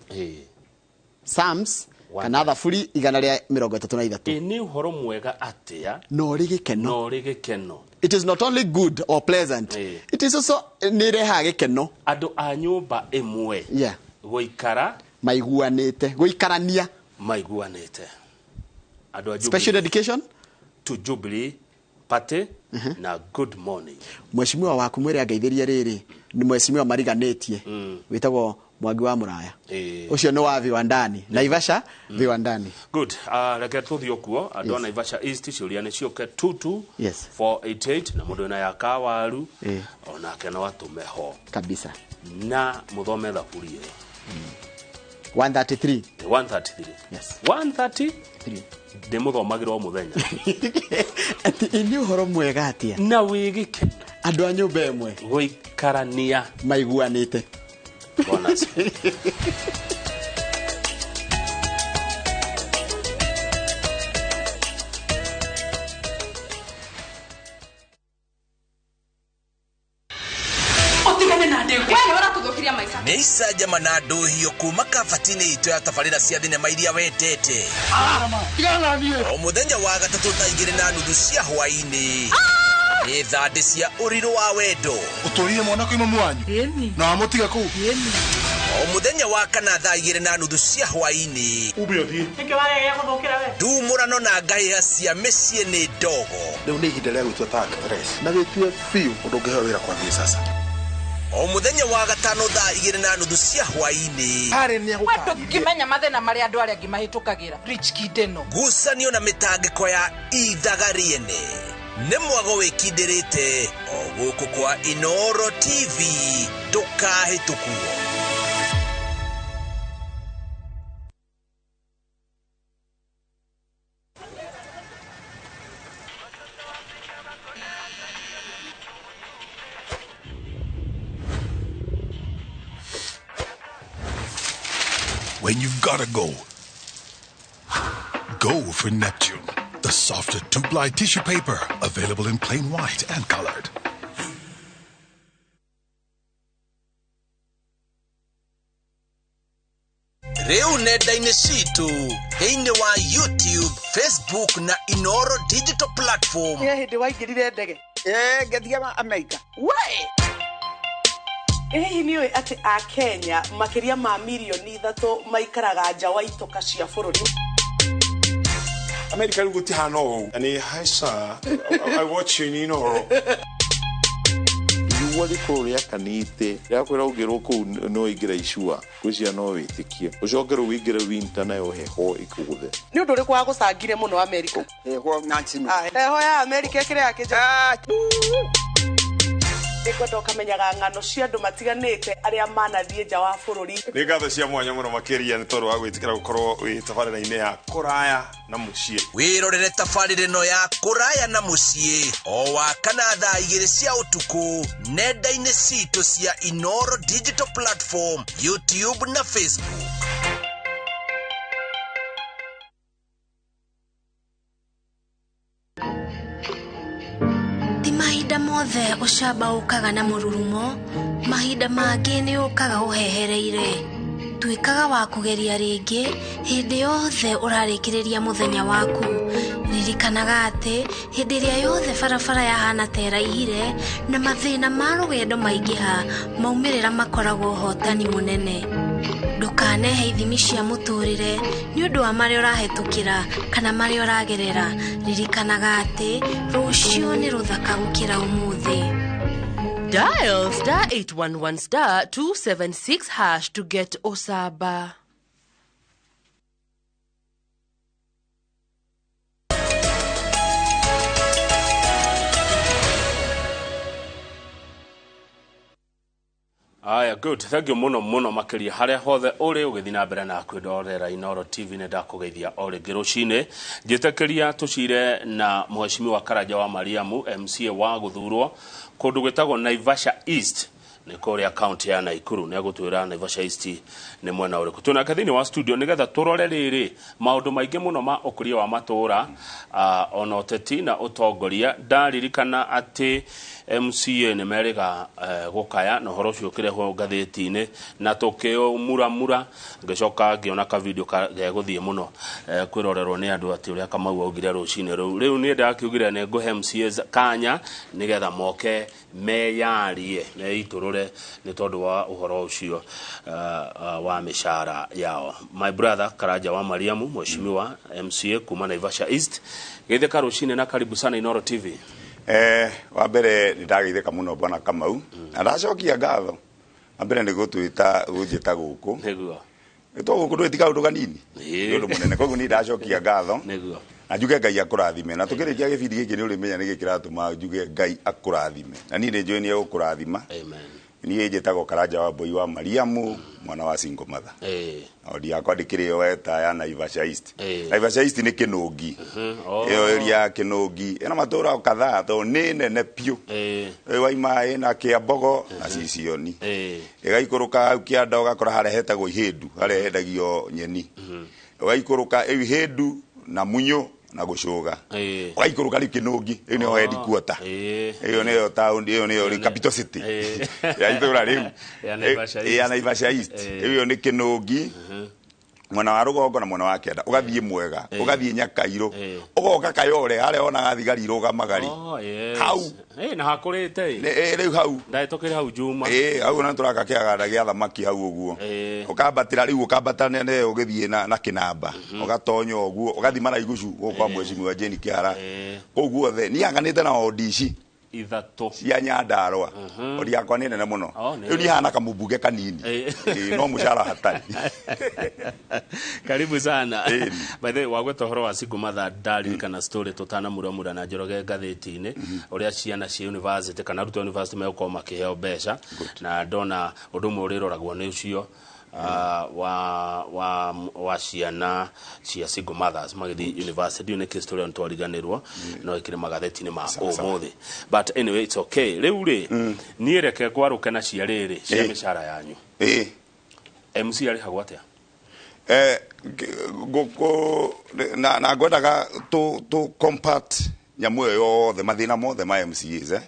Psalms kana thaburi 133. Nĩ ũhoro mwega atĩa na ũrĩ gĩkeno. Na ũrĩ gĩkeno. It is not only good or pleasant, it is also nĩ ĩrehaga gĩkeno. Andũ a nyũmba ĩmwe gũikara maiguanĩte, gũikarania maiguanĩte. Andũ a Special dedication to Jubilee Party na good morning. Mheshimiwa waku mwĩre angeithĩrie rĩrĩ nĩ mheshimiwa mariganĩtie wĩtagwo Mwangi wa Muraya. Ũcio nĩ wa Viwandani, Naivasha Viwandani. Good. Reke tũthiĩ okuo andũ a Naivasha East ciũria nĩ ciũke 22 488 na mũndũ wĩna ya kawaru onake no atũme ho kabisa na mũthome thaburi ĩyo 133. 133. Yes. 133. Ndĩmũthomagĩra o mũthenya. Atĩ nĩ ũhoro mwega atĩa na wĩ gĩkeno andũ a nyũmba ĩmwe gũikarania maiguanĩte. Bonus. Nĩ icanjama na ndũhio kuma kabati-inĩ itũ ya tabarĩra cia thinema iria wendete. O mũthenya wa gatatũ thaa 2:30 cia hwaĩ-inĩ nĩ thandĩ cia ũrirũ wa wendo. Ũtũrire mwana kwĩ mamu wanyu na wamũtiga kũu. O mũthenya wa kana thaa 2:30 cia hwaĩ-inĩ ndumũrano na ngahĩha cia mĩciĩ nĩ ndogo. Rĩu nĩ ihinda rĩa gwĩtua ta actress na wĩtue biũ ũndũ ũngĩheo wĩra kwambia sasa. O mũthenya wa gatano thaa 2:30 cia hwaĩ-inĩ ndũngĩmenya mathĩna marĩa andũ arĩa angĩ mahĩtũkagĩra. Rich Kid ĩno ngucanio na mĩtangĩko ya ithaga rĩene nĩ mwago wĩkindĩrĩte o gũkũ kwa Inooro TV ndũkahĩtũkwo. When you've gotta go, go for Neptune, the softer 2-ply tissue paper, available in plain white and colored. Rĩu nenda-inĩ citũ thĩinĩ wa YouTube, Facebook na Inooro digital platform. Nĩ hĩndĩ waingĩrire ndege? Ngathiaga Amerika. We! Hihi nĩ ũĩ atĩ a Kenya makĩria ma mirioni 3 maikaraga nja wa itoka cia bũrũri? America rĩu gũtihana ũũ. Nĩ hi sir, I watch you in Inooro. Riũa rĩkorwo rĩakanĩte rĩakwĩra ũngĩrwo kũu no ũingĩre icua ngwĩciria no wĩtĩkie ũcoke rĩu ũingĩre winter nayo heho ĩkũgũthe. Nĩ ũndũ ũrĩkũ wagũcangire mũno America? Heho na heho ya America ĩkĩrĩ ya kĩnja. Nĩngwenda ũkamenyaga ng'ano cia andũ matiganĩte arĩa manathiĩ nja wa bũrũri. Nĩ ngatho cia mwanya mũno makĩria nĩ tondũ wa gwĩtĩkĩra gũkorwo wĩ tabarĩra-inĩ ya kũraya na mũciĩ. Wĩrorere tabarĩra ĩno ya kũraya na mũciĩ o wa kana thaa 2 cia ũtukũ nenda-inĩ citũ cia Inooro digital platform, YouTube na Facebook. Mahinda mothe ũcamba ũkaga na mũrurumo, mahinda mangĩ nĩ ũkaga ũhehereire. Tuĩkaga wa kũgeria rĩngĩ hĩndĩ yothe ũrarĩkĩrĩria mũthenya waku. Ririkanaga atĩ hĩndĩ ĩrĩa yothe barabara yahana ta ĩraihire na mathĩna ma rũgendo maingĩha, maumĩrĩra makoragwo ũhotani mũnene. Ndũkanehe ithimi cia mũtũrĩre nĩ ũndũ wa marĩa ũrahĩtũkĩra kana marĩa ũragerera. Ririkanaga atĩ rũciũ nĩ rũthaka gũkĩra ũmũthĩ. Dial star 811 star 276 hash to get Osaba. Aya, good. Thank you muno muno makiria haria hothe uri ugithi na mbere na kwindorera Inooro TV ni ndakugeithia o ringi rucini njitikiria tucire na mheshimiwa Karanja wa Mariamu MCA wa guthurwo kundu gwitagwo Naivasha East Nĩ kũrĩa kaunti ya Naikuru, nĩ agũtwĩra Naivasha East nĩ mwena ũrĩkũ. Twĩnake thĩinĩ wa studio nĩgetha tũrore rĩrĩ maũndũ maingĩ mũno ma ũkũria wa matũũra, ona ũteti na ũtongoria. Ndaririkana atĩ MCA nĩ merĩga gũkaya na ũhoro ũcio ũkĩrehwo ngathĩti-inĩ na tũkĩũmuramura, ngĩcoka ngĩona ka video gegũthiĩ mũno kwĩrorerwo nĩ andũ, atĩ ũrĩa Kamau augire rũcinĩ rũu. Rĩu niĩ ndakiugire nĩ ngũhe MCAs kanya nĩgetha moke meyarie, meitũrũre nĩ tondũ wa ũhoro ũcio wa mĩcara yao. My brother Karanja wa Mariamu, mheshimiwa MCA kuma Naivasha East, geithĩka rũcinĩ na karibu sana Inooro TV. Wa mbere nĩ ndageithĩka mũno, bwana Kamau, na ndacokia ngatho. Wa mbere nĩ gũtwĩta, gũnjĩta gũkũ. Nĩ gũkũ ndwĩti kaũndũ kanini, nĩ ũndũ mũnene, koguo niĩ ndacokia ngatho na njuge Ngai akũrathime. Na tũkĩrĩkia gĩbindi gĩkĩ nĩ ũrĩmenya nĩkĩ kĩratũma njuge Ngai akũrathime, na niĩ nĩ njũĩ nĩ egũkũrathima. Amen. Niĩ njĩtagwo Karanja wa Mbũi wa Mariamu, mwana wa single mother. Wodi yakwa ndĩkĩrĩ weta ya Naivasha East. Naivasha East nĩ Kĩnũngi. Ĩyo area ya Kĩnũngi ĩna matũũra kadhaa tondũ nĩ nene biũ. Waima ĩna Kĩambogo na Cicioni, ĩgaikũrũka hau kĩanda ũgakora harĩa hetagwo Ihĩndu, harĩa hendagio nyeni. Ũgaikũrũka ĩu Ihĩndu na Munyũ na Gũcũga, ũgaikũrũka rĩu Kĩnũngi, rĩu nĩyo headquarter. Ĩyo nĩyo town, ĩyo nĩyo rĩu capital city ya itũũra rĩu Ya Naivasha ya East. Naivasha East. Ĩyo nĩ Kĩnũngi mwena wa rũgongo na mwena wa kĩanda, ũgathiĩ Mwega, ũgathiĩ Nyakairũ, ũgoka Kayore harĩa wonaga thigari irũgamaga rĩ. Oh, yes. Hau. Na hakũrĩte. Rĩu hau ndahĩtũkĩre hau Juma. Hau na tũraka kĩaganda gĩa thamaki hau ũguo. Ũkambatĩra rĩu, ũkambata nene ũgĩthiĩ na kĩnamba, ũgatonya ũguo ũgathiĩ Maraigucu gũkũ kwa mheshimiwa Jane Kĩara. Kũu guothe niĩ hanganĩte na wodi ici ithatũ cia Nyandarũa. Wodi yakwa nĩ nene mũno. Oh, nĩ Rĩu niĩ hana kamũmbunge kanini. No mũcara hatarĩ. Karibu sana. By the way, wagweta ũhoro wa single mother, ndaririkana story tũtanamuramura na Njoroge ngathĩti-inĩ, ũrĩa ciana cia university kana arutwo a university megũkorwo makĩheo mbeca, na ndona ũndũ ũmwe ũrĩroragwo nĩ ũcio wa ciana cia single mothers magĩthiĩ university. Ndiũĩ nĩkĩ story ĩyo nĩtwariganĩrwo, no ĩkĩrĩ magathĩti-inĩ ma ũmũthĩ, but anyway, it's okay. Rĩu rĩ, niĩ reke ngwarũke na cia rĩrĩ cia mĩcara yanyu. MC arĩhagwo atĩa? Ngũkũ na ngwendaga tũ compact nyamũ ĩyo yothe, mathĩna mothe ma MCAs,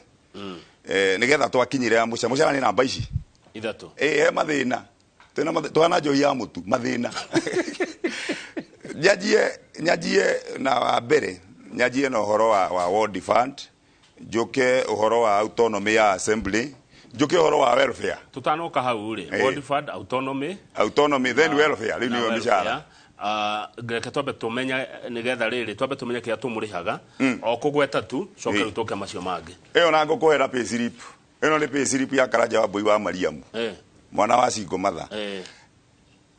nĩgetha twakinyire ya mũcara. Mũcara nĩ namba ici ithatũ. He mathĩna twĩna twana njohi ya mũtu mathĩna. Nyanjie na wa mbere, nyanjie na ũhoro wa ward fund, njuke ũhoro wa autonomy ya assembly, njuke ũhoro wa welfare. Tutanoka hau rĩ, ward fund, autonomy, autonomy, then welfare, rĩu na nĩyo welfare. mĩcara. Reke twambe tũmenye, nĩgetha rĩrĩ twambe tũmenye kĩrĩa tũmũrĩhaga o kũgweta tu, coke rĩu tũke macio mangĩ. Ĩyo na ngũkũhera pay slip. Ĩno nĩ pay slip ya Karanja wa Mbũi wa Mariamu, mwana wa single mother.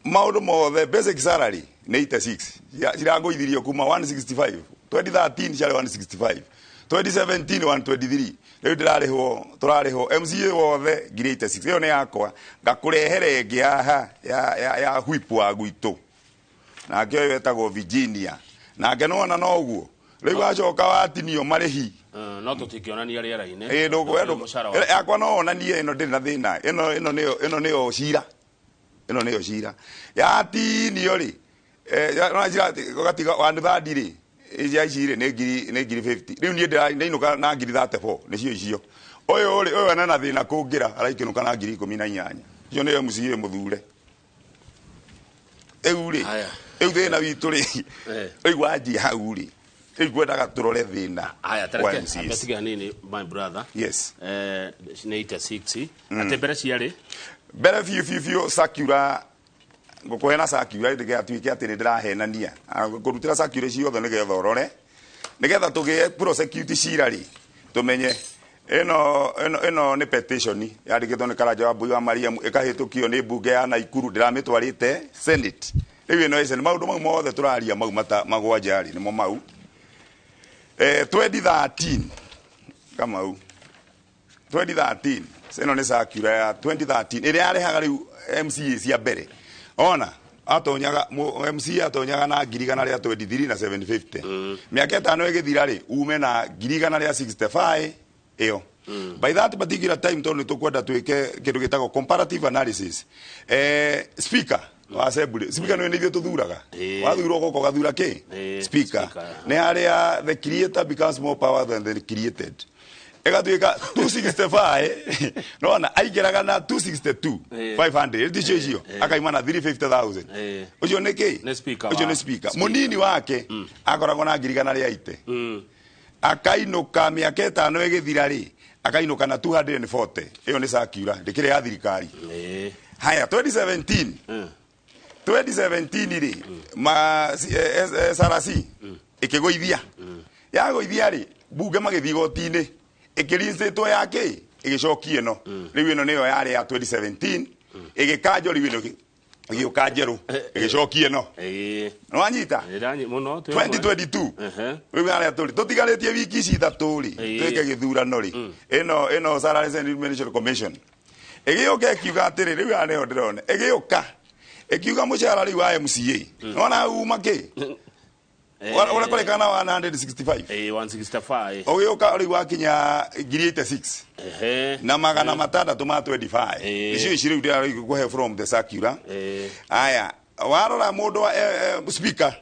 Maũndũ mothe, basic salary nĩ 86. Cirangũithirio kuma 165. 2013 ciarĩ 165, 2017 123, rĩu ndĩrarĩhwo, tũrarĩhwo MCA wothe ngiri 86. Ĩyo nĩ yakwa. Ngakũrehere ĩngĩ haha ya whip wa gwitũ, nake ũyũ wetagwo Virginia, nake nĩwona no ũguo rĩu wacoka watinio marĩhi. No tũtingĩonania rĩera-inĩ. Ĩ Mũcara wa yakwa no onanie, ĩno ndĩrĩ na thĩna. Ĩno nĩyo cira, ĩno nĩyo cira yatinio rĩ, ũgatiga one third rĩ, cia ici rĩ nĩ ngiri 50. Rĩu niĩ ndĩrainũka na ngiri 34, nĩcio icio. Ũyũ rĩ, ũyũ ena na thĩna kũngĩra, araikĩnũka na ngiri 18. Icio nĩyo MCA mũthure. Rĩu rĩ, rĩu thĩna witũ rĩ, rĩu wanjia hau rĩ, rĩu ngwendaga tũrore thĩna Haya, wa tareke MCAs. ambe tiga hanini, my brother. Yes. Nĩ 86 atĩ mbere ciarĩ? Mbere biũ biũ biũ, circular ngũkũhe na circular ndĩgatuĩke atĩ nĩ ndĩrahenania. Ngũrutĩra circular ciothe nĩgetha ũrore, nĩgetha tũgĩe prosecute cira rĩ, tũmenye ĩno nĩ petition yandĩkĩtwo nĩ Karanja wa Mbui wa Mariamu, ĩkahĩtũkio nĩ mbunge ya Naikuru, ndĩramĩtwarĩte Senate. Rĩu ĩno ĩ Senate. Maũndũ mau mothe tũraria mau mata magwanja rĩ, nĩmo mau. 2013, Kamau, 2013, ĩno nĩ circular ya 2013 ĩrĩa yarĩhaga rĩu MCA cia mbere. Ona atonyaga MCA atonyaga na ngiri igana rĩa 23 na 750. Mĩaka 5 ĩgĩthira rĩ, ume na ngiri igana rĩa 65 ĩyo. By that particular time, tondũ nĩ tũkwenda twĩke kĩndũ gĩtagwo comparative analysis, speaker wa assembly, speaker nĩ ithuĩ tũthuraga. Wathurwo gũka ũgathura kĩ? Speaker. Nĩ harĩa the creator becomes more power than the created. Ĩgatuĩka 265, nona aingĩraga na 262 500 ticio icio, akaima na 350,000. Ũcio nĩ kĩ? Nĩ speaker. Ũcio nĩ speaker. Mũnini wake akoragwo na 180,000. Akainũka mĩaka 5 ĩgĩthira rĩ, akainũka na 240. Ĩyo nĩ circular, ndĩkĩrĩ ya thirikari. Haya, 2017, 2017 rĩ, ma SRC ĩkĩgũithia, yagũithia rĩ, bunge magĩthiĩ igoti-inĩ, ĩkĩrinsĩtwo ya kĩ, ĩgĩcokia ĩno. Rĩu ĩno nĩyo yarĩ ya 2017, ĩgĩkanjwo. Rĩu ĩno ĩgĩũka njerũ, ĩgĩcokia ĩno. Nĩwanyita? Mũno. 2022 rĩu harĩa tũrĩ, tũtigarĩtie wiki ici 3 rĩ, twĩke gĩthurano rĩ, ĩno Salaries and Remuneration Commission ĩgĩũka ĩkiuga atĩrĩ, rĩu haha nĩho ndĩrona ĩgĩũka ĩkiuga mũcara rĩu wa MCA nona uma kĩ ũrĩa kũrĩkana 165. 165. Ũgĩũka rĩu wakinya 86,625 na magana matandatũ ma 25. Nĩcio ici rĩu ndĩrakũhe from the circular. Aya, warora mũndũ wa speaker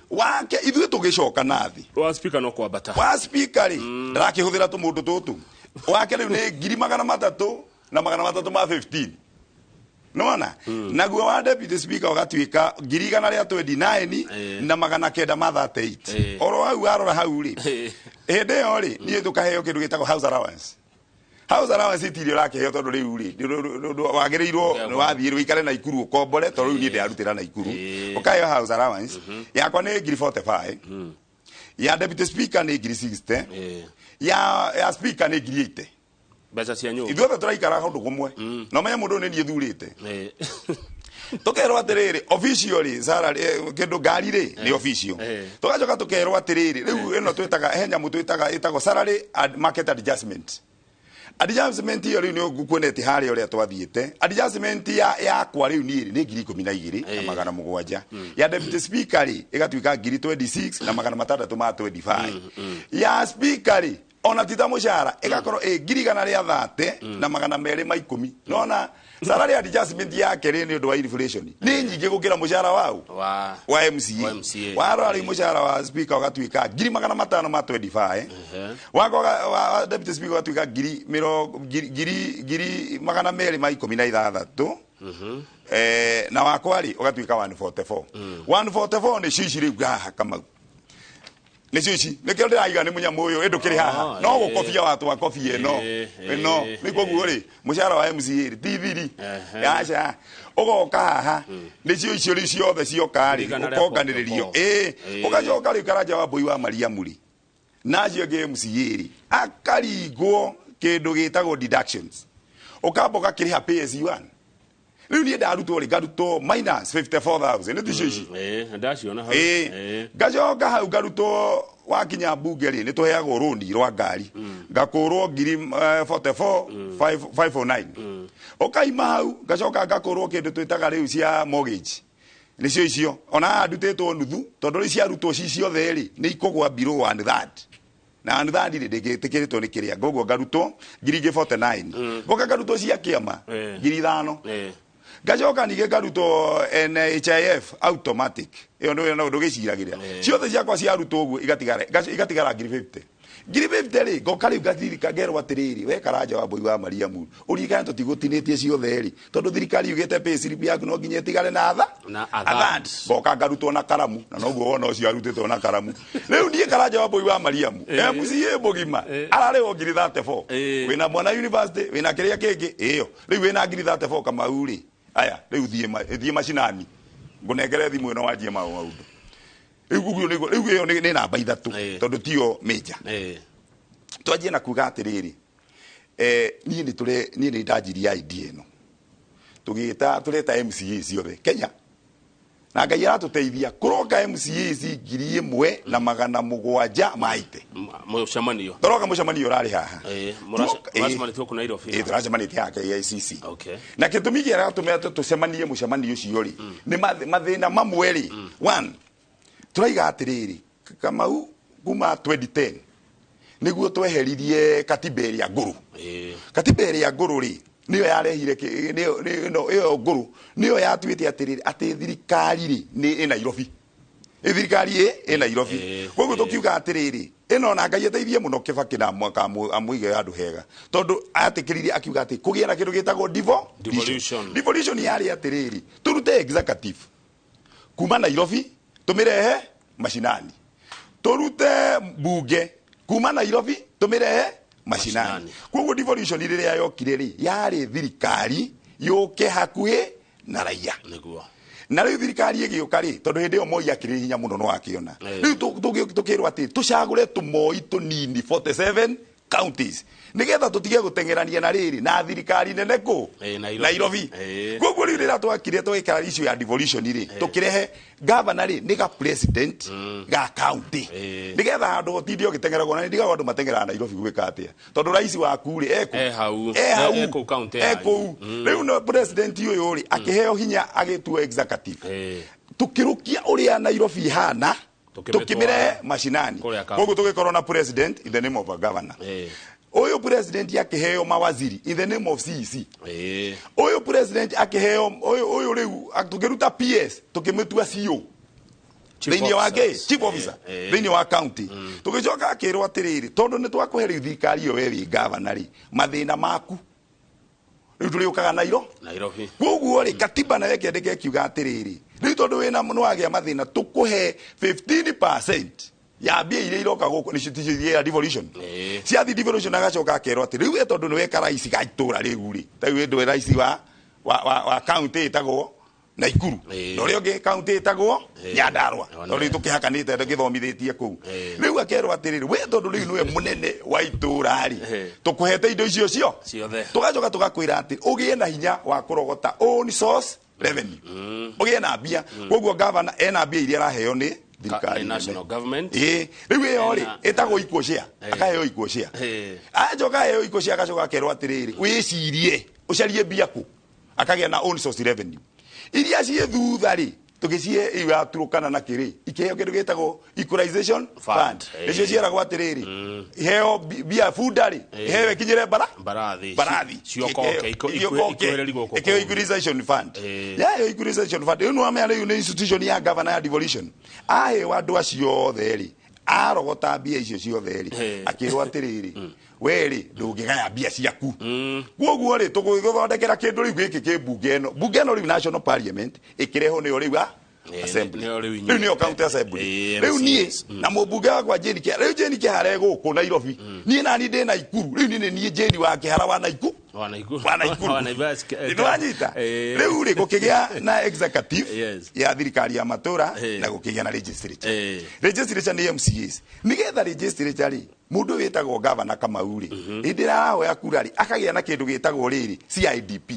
wake, ithuĩ tũgĩcoka nathi. Wa speaker no kwambata. Wa speaker rĩ, ndarakĩhũthĩra tũmũndũ tũtũ wake rĩu nĩ 300,315, nona naguo wa deputy speaker ũgatuĩka 129,938. Oro hau warora hau rĩ, hĩndĩ ĩyo rĩ, niĩ tũkaheo kĩndũ gĩtagwo house allowance. House allowance ti irio ũrakĩheo, tondũ rĩu rĩ, wagĩrĩirwo nĩ wathiĩ ũikare Naikuru ũkombore, tondũ rĩu niĩ ndĩrarutĩra Naikuru. Ũkaheo house allowance yakwa nĩ 45,000, ya deputy speaker nĩ 60,000, ya speaker nĩ 80,000. Mbeca cia nyũmba. Ithuothe tũraikara kũndũ kũmwe, na ũmenye mũndũ ũyũ nĩ niĩ thurĩte. Tũkerwo atĩrĩrĩ, official rĩ, salary, kĩndũ ngari rĩ, nĩ official. Tũgacoka tũkerwo atĩrĩrĩ, rĩu ĩno twĩtaga, he nyamũ twĩtaga, ĩtagwo salary and market adjustment. Adjustment ĩyo rĩu nĩ ngukuonetie harĩa ũrĩa twathiĩte. Adjustment ya yakwa rĩu niĩ rĩ, nĩ 12,700. Ya deputy speaker rĩ, ĩgatuĩka 26,625. Ya speaker rĩ, ona ti ta mũcara, ĩgakorwo ĩ 130,210. Nona salary adjustment yake rĩ, nĩ ũndũ wa inflation, nĩ nyingĩ gũkĩra mũcara wau wa wa MCA. MCA. Warora rĩu mũcara wa speaker ũgatuĩka 525,000, wakwa wa deputy speaker ũgatuĩka ngiri mĩrongo ngiri ngiri 216,000, na wakwa rĩ, ũgatuĩka 144. 144 nĩ cio ici rĩu haha, Kamau, nĩcio ici. Nĩkĩo ndĩraiga nĩ mũnyamũ ũyũ ĩndũkĩrĩ haha no gũkobia watwa kobia ĩno ĩno. Nĩ koguo rĩ, mũcara wa MCA rĩ, ti thiri yaca. Ũgoka haha nĩcio icio rĩu ciothe cioka rĩ, 144. ũkonganĩrĩrio. Ũgacoka rĩu Karanja wa Mbũi wa Mariamu rĩ, na acio angĩ MCA rĩ, akaringwo kĩndũ gĩtagwo deductions, ũkamba ũgakĩrĩha pay as you earn. Rĩu niĩ ndarutwo rĩ, ngarutwo minus 54,000, nĩ ticio ici? Ndaciona hau. Ngacoka hau ngarutwo, wakinya mbunge rĩ, nĩ tũheagwo rũni rwa ngari, ngakũrwo 44,509. Ũkaima hau, ngacoka ngakũrwo kĩndũ twĩtaga rĩu cia mortgage, nĩcio icio. Ona haha ndutĩtwo nuthu, tondũ rĩu ciarutwo ci ciothe rĩ, nĩ ikũgwa below one third, na one third rĩ, ndĩngĩtĩkĩrĩtwo nĩ kĩrĩa. Koguo ngarutwo 49,000. Ngoka ngarutwo cia kĩama 5,000. Ngacoka ningĩ ngarutwo NHIF automatic, ĩyo nĩ no ndũgĩciragĩrĩra. Ciothe ciakwa ciarutwo ũguo igatigara 50,000. 50,000 rĩ, ngoka rĩu ngathirika, ngerwo atĩrĩrĩ, we Karanja wa Mbũi wa Mariamu, ũririkane tũtigũtinĩtie ciothe rĩ, tondũ thirikari yugĩte pay slip yaku no nginya ĩtigare na tha na a third. Ngoka ngarutwo na karamu, na noguo wona ũcio arutĩtwo na karamu. Rĩu niĩ Karanja wa Mbũi wa Mariamu, MCA mũgima ararĩhwo 34,000. Wĩna mwana university, wĩna kĩrĩa kĩngĩ, ĩyo rĩu wĩna 34,000, Kamau rĩ. Aya rĩu thiĩ macinani, ngũnengere thimũ ĩno wanjie maũndũ rĩu. Ũguo nĩguo rĩu ĩyo nĩ namba 3, tondũ tiyo major. Twanjie na kuga atĩrĩrĩ, niĩ nĩ tũre niĩ nĩ ndanjirie idea ĩno, tũgĩta tũreta MCA ciothe Kenya, na Ngai aratũteithia kũroka MCA ci 1780 maite. Mũcemanio. Tũroka mũcemanio ũrarĩ haha. Mũracemanĩtie kũ Nairobi? Ĩ, tũracemanĩtie haha KICC. Okay. Na gĩtũmi kĩrĩa gĩratũmĩra tũcemanie mũcemanio ũcio rĩ, nĩ mathĩna mamwe rĩ. One, tũraiga atĩrĩrĩ, Kamau, kuma 2010 Nĩguo tweheririe katiba ĩrĩa ngũrũ. Katiba ĩrĩa ngũrũ rĩ, nĩyo yarehire ĩyo ngũrũ nĩyo yatuĩte atĩrĩrĩ, atĩ thirikari rĩ nĩ ĩ Nairobi, thirikari ĩ Nairobi. Koguo tũkiuga atĩrĩrĩ, ĩno na Ngai ateithie mũno Kibaki na mwaka amũige handũ hega, tondũ atĩkĩririe akiuga atĩ kũgĩe na kĩndũ gĩtagwo devolution. Devolution yarĩ atĩrĩrĩ, tũrute executive kuma Nairobi tũmĩrehe mashinani, tũrute mbunge kuma Nairobi tũmĩrehe mashinani. Koguo devolution rĩrĩa yokire rĩ, yarĩ thirikari yũke hakuhĩ na raia. Nĩguo. Na rĩu thirikari ĩgĩũka rĩ, tondũ hĩndĩ ĩyo Moi akĩrĩ hinya mũno no akĩona. Rĩu tũkĩrwo atĩ tũcagũre tũmoi tũnini 47 counties, nĩgetha tũtige gũteng'erania na rĩrĩ na thirikari nene kũ Nairobi. Koguo rĩu rĩrĩa twakire twekara issue ya devolution rĩ, tũkĩrehe governor rĩ nĩ ga president ga county, nĩgetha handũ gũtinde ũgĩteng'eragwo, na nĩ andũ mateng'eraga Nairobi gwĩka atĩa, tondũ rais waku rĩ eko hau, e kũu county. Kũu. Rĩu no president ũyũ rĩ akĩheo hinya agĩtuo executive, tũkĩrũkia ũrĩa Nairobi ihana tukimire mashinani. Koguo tugikorwo na president in the name of a governor. Uyu president akiheo mawaziri in the name of CEC. Uyu president akiheo uyu riu tukiruta PS tukimutua CO thĩinĩ wa chief officer thĩinĩ wa county. Tugicoka akirwo atiriri, tondu ni twakũhe riu thirikari iyo we wi governor ri, mathĩna maku riu tũrĩũkaga Nairobi. Koguo rĩ, katiba nayo ĩkĩandĩka ĩkiuga atĩrĩrĩ, rĩu tondũ wĩna nĩ wagĩa mathĩna, tũkũhe 15% ya mbia iria iroka gũkũ, nĩcio ticio ya devolution. Ciathi devolution agacoka akerwo atĩ rĩu we tondũ nĩ weka rais ga itũra rĩu rĩ, ta rĩu ndwe rais wa county ĩtagwo Naikuru, na ũrĩa ũngĩ county ĩtagwo Nyandarua, tondũ rĩu tũkĩhakanĩte tũgĩthomithĩtie kũu. Rĩu akerwo atĩrĩrĩ, we tondũ rĩu nĩwe mũnene wa itũra rĩ, tũkũhete indo icio ciothe. Tũgacoka tũgakwĩra atĩ ũgĩe na hinya wa kũrogota own source revenue, ũgĩe na mbia. Koguo governor ena mbia iria araheo nĩ thirikari, national government. Rĩu ĩyo rĩ ĩtagwo equal share, akaheo equal share. Acoka aheo equal share, agacoka akerwo atĩrĩrĩ, wĩcirie ũcarie mbia kũ, akagĩa na own source revenue. Iria ciĩ thutha rĩ, tũgĩcihe iyo ya Turkana na kĩrĩ, ikĩheo kĩndũ gĩtagwo equalization fund. Nĩcio ciaragwo atĩrĩrĩ, iheo mbia bunda rĩ, iheo ĩkinyĩre mbarathi, ciokoke ikĩheo equalization fund. Yaheo equalization fund, rĩu nĩwamenya rĩu nĩ institution ya governor ya devolution. Aheo andũ acio othe rĩ, arogota mbia icio ciothe rĩ, akĩrwo atĩrĩrĩ, we rĩ ndũngĩgaya mbia ciaku. Koguo rĩ tũgũgũthondekera kĩndũ rĩu gĩkĩ kĩ mbunge ĩno. Mbunge ĩno rĩu National Parliament ĩkĩrehwo nĩyo rĩu assembly, rĩu nĩyo county assembly. Rĩu niĩ na mũmbunge wakwa Jane Kĩhara, rĩu Jane Kĩhara e gũkũ Nairobi, niĩ nani ndĩ Naikuru, rĩu niĩ nĩ niĩ Jane wa Kĩhara wa Naikuru, wa Naikuru. Nĩwanyita? Rĩu rĩ gũkĩgĩa na executive ya thirikari ya matũra, na gũkĩgĩa na legislature. Legislature nĩ MCAs. Nĩgetha legislature rĩ, mũndũ wĩtagwo governor Kamau rĩ, hĩndĩ ĩrĩa arahoya kura rĩ, akagĩa na kĩndũ gĩtagwo rĩrĩ CIDP.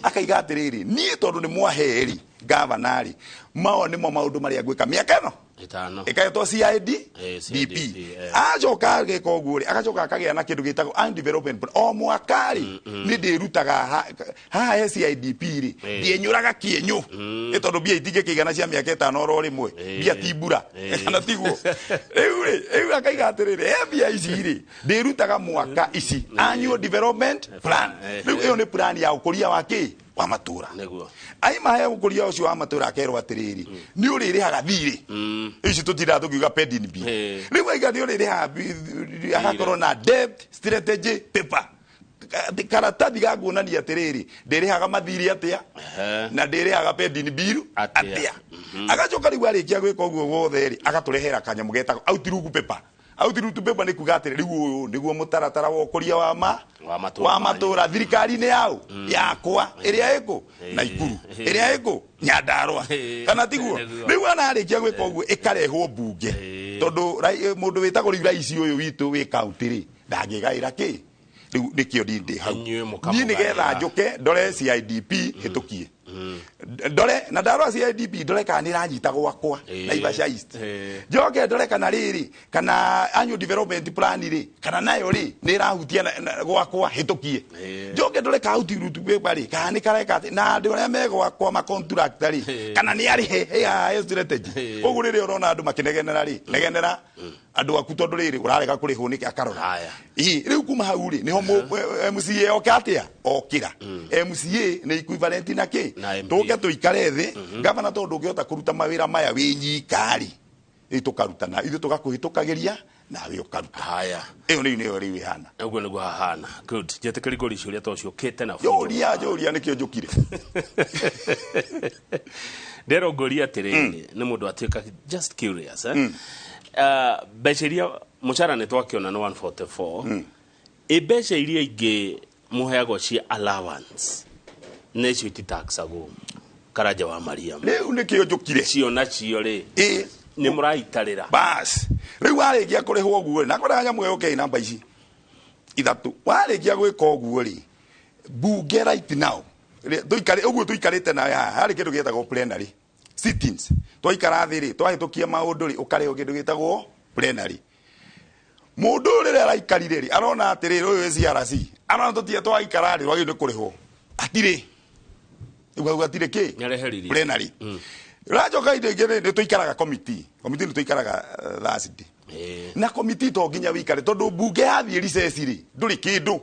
Akaiga atĩrĩrĩ, niĩ tondũ nĩ mwahe rĩ governor rĩ, mao nĩmo maũndũ marĩa ngwĩka mĩaka ĩno ĩtano, ĩkaetwo CIDP. Acoka ageka ũguo rĩ, agacoka akagĩa na kĩndũ gĩtagwo and development plan. O mwaka rĩ, nĩ ndĩrutaga haha he CIDP rĩ, ndienyũraga kĩenyũ, nĩ tondũ mbia itingĩkĩigana cia mĩaka ĩtano oro rĩmwe, mbia ti mbura, kana tiguo. Rĩu rĩ, rĩu akaiga atĩrĩrĩ, he mbia ici rĩ, ndĩrutaga mwaka ici annual development plan. Rĩu ĩyo nĩ plan ya ũkũria wa kĩ wa matũra. Aima he ũkũria ũcio wa matũra akerwo atĩrĩrĩ, nĩ ũrĩrĩhaga thirĩ ici tũtindaga tũkiuga pending bill. Rĩu aiga nĩ ũrĩrĩhaga, agakorwo na debt strategy paper, karatathi ga kuonania atĩrĩrĩ, ndĩrĩhaga mathirĩ atĩa na ndĩrĩhaga pending bill atĩa. Agacoka rĩu arĩkia gwĩka ũguo wothe rĩ, agatũrehera kanyamũ getagwo outlook paper. Outlook paper nĩ kuga atĩrĩ, rĩu ũyũ nĩguo mũtaratara wa ũkũria wa matũra thirikari-inĩ yao yakwa ĩrĩa ĩkũ Naikuru, ĩrĩa ĩkũ Nyandarua, kana tiguo. Rĩu ana arĩkia gwĩka ũguo ĩkarehwo mbunge, tondũ mũndũ wĩtagwo rĩu raici ũyũ witũ wĩ county rĩ, ndangĩgaĩra kĩ. Rĩu nĩkĩo niĩ ndĩ hau, niĩ nĩgetha njũke ndore CIDP hĩtũkie. Ndore na ndarora CIDP ndore kana nĩ ĩranyita gwakwa Naivasha East. Njoke ndore kana rĩrĩ kana annual development plan rĩ kana nayo rĩ nĩ ĩrahutia gwakwa hĩtũkie. Njoke ndore county route paper rĩ kana nĩ kareka atĩ na andũ arĩa me gwakwa ma contractor rĩ kana nĩ arĩhe ya strategy. Koguo rĩrĩa ũrona andũ makĩnegenera rĩ negenera andũ aku tondũ rĩrĩ ũrarega kũrĩhwo nĩkĩ akarora. Ĩ rĩu kuma hau rĩ nĩho MCA oke atĩa okĩra. MCA nĩ equivalent na kĩ tũke tũikare thĩ gavana tondũ ndũngĩhota kũruta mawĩra maya wĩ nyika rĩ rĩu tũkarutana ithuĩ tũgakũhĩtũkagĩria nawe ũkaruta. Haya ĩyo nĩyo nĩyo rĩu ĩhana ũguo nĩguo hahana. Good. Njetĩkĩri ngũria ciũria to ciũkĩte na njũria njũria nĩkĩo njũkire. Ndĩrwo ngũria atĩrĩrĩ nĩ mũndũ atuĩka just curious mbeca iria mũcara nĩ twakĩona nĩ 144 ĩ mbeca iria ingĩ mũheagwo cia allowance nĩcio ititaxagwo Karanja wa Mariam rĩu nĩkĩo njũkire cio nacio rĩ nĩ mũraitarĩra bas rĩu warĩkia kũrĩhwo ũguo rĩ nakwenda nyamũ ĩyo ũkei namba ici ithatũ warĩkia gwĩka ũguo rĩ bunge right now tũikare ũguo tũikarĩte nawe haha harĩ kĩndũ gĩtagwo plenary sittings twaikara thĩ rĩ twahĩtũkia maũndũ rĩ ũkarĩhwo kĩndũ gĩtagwo plenary. Mũndũ rĩrĩa araikarire rĩ arona atĩrĩrĩ ũyũ wĩ CRC arona tũtige twaikara rĩ twagĩrĩirwo nĩ kũrĩhwo hatirĩ rĩu hatirĩ kĩ plenary. Rajoka indo ingĩ rĩ nĩ tũikaraga committee committee nĩ tũikaraga Thursday na committee to nginya wĩikare tondũ bunge yathiĩ recess rĩ ndũrĩ kĩndũ.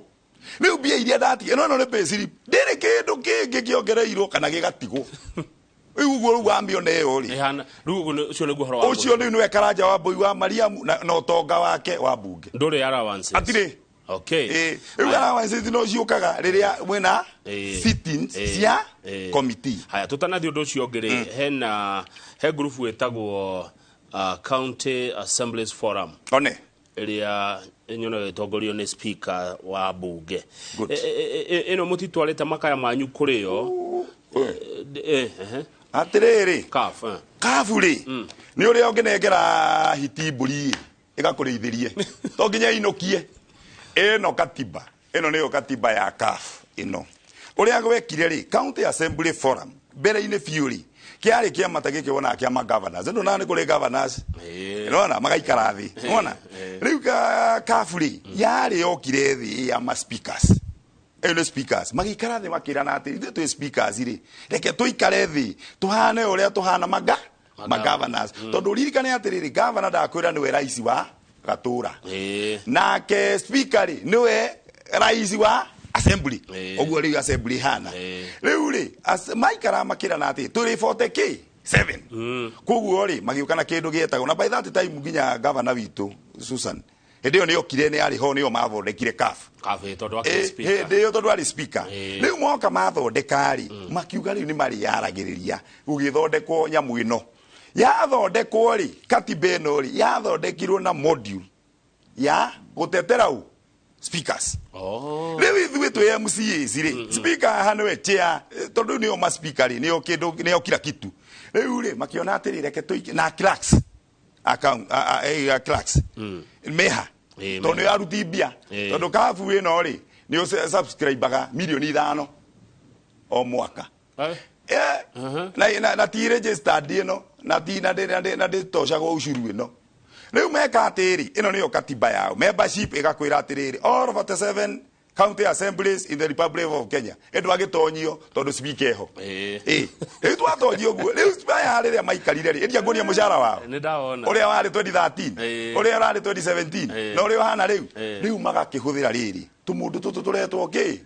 Rĩu mbia iria ndatiga ĩno nĩ pay slip ndĩrĩ kĩndũ kĩngĩ kĩongereirwo kana gĩgatigwo. Rĩu ũguo rĩu wamĩona ĩyo rĩ rĩu ũcio nĩguo ũhoro wa ũcio rĩu nĩwe Karanja wa Mbui wa Mariamu na ũtonga wake wa bunge ndũrĩ allowances atirĩ. Okay. Rĩu allowances no ciũkaga rĩrĩa mwĩna sittings cia committee. Haya tũtanathiĩ ũndũ ũcio ũngĩ rĩ hena he group ĩtagwo County Assemblies Forum one ĩrĩa nyonaga ĩtongorio nĩ speaker wa bunge ĩno mũtitwarĩte makaya manyu kũrĩ yo atĩrĩrĩ kabu rĩ nĩ ũrĩa ũngĩnengera hiti mbũri ĩgakũrĩithĩrie to nginya ĩinũkie. Ĩno katiba ĩno nĩyo katiba ya CAF ĩno ũrĩa gwekire rĩ County Assembly Forum mbere-inĩ biũ rĩ kĩarĩ kĩama ta gĩkĩ wonaga kĩama governors ĩno na nĩ kũrĩ governors nĩwona magaikara thĩ nĩwona rĩu CAF rĩ yarĩ yokire thĩ ya ma speakers ĩyo nĩ speakers magĩikara thĩ makĩrana atĩ ithuĩ twĩ speakers rĩ reke tũikare thĩ tũhane ũrĩa tũhana maga ma governors tondũ ũririkane atĩrĩrĩ governor ndakwĩra nĩwe rais wa gatũra nake speaker rĩ nĩwe rais wa assembly ũguo rĩu assembly hana rĩu rĩ maikara makĩrana atĩ tũrĩ 47 koguo rĩ magĩũka na kĩndũ gĩetagwo na by that time nginya governor witũ Susan hĩndĩ ĩyo nĩokire nĩ arĩ ho nĩo mathondekire CAF hĩndĩ ĩyo tondũ arĩ speaker rĩu moka mathondeka rĩ makiuga rĩu nĩ marĩaragĩrĩria gũgĩthondekwo nyamũ ĩno yathondekwo rĩ katiba ĩno rĩ yathondekirwo na module ya gũtetera ũ speakers. Rĩu ithuĩ twĩ MCAs rĩ speaker haha nĩwe chair tondũ nĩo ma speaker rĩ nĩo kĩndũ nĩo kila kitu. Rĩu rĩ makĩona atĩrĩ reke tũike na clerks account clerks meha tondũ nĩo aruti mbia tondũ kabu ĩno rĩ nĩo subscribaga milioni 5 o mwaka na ti registered ĩno na ti na ndĩtocagwo ucuru ĩno. Rĩu meka atĩrĩ ĩno nĩyo katiba yao membership ĩgakwĩra atĩrĩrĩ all 47 county assemblies in the Republic of Kenya ĩndũ agĩtonyio tondũ speaker eho rĩu twatonyio ũguo rĩu aya rĩrĩa maikarire rĩ ĩndia nguonia mũcara wao ũrĩa warĩ 2013 ũrĩa ũrarĩ 2017 na ũrĩa ũhana rĩu rĩu magakĩhũthĩra rĩrĩ tũmũndũ tũtũ tũretwo kĩ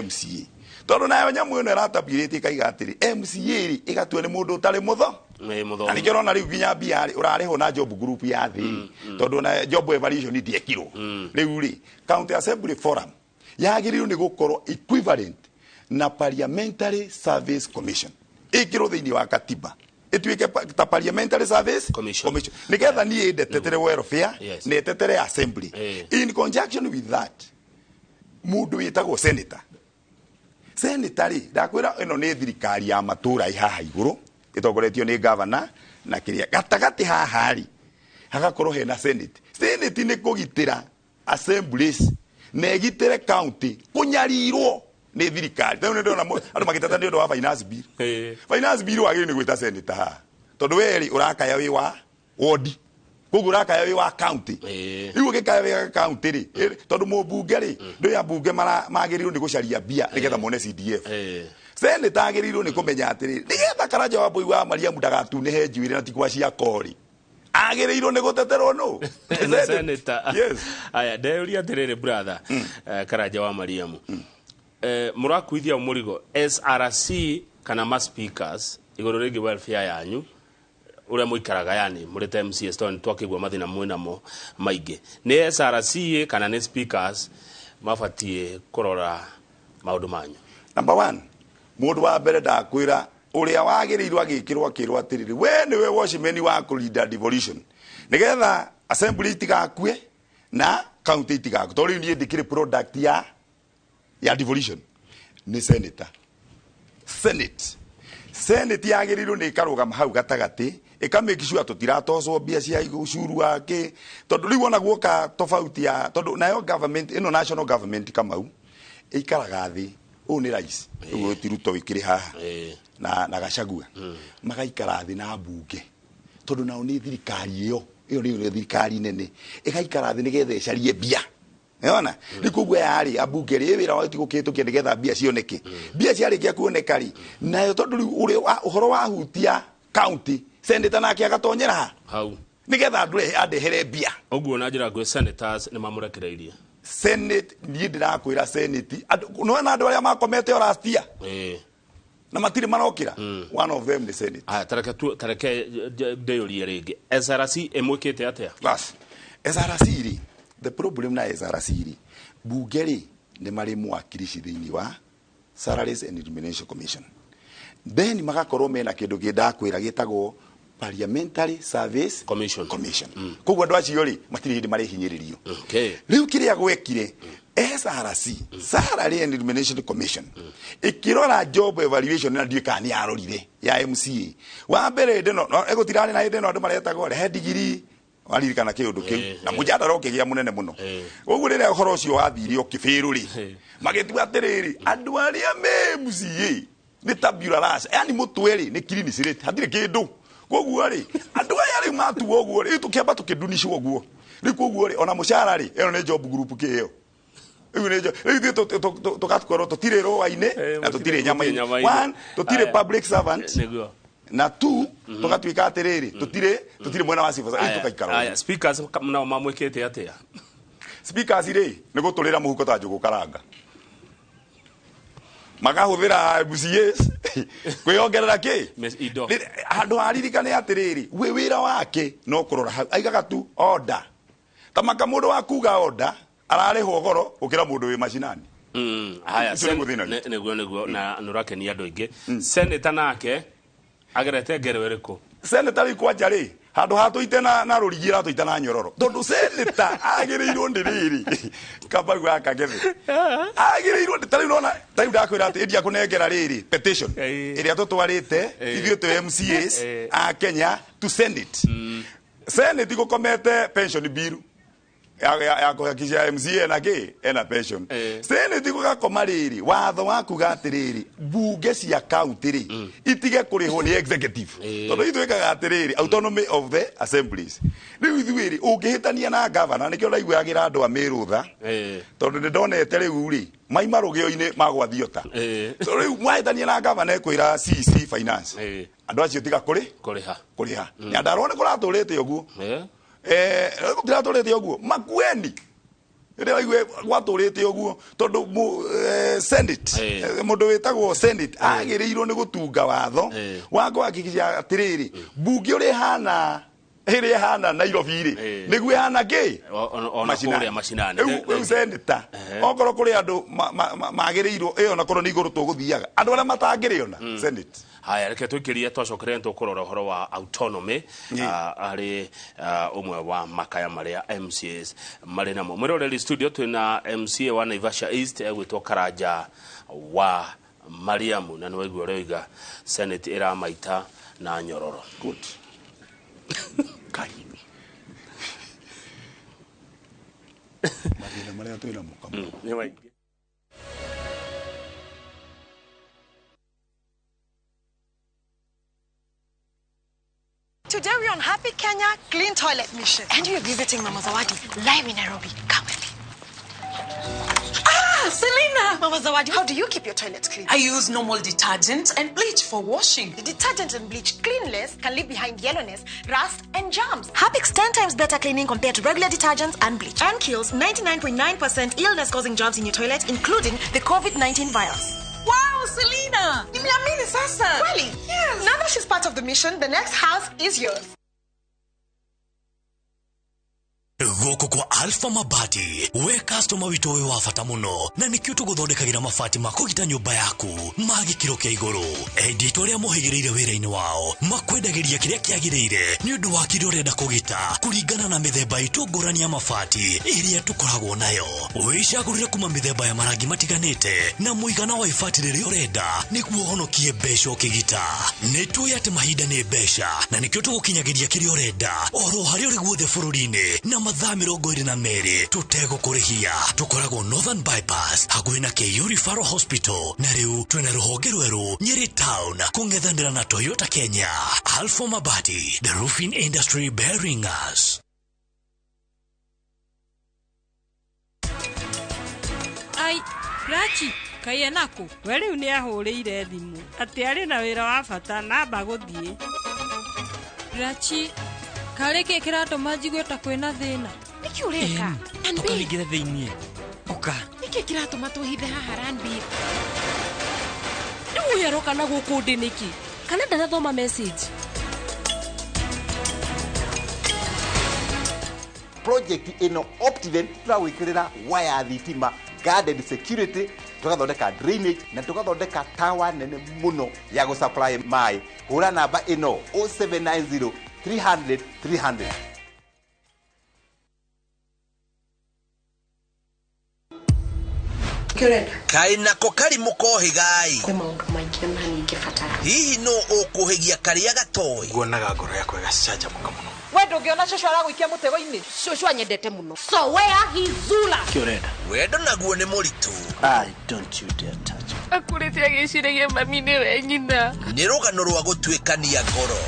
MCA tondũ nayo nyamũ ĩno ĩratambirĩte ĩkaiga atĩrĩ MCA rĩ ĩgatua nĩ mũndũ ũtarĩ mũtho na nĩkĩo ũrona rĩu nginya mbia rĩ ũrarĩhwo na job group ya thĩ tondũ na job evaluation ndĩekirwo. Rĩu rĩ County Assembly Forum yagĩrĩirwo nĩ gũkorwo equivalent na Parliamentary Service Commission ĩkĩrwo thĩinĩ wa katiba ĩtuĩke ta Parliamentary Service Commission nĩgetha niĩ ndetetere welfare na ĩtetere assembly. In conjunction with that mũndũ wĩtagwo senator senator rĩ ndakwĩra ĩno nĩ thirikari ya matũra ĩ haha igũrũ ĩtongoretio nĩ governor na kĩrĩa gatagatĩ haha rĩ hagakorwo hena senate. Senate nĩ kũgitĩra assemblies na ĩgitĩre county kũnyarirwo Nĩ thirikari. Rĩu nĩ ndĩrona andũ magĩteta nĩ ũndũ wa finance bill. Finance bill wagĩrĩirwo nĩ gwĩta senator haha. Tondũ we rĩ ũrakaya wĩ wa ward. Koguo ũrakaya wĩ wa county. Rĩu ũgĩkaya wĩ wa county rĩ, tondũ mũmbunge rĩ, ndũĩ ambunge magĩrĩirwo nĩ gũcaria mbia nĩgetha mone CDF. Senator agĩrĩirwo nĩ kũmenya atĩrĩrĩ, nĩgetha Karanja wa Mbũi wa Mariamu ndagatunĩhe njuĩrĩ na ti kwa ciako rĩ, agĩrĩirwo nĩ gũteterwo nũ? Nĩ senator. Yes. Aya, ndeyũria atĩrĩrĩ brother, Karanja wa Mariamu. Mũrakuithia mũrigo SRC kana ma speakers igũrũ rĩgiĩ welfare yanyu ũrĩa mũikaraga, yani mũrĩ ta MCAs, tondũ nĩtwakĩigua mathĩna mwĩnamo maingĩ. Nĩ SRC kana nĩ speakers mabatiĩ kũrora maũndũ manyu? Number one, mũndũ wa mbere ndakwĩra ũrĩa wagĩrĩirwo agĩkĩrwo akĩrwo atĩrĩrĩ, we nĩwe watchman wa kũrinda devolution nĩgetha assembly itigakue na county itigakue, tondũ rĩu niĩ ndĩkĩrĩ product ya devolution. Nĩ senator. Senate yagĩrĩirwo nĩ ĩkarũgama hau gatagatĩ, ĩka make sure tũtiratocwo mbia cia ucuru wake, tondũ rĩu ona guoka tofauti ya, tondũ nayo government ĩno, national government, Kamau, ĩikaraga thĩ, ũyũ nĩ rais, ũyũ ti Ruto wĩkĩrĩ haha na Gachagua, magaikara thĩ na mbunge, tondũ nao nĩ thirikari ĩyo ĩyo nĩyo thirikari nene, ĩgaikara thĩ nĩgetha ĩcarie mbia. Yona, rĩu koguo yarĩ ambunge rĩ, wĩra wao ti gũkĩhĩtũkia nĩgetha mbia cioneke. Mbia ciarĩkia kuoneka rĩ, nayo tondũ rĩu ũrĩa ũhoro wahutia county, senator nake agatonyera ha hau nĩgetha andũ andehere mbia. Ũguo na njĩra nguhĩ senators nĩ mamũrekereirie. Senate, niĩ ndĩrakwĩra senate, nĩwona andũ arĩa makomete o last year na matirĩ marokĩra, one of them nĩ senate. Aya, tareke ndĩyũrie rĩngĩ, SRC ĩmwĩkĩte atĩa? Bas, SRC rĩ, the problem na SRC rĩ, bunge rĩ nĩ marĩ mwakilishi thĩinĩ wa Salaries and Remuneration Commission, then magakorwo mena kĩndũ kĩndakwĩra gĩtagwo Parliamentary Service Commission. Koguo andũ acio rĩ matirĩ hĩndĩ marĩhinyĩrĩrio. Rĩu kĩrĩa gwekire SRC, Salary and Remuneration Commission, ĩkĩrora job evaluation, na ndiũĩ kana nĩ yarorire ya MCA wa mbere hĩndĩ ĩno ĩgũtirarĩ na hĩndĩ ĩno andũ maretagwo rehe ndigiri, waririkana kĩũndũ kĩu, na mũjadara ũkĩgĩa mũnene mũno. Ũguo rĩrĩa ũhoro ũcio wathire ũkĩbĩrũ rĩ, magĩtua atĩrĩrĩ, andũ arĩa me MCA nĩ tabula rasa, yani mũtwe rĩ nĩ clean slate, hatirĩ kĩndũ. Koguo rĩ andũ aya rĩu matuo ũguo rĩ, tũkĩamba tũkĩndunishwo ũguo rĩu, koguo rĩ ona mũcara rĩ, ĩyo nĩ job group kĩyo rĩu nĩ rĩu ithuĩ tũgakorwo tũtirĩ rũa-inĩ na tũtirĩ nyama-inĩ. One, tũtirĩ public servant, na two, tũgatuĩka atĩrĩrĩ, tũtirĩ mwena wa civil service, tũgaikara. Aya, speakers nao mamwĩkĩte atĩa? Speakers rĩ nĩ gũtũrĩra mũhuko ta njũgũ karanga, makahũthĩra MCAs kwĩongerera kĩ indo. Handũ haririkane atĩrĩrĩ, wĩ wĩra wake no kũrora hau, aigaga tu order, ta maka mũndũ wa kuga order ararĩhwo goro gũkĩra mũndũ wĩ macinani. Haya, Ũcio nĩguo thĩna witũ. Nĩguo na nĩũrakenia andũ aingĩ. Senator nake agerete ngero ĩrĩkũ? Senator rĩu kwanja rĩ, handũ ha tũite na rũrigi ĩratũita na nyororo, tondũ senator agĩrĩirwo nĩ rĩrĩ kamau gaka gethe agĩrĩirwo nĩ ta rĩu nona ta rĩu ndakwĩra atĩ ĩndia kũnengera rĩrĩ petition ĩrĩa tũtwarĩte ithuĩ twĩ MCAs a Kenya to Senate. Senate gũkomete pension bill ya kũhakikisha MCA na kĩ ena pension. Senate gũgakoma rĩrĩ watho wa kuga atĩrĩrĩ, bunge cia county rĩ itige kũrĩhwo nĩ executive, tondũ ithuĩ twĩkaga atĩrĩrĩ, autonomy of the assemblies. Rĩu ithuĩ rĩ ũngĩhĩtania na governor, nĩkĩo ndaiguagĩra andũ a Mĩrũtha, tondũ nĩndonete rĩu rĩ maima rũgĩo-inĩ magwathiota. So rĩu mwahĩtania na governor ekwĩra CC finance, andũ acio tiga kũrĩha kũrĩha. Nyandarũa nĩ kũratũrĩte ũguo, gũtiratũrĩte ũguo Makueni rĩrĩa waigue gwatũrĩte ũguo, tondũ Senate, mũndũ wĩtagwo Senate agĩrĩirwo nĩ gũtunga watho wa kũhakikisha atĩrĩrĩ, bunge ũrĩa ĩhana ĩrĩa ĩhana Nairobi rĩ nĩguo ĩhana kĩ ona kũrĩa macinani. Rĩu senator okorwo kũrĩ andũ magĩrĩirwo ĩyo, na korwo nĩ igũrũ tũgũthiaga andũ arĩa matangĩrĩona Senate. Haya, reke tũikĩrie, twacokere tũkũrora ũhoro wa autonomy harĩ ũmwe wa makaya marĩa MCAs marĩ namo. Mwĩroreri studio twĩna MCA wa Naivasha East egwĩtwo Karanja wa Mariamu, na nĩwaigua ũrĩa oiga Senate ĩramaita na nyororo. Good. Kai. Mathĩna marĩa twĩnamo Kamau. Nĩ maingĩ. Today we're on Happy Kenya Clean Toilet Mission. And we're visiting Mama Zawadi live in Nairobi. Come with me. Ah, Selena! Mama Zawadi, how do you keep your toilet clean? I use normal detergent and bleach for washing. The detergent and bleach cleanless can leave behind yellowness, rust, and germs. Harpic's 10 times better cleaning compared to regular detergents and bleach. And kills 99.9% illness-causing germs in your toilet, including the COVID-19 virus. Wow, Selena! Nimeamini sasa. Really? Yes. Now that she's part of the mission, the next house is yours. Gũkũ kwa Alpha Mabati we customer witũ wĩ wa bata mũno na nĩkĩo tũgũthondekagĩra mabati ma kũgita nyũmba yaku ma gĩkĩro kĩa igũrũ. Endia aitũ arĩa mohĩgĩrĩire wĩra-inĩ wao makwendagĩria kĩrĩa kĩagĩrĩire nĩ ũndũ wa kĩrĩa ũrenda kũgita kũringana na mĩthemba itũ ngũrani ya mabati ĩrĩa tũkoragwo nayo. Wĩcagũrĩre kuma mĩthemba ya marangi matiganĩte na mũigana wa ibati rĩrĩa ũrenda nĩguo ũhonokie mbeca ũkĩgita. Nĩ tũĩ atĩ mahinda nĩ mbeca na nĩkĩo tũgũkinyagĩria kĩrĩa ũrenda oro harĩa ũrĩ guothe bũrũri-inĩ na mathaa 22 tũtegũkũrĩhia. Tũkoragwo Northern Bypass hakuhĩ na KU Referral Hospital na rĩu twĩna rũhonge rwerũ Nyeri Town kũng'ethanĩra na Toyota Kenya. Alpha Mabati, the roofing industry bearing us. Ai, Rachi, kaĩ enakũ? We rĩu nĩ ahũrĩire thimũ atĩ arĩ na wĩra wa bata namba gũthiĩ. Rachi, karĩ kĩ kĩratũma njigue ta kwĩna thĩna? Nĩkĩ ũreka? Tũkaingĩre thĩiniĩ. Ũka. Nĩkĩ kĩratũma tũhithe haha Ranbir? Rĩu ũyũ aroka na gũkũ ndĩ nĩkĩ? Kana ndanathoma message? Project ĩno Optiven tũragwĩkĩrĩra waya thitima, guarded security, tũgathondeka drainage na tũgathondeka tower nene mũno ya gũsupply maĩ. Hũra namba ĩno 0790 300 300. Kaĩ nako karimũ kohĩgai. Kwĩ maũndũ maingĩ ona niĩ ingĩbatara. Hihi nũ ũkũhĩgia karĩa gatoĩ? Nguonaga ngoro yakwa ĩgacanjamũka mũno. We ndũngĩona cũcũ aragũikia mũtego-inĩ? Cũcũ anyendete mũno. So where he Zula? Kĩ ũrenda? Wendo naguo nĩ mũritũ. I don't you dare touch me. Akũrĩte agĩciragia mami nĩwe nyina. Nĩ rũgano rwa gũtuĩkania ngoro.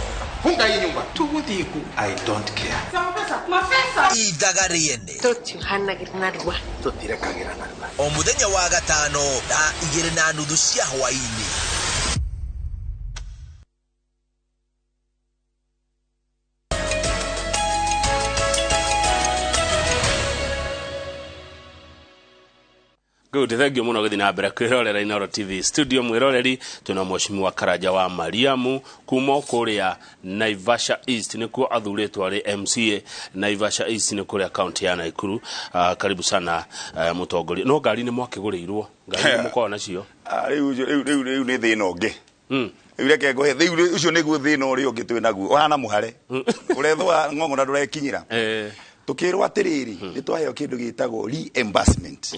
Funga hii nyumba. Tũgũthiĩ kũ? I don't care. Mapesa. Ithaga rĩene. Tũtiuhanagĩra narua. Tũtirekagĩra narua. O mũthenya wa gatano thaa 2:30 cia hwaĩ-inĩ. Good, thank you muno gũthiĩ na mbere kwĩrorera Inooro TV studio. Mwĩroreri twĩna mheshimiwa Karanja wa Mariamu kuma kũrĩa Naivasha East nĩkuo athurĩtwo arĩ MCA Naivasha East nĩ kũrĩa kaunti ya Nakuru. Karibu sana mũtongoria. No ngari nĩ mwakĩgũrĩirwo, ngari nĩ mũkoragwo nacio? Rĩu nĩ thĩna ũngĩ. Rĩu reke ngũhe, rĩu ũcio nĩguo thĩna ũrĩa ũngĩ twĩ naguo ũhana mũhare ũrethũa ng'ong'o na ndũrekinyĩra. Tukirwo atiriri ni twaheo kindu gitagwo reimbursement.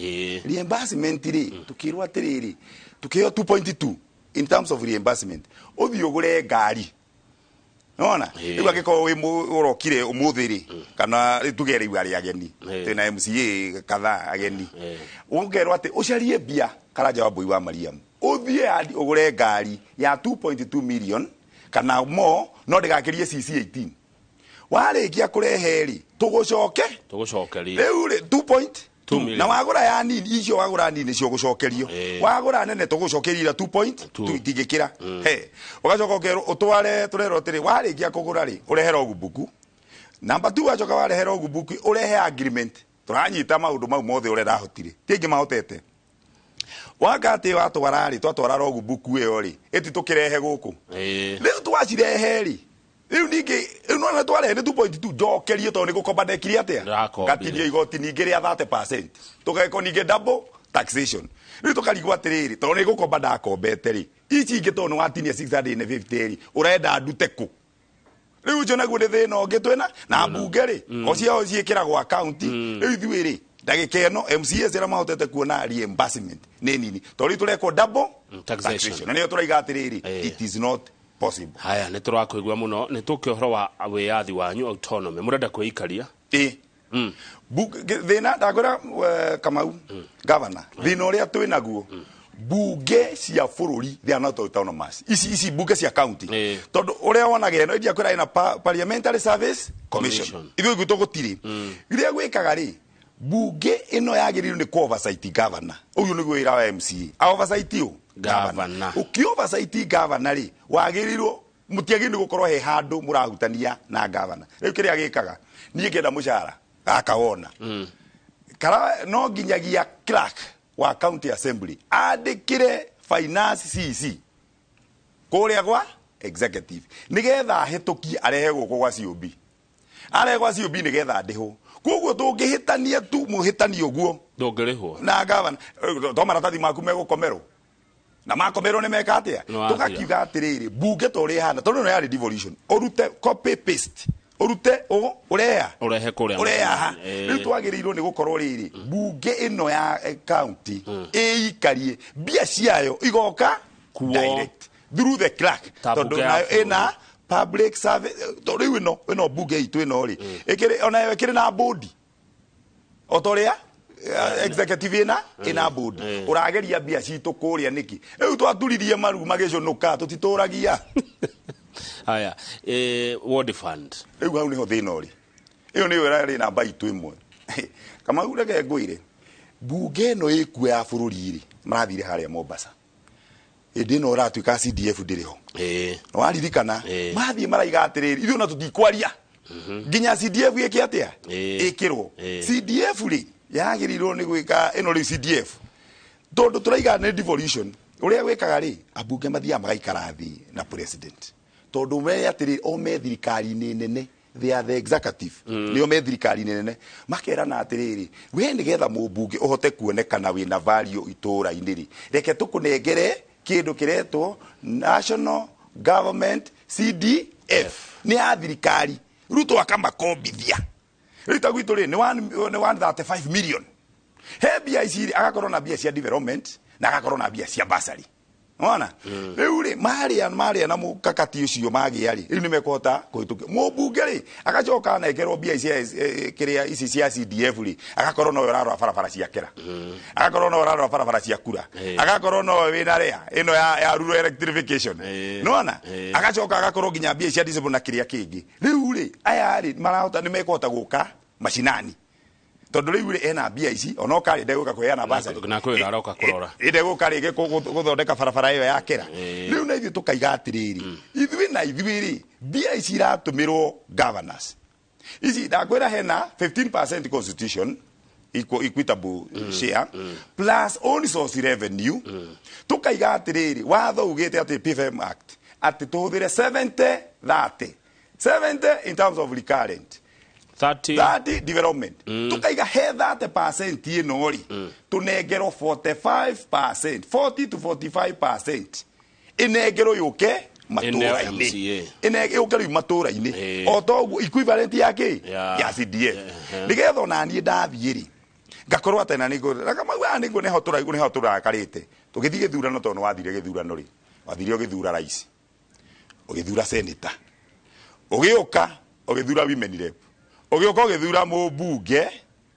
Reimbursement ri tukirwo atiriri tukiheo 2.2 in terms of reimbursement. Uthii ugure ngari nona riu angikorwo wi urokire umuthi ri kana tuge riu ari ageni twina MCA kadhaa ageni ukerwo ati ucarie mbia Karanja wa Mbui wa Mariamu uthie ugure ngari ya 2.2 million kana more no ndigakirie CC 18. Warĩkia kũrehe rĩ tũgũcoke tũgũcokeria rĩu rĩ 2.2 na wagũra ya nini icio wagũra nini cio gũcokerio wagũra nene tũgũcokeria 2.2 itingĩkĩra he ũgacoka ũkerwo ũtware tũrerwo atĩrĩ warĩkia kũgũra rĩ ũrehe logbook namba 2 wacoka warehe logbook ũrehe agreement tũranyita maũndũ mau mothe ũrĩa ndahotire ti aingĩ mahotete wakati watwara rĩ twatwara logbook ĩyo rĩ ĩti tũkĩrehe gũkũ rĩu twacirehe rĩ riu ningĩ riu nona twarehe nĩ 2.2 njokerie tondũ nĩ gũkomba ndekire atĩa ngatinia igoti ningĩ rĩa 30% tũgekwo ningĩ double taxation. Riu tũkarigwo atĩrĩrĩ tondũ nĩ gũkomba ndakombete rĩ ici ingĩ tondũ nĩ watinia 650 rĩ ũrenda ndute kũ? Riu ũcio naguo nĩ thĩna ũngĩ twĩna na mbunge rĩ o ciao ciĩkĩragwo akaunti. Rĩu ithuĩ rĩ ndagĩka ĩno MCAs arĩa mahotete kuona reimbursement nĩ nini tondũ rĩu tũrekwo double taxation na nĩyo tũraiga atĩrĩrĩ it is not possible. Haya nĩ tũrakũigua mũno nĩ tũke ũhoro wa wĩyathi wanyu autonomy mũrenda kwĩikaria? Ĩ thĩna ndakwĩra Kamau governor thĩna ũrĩa twĩ naguo Bunge cia bũrũri, they are not autonomous. Ici bunge cia county, tondũ ũrĩa wonaga ĩno india kwĩra ĩna Parliamentary Service Commission, ithuĩ gwitũ gũtirĩ. Rĩrĩa gwĩkaga rĩ, bunge ĩno yagĩrĩirwo nĩ kũ oversight governor. Ũyũ nĩguo wĩra wa MCA, a oversight ũ? Governor. Ũkĩ oversight governor rĩ, wagĩrĩirwo mũtiagĩrĩirwo nĩ gũkorwo he handũ mũrahutania na governor. Rĩu kĩrĩa gĩkaga, niĩ ngĩenda mũcara gaka wona kara, no nginyagia clerk wa county assembly andĩkĩre finance CC kũrĩa gwa executive, nĩgetha ahĩtũkie arehe gũkũ gwa COB, arehe gwa COB nĩgetha ndĩhwo. Koguo tũngĩhĩtania tu mũhĩtani ũguo, ndũngĩrĩhwo. Na gavana to maratathi maku megũkomerwo, na makomerwo nĩ meka atĩa? Nĩ wathira. Tũgakiuga atĩrĩrĩ, bunge ta ũrĩa ĩhana, tondũ ĩno yarĩ devolution, ũrute copy paste, ũrute ũreha ũrehe kũrĩa. Ũreha haha. Rĩu twagĩrĩirwo nĩ gũkorwo rĩrĩ, bunge ĩno ya county ĩikarie mbia ciayo igoka Kuo. direct through the clerk, Ta tondũ bunge ya nayo bũrũri. ĩna public service. Tondũ rĩu ĩno bunge itũ ĩno rĩ, ĩkĩrĩ onayo ĩkĩrĩ na bodi o ta ũrĩa executive ĩna board. Ũrageria mbia citũ kũrĩa nĩkĩ? Rĩu twaturirie maru magĩcũnũka, tũtitũragia. Haya, ward fund. Rĩu hau nĩho thĩna ũrĩ. Ĩyo nĩyo ĩrarĩ namba itũ ĩmwe. Kamau, reke ngwĩre, bunge ĩno ĩkuo ya bũrũri rĩ, marathire harĩa Mombasa hĩndĩ ĩno ũratuĩka CDF ndĩrĩ ho. Waririkana mathiĩ maraiga atĩrĩrĩ, ithuĩ ona tũtikwaria nginya CDF ĩke atĩa? Ĩkĩrwo. CDF rĩ, yagĩrĩirwo nĩ gwĩka ĩno rĩu CDF, tondũ tũraiga nĩ devolution. Ũrĩa gwĩkaga rĩ, ambunge mathiaga magaikara thĩ na president, tondũ me atĩrĩ, o me thirikari-inĩ nene, they are the executive. Nĩo me thirikari-inĩ nene, makerana atĩrĩrĩ, we nĩgetha mũmbunge ũhote kuonekana wĩna value itũũra-inĩ rĩ, reke tũkũnengere kĩndũ kĩretwo National Government CDF, nĩ ya thirikari. Ruto akamakombithia. Rĩu ta gwitũ rĩ, nĩ 135 million. He mbia ici rĩ, agakorwo na mbia cia development na agakorwo na mbia cia basari. Wona rĩu rĩ, marĩa na mũkakati ũcio magĩa rĩ, rĩu nĩ mekũhota kũhĩtũkia mũmbunge rĩ, agacoka anengerwo mbia ici kĩrĩa ici cia CDF rĩ, agakorwo nowe ũrarora barabara cia kera, agakorwo nowe ũrarora barabara cia kura, agakorwo nowe wĩna rea ĩno ya rural electrification. Nĩwona, agacoka agakorwo nginya mbia cia disable na kĩrĩa kĩngĩ. Rĩu rĩ, aya rĩ marahota, nĩ mekũhota gũka macinani, tondũ rĩu rĩ, ena mbia ici onoka rĩ, ndegũka kũheana basari. Na kwĩ aroka kũrora. Ĩndegũka rĩngĩ gũthondeka barabara ĩyo ya kera. Rĩu na ithuĩ tũkaiga atĩrĩrĩ, ithuĩ na ithuĩ rĩ, mbia ici iratũmĩrwo governors ici, ndakwĩra hena 15% constitution equitable share plus own source revenue. Tukaiga atĩrĩrĩ, watho ugĩte atĩ PFM Act atĩ tũhũthĩre 70 30, 70 in terms of recurrent, 30. 30 development. Tukaiga he 30% ĩno rĩ, tũnengerwo 45%, 40 to 45% ĩnengerwo yũke matũra-inĩ. MCA. Ĩne yũke rĩu matũra-inĩ, o toguo equivalent ya kĩ? Ya CDF, nĩgetha ona niĩ ndathiĩ rĩ, ngakorwo atĩ na nĩngũ kamau aya nĩguo nĩho tũraigua, nĩho tũrakarĩte tũgĩthiĩ gĩthurano, tondũ nĩwathire gĩthurano rĩ, wathire ũgĩthura rais, ũgĩthura senator, ũgĩũka ũgĩthura women rep, ũgĩũka ũgĩthura mũmbunge,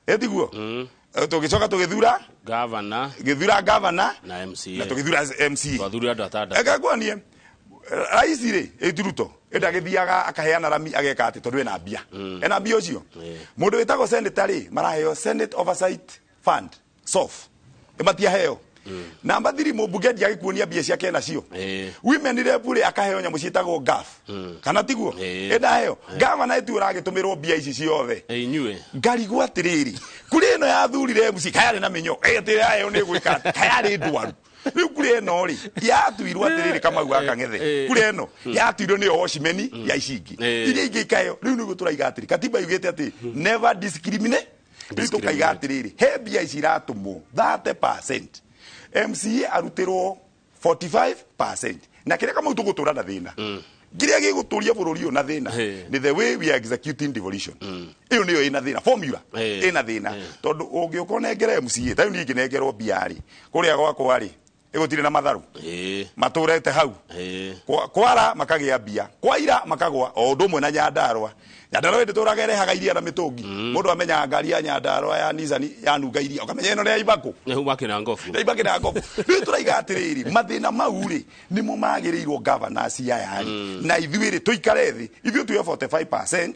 ĩtiguo? Tũgĩcoka tũgĩthura Governor. Gĩthura governor. Na MCA. Na tũgĩthura MCA. Twathurire andũ atandatũ. Eka kuonie rais rĩ, ĩti Ruto ĩndagĩthiaga akaheana rami, ageka atĩ tondũ ena mbia, ena mbia ũcio. Mũndũ wĩtagwo senator rĩ, maraheo Senate Oversight Fund, SOF, matiaheo. Namba 3, mũmbunge ndiagĩkuonia mbia ciake nacio. Women rep rĩ, akaheo nyamũ ciĩtagwo GAF, kana tiguo? Ĩndaheo gavana ĩtu ũragĩtũmĩrwo mbia ici ciothe. Inyuĩ. Ngarigwo atĩrĩrĩ, kũrĩ ĩno yathurire MC kayarĩ na mĩnyo ĩtĩ yayo nĩ gwĩka atĩ kayarĩ ndwaru. Rĩu kũrĩ ĩno rĩ, yatuirwo atĩrĩrĩ, Kamau gakang'ethe, kũrĩ ĩno yatuirwo nĩyo watchman ya ici ingĩ, iria ingĩ ikaheo. Rĩu nĩguo tũraiga atĩrĩ, katiba yugĩte atĩ never discriminate. Rĩu tũkaiga atĩrĩrĩ, he mbia ici iratũmwo 30%, MCA arutĩrwo 45%, na kĩrĩa Kamau tũgũtũra na thĩna, kĩrĩa gĩgũtũria bũrũri ũyũ na thĩna nĩ the way we are executing devolution. Ĩyo nĩyo ĩna thĩna, formula ĩna thĩna, tondũ ũngĩũka ũnengere MCA, ta rĩu niĩ ngĩnengerwo mbia rĩ, kũrĩa gwakwa rĩ, Ĩgũtirĩ na matharũ matũrete hau. Kwara makagĩa mbia, kwaira makagwa, o ũndũ ũmwe na Nyandarũa. Nyandarũa ĩndĩ tũraga ĩrehaga iria na mĩtũngi. Mũndũ amenyaga ngari ya Nyandarũa ya Nissan yanunga iria, ũkamenya ĩno nĩ ya Ibakũ. Nĩ makina ngobu. Nĩ ibakĩ na ngobu. Rĩu tũraiga atĩrĩrĩ, mathĩna mau rĩ nĩmo magĩrĩirwo governors aya rĩ, na ithuĩ rĩ tũikare thĩ, ithuĩ tuoye 45%,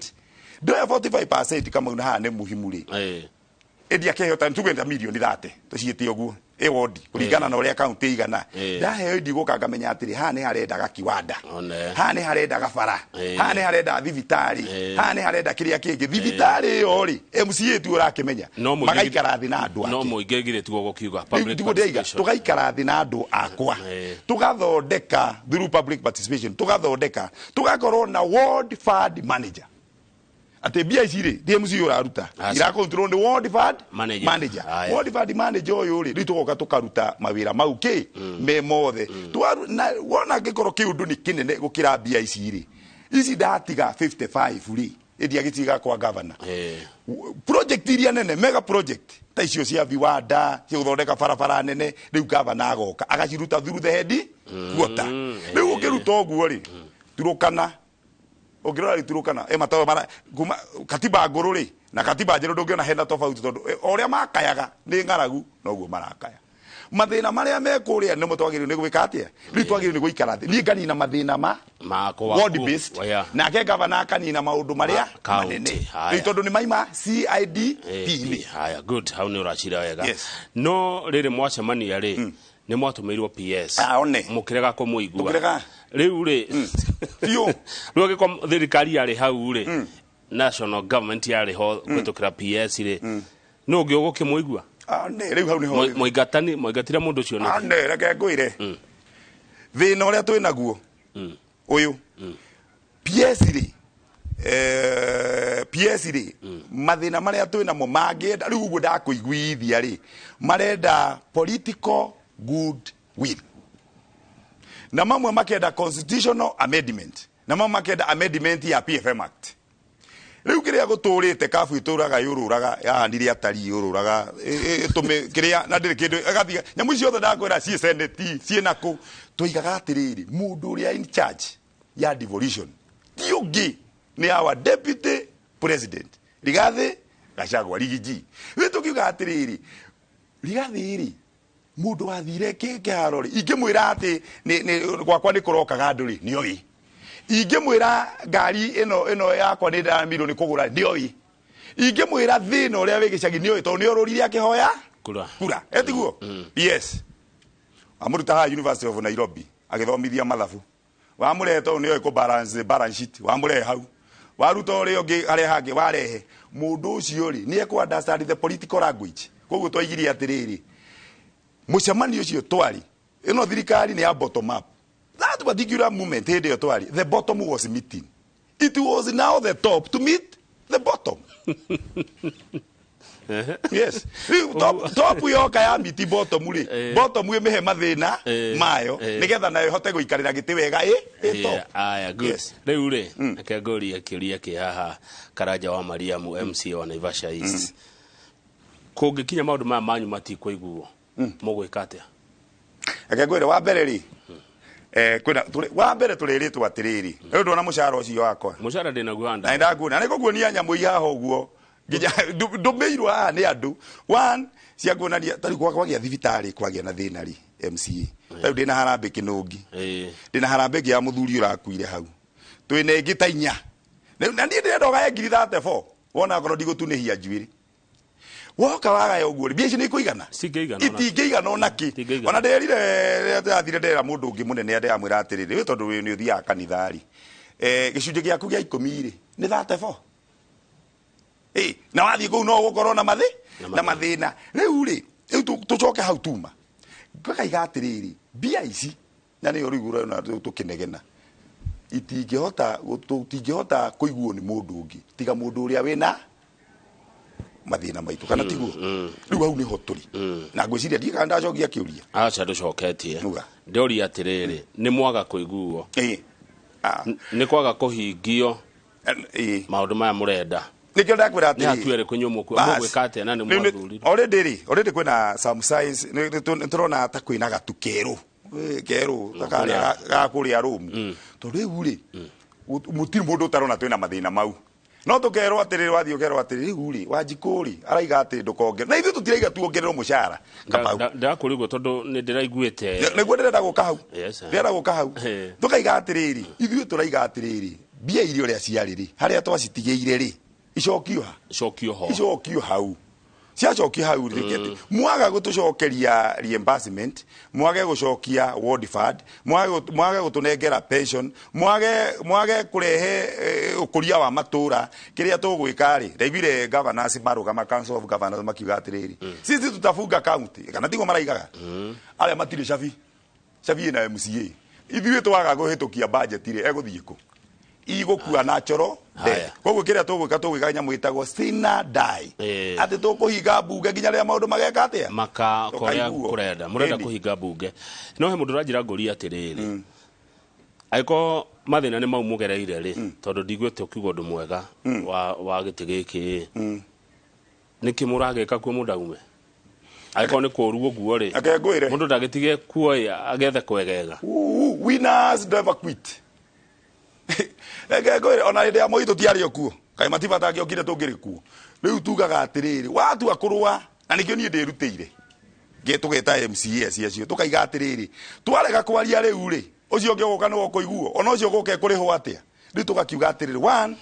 ndoya 45% Kamau, na haha nĩ muhimu rĩ, ĩndi akĩheo ta tuge ta mirioni 30, tũciĩte ũguo ĩ wondi kũringana na ũrĩa kaunti igana. Ndaheo ndigũka ngamenya atĩrĩ, haha nĩ harendaga kiwanda, haha nĩ harendaga bara, haha nĩ harenda thibitarĩ, haha nĩ harenda kĩrĩa kĩngĩ. Thibitarĩ ĩyo rĩ, MCA tu ũrakĩmenya, No mũingĩ- magaikara thĩ na andũ No ake. mũingĩ githĩ tiguo gũkiuga Rĩu public tiguo ndĩraiga, participation. tũgaikara thĩ na andũ akwa, tũgathondeka through public participation, tũgathondeka, tũgakorwo na ward fund manager, atĩ mbia ici rĩ ti MC ũraruta, Aca. irakontrol nĩ ward fund Manager. manager. Aya. Ward fund manager ũyũ rĩ, rĩu tũgoka tũkaruta mawĩra mau kĩ me mothe. Na wona angĩkorwo kĩũndũ nĩ kĩnene gũkĩra mbia ici rĩ, ici ndatiga 55 rĩ, ĩndi agĩtiga kwa governor project iria nene, mega project ta icio cia viwanda, cia gũthondeka barabara nene, rĩu gavana agoka agaciruta through the head quarter. Rĩu ũngĩruta ũguo rĩ, Turukana ũngĩrora rĩ, Turukana ĩ matoro mara kuma katiba ngũrũ rĩ na katiba njerũ, ndũngĩona hena tofauti, tondũ o ũrĩa makayaga nĩ ng'aragu noguo marakaya. Mathĩna marĩa me kũrĩa nĩmo twagĩrĩirwo nĩ gwĩka atĩa? Rĩu twagĩrĩirwo nĩ gũikara thĩ, niĩ nganina mathĩna ma Makwa. ward based, nake gavana akanina maũndũ marĩa County. manene. Haya. Rĩu tondũ nĩ maima CIDP-inĩ. Haya, good, hau nĩ ũracira wega. Yes. No rĩrĩ mwacemania rĩ, nĩ mwatũmĩirwo PS. Ah, one. Mũkĩrega kũmũigua. Tũkĩrega. Rĩu rĩ, biũ rĩu angĩkorwo thirikari yarĩ hau rĩ, national government yarĩ ho kũhĩtũkĩra PS rĩ, nũ ũngĩ ũgũkĩmũigua? Ah, nĩ rĩu hau nĩho Mũingatani mũingatire mũndũ ũcio nĩkĩ? Ah, nĩ reke ngwĩre thĩna ũrĩa twĩ naguo ũyũ, PS rĩ, PS rĩ, mathĩna marĩa twĩ namo mangĩenda rĩu ũguo ndakũiguithia rĩ, marenda political good will, na mamwe makenda constitutional amendment, na mamwe makenda amendment ya PFM Act. Rĩu kĩrĩa gũtũrĩte kabu ĩtũraga yũrũraga yahanire atari yũrũraga ĩtũme kĩrĩa na ndĩrĩ kĩndũ ĩgathiga nyamũ icio ciothe ndakwĩra ciĩ senate ciĩ nakũ. Tũigaga atĩrĩrĩ, mũndũ ũrĩa in charge ya devolution ti ũngĩ nĩ our deputy president Rigathi Gachagua, Rigiji. Rĩu tũkiuga atĩrĩrĩ, Rigathi rĩ, mũndũ wathire kĩharo rĩ, ingĩmwĩra atĩ gwakwa nĩ kũrokaga andũ rĩ, nĩoĩ. Ingĩmwĩra ngari ĩno yakwa nĩ ndamirwo nĩ kũgũra, nĩoĩ. Ingĩmwĩra thĩna ũrĩa wĩ gĩcagi, nĩoĩ, tondũ nĩ orũrire akĩhoya kura. Kura etiguo. Yes, amũruta haha University of Nairobi agĩthomithia mathabu, wamũrehe tondũ nĩoĩ kũ balance balance sheet, wamũrehe hau, waruta ũrĩa ũngĩ harĩa hangĩ, warehe mũndũ ũcio rĩ, nĩ ekũ understand the political language. Koguo twaigirie atĩrĩrĩ, mũcemanio ũcio twari ĩno thirikari nĩ ya bottom up. That particular moment, hĩndĩ ĩyo twari, the bottom was meeting, it was now the top to meet the bottom. Yes, rĩu top yoka ya miti bottom rĩ, bottom ĩmĩhe mathĩna mayo nĩgetha nayo ĩhote gũikarĩra gĩtĩ wega ĩ top. Aya, good. Rĩu rĩ, reke ngũrie kĩũria kĩ haha, Karanja wa Mariamu, MCA wa Naivasha East, kũngĩkinya maũndũ maya manyu matikũiguo, mũgwĩka atĩa? Reke ngwĩre, wa mbere rĩ, kwĩna wa mbere tũrĩrĩtwo atĩrĩrĩ, rĩu ndona mũcara ũcio wakwa. Mũcara ndĩnaguo anda. Na ndakuona nĩ ngũkuonia nyamũ ihaha ũguo nginya ndũmĩirwo haha nĩ andũ one cia kuonania tarĩu kwagĩa thibitarĩ, kwagĩa na thĩna rĩ, MCA, tarĩu ndĩna harambĩ kĩnũngi, ndĩna harambĩ ĩngĩ ya mũthuri ũrakuire hau, twĩna ĩngĩ ta inya. Na niĩ ndĩrenda ũgaye 34,000, wona akorwo ndigũtunĩhia njuĩrĩ, woka wagaya ũguo rĩ, mbia icio nĩ ikũigana? Citingĩigana ona. Itingĩigana ona kĩ. Itingĩigana. Ona ndĩrerire rĩrĩa ndĩrathire ndĩrera mũndũ ũngĩ mũnene, ndĩramwĩra atĩrĩrĩ, we tondũ wĩ nĩ ũthiaga kanitha rĩ, gĩcunjĩ gĩaku gĩa 10 rĩ nĩ 34. Na wathiĩ kũu no ũgũkorwo na mathĩ na mathĩna. Rĩu rĩ, rĩu tũcoke hau tuma ngakaiga atĩrĩrĩ, mbia ici na nĩyo rĩu ũrona tũkĩnegena, itingĩhota tũtingĩhota kũiguo nĩ mũndũ ũngĩ tiga mũndũ ũrĩa wĩna mathĩna maitũ, kana tiguo? Rĩu hau nĩho tũrĩ, na ngwĩciria ndiĩ kana ndacokia kĩũria. Aca, ndũcoketie. Ndĩoria atĩrĩrĩ, nĩ mwaga kũiguo, nĩ kwaga kũhingio maũndũ maya mũrenda. Nĩkĩo ndakwĩra Nĩ atĩrĩrĩ. hatua ĩrĩkũ inyuĩ Bas. mũgwĩka atĩa na nĩ Rĩu mwathurirwo? Already rĩ, already kwĩna some signs, nĩ tũrona ta kwĩna gatu kerũ. Kerũ ta karĩa ga kũrĩa rũmu. Tondũ rĩu rĩ, mũtirĩ mũndũ ũtarona twĩna mathĩna mau. No tũkerwo atĩrĩrĩ, wathiĩ ũkerwo atĩrĩrĩ, rĩu rĩ, Wanjikũ rĩ, araiga atĩ ndũkongerere. Na ithuĩ tũtiraiga tuongererwo mũcara. Ndĩrakũria ũguo tondũ nĩ ndĩraiguĩte. Nĩguo ndĩrenda gũka hau. Yes, eh. Ndĩrenda gũka hau. Tũkaiga atĩrĩrĩ, ithuĩ tũraiga atĩrĩrĩ, mbia iria ũrĩa ciarĩ rĩ, harĩa twacitigĩire rĩ, icokio ha? Icokio ho. Icokio hau. Ciacokio hau rĩ, mwaga gũtũcokeria reimbursement, mwage gũcokia ward fund, mwage gũtũnengera pension, mwage kũrehe ũkũria wa matũra, kĩrĩa tũgwĩka rĩ, ndaiguire governors marũgama, council of governors makiuga atĩrĩrĩ, sisi tutafunga county, kana tiguo maraigaga? Arĩa matirĩ cabi, cabi ĩna MCA. Ithuĩ twaga kũhĩtũkia budget rĩ, egũthiĩ kũ? Igũkua natural death. Koguo kĩrĩa tũgwĩka nyamũ ĩtagwo sina die. Atĩ tũkũhinga mbunge nginya rĩrĩa maũndũ mageka atĩa? Maka korea Tũkaiguo. kũrenda mũrenda Ĩni. kũhinga mbunge. No he mũndũ ũranjĩra ngũria atĩrĩrĩ, angĩkorwo mathĩna nĩ mau mũgereire rĩ, tondũ ndiguĩte ũkiuga ũndũ mwega wa gĩtĩ gĩkĩ rĩ, nĩkĩ mũragĩka kuo mũndũ aume? Angĩkorwo nĩ kũũru ũguo rĩ, Reke ngwĩre. mũndũ ndagĩtige kuo ĩ, agethe kwegega. Winners never quit. Reke ngwĩre, ona hĩndĩ ya Moi tũtiarĩ o kuo. Kaĩ Matiba atangĩokire tũngĩrĩ kuo. Rĩu tugaga atĩrĩrĩ, watua kũrũa, na nĩkĩo niĩ ndĩrutĩire. Tũgeta MCAs acio, tũkaiga atĩrĩrĩ, twarega kwaria rĩu rĩ, ũcio ũngĩ ũgũka nĩwe ũkũiguo, ona ũcio ũgũka ekũrĩhwo atĩa? Rĩu tũgakiuga atĩrĩrĩ, one,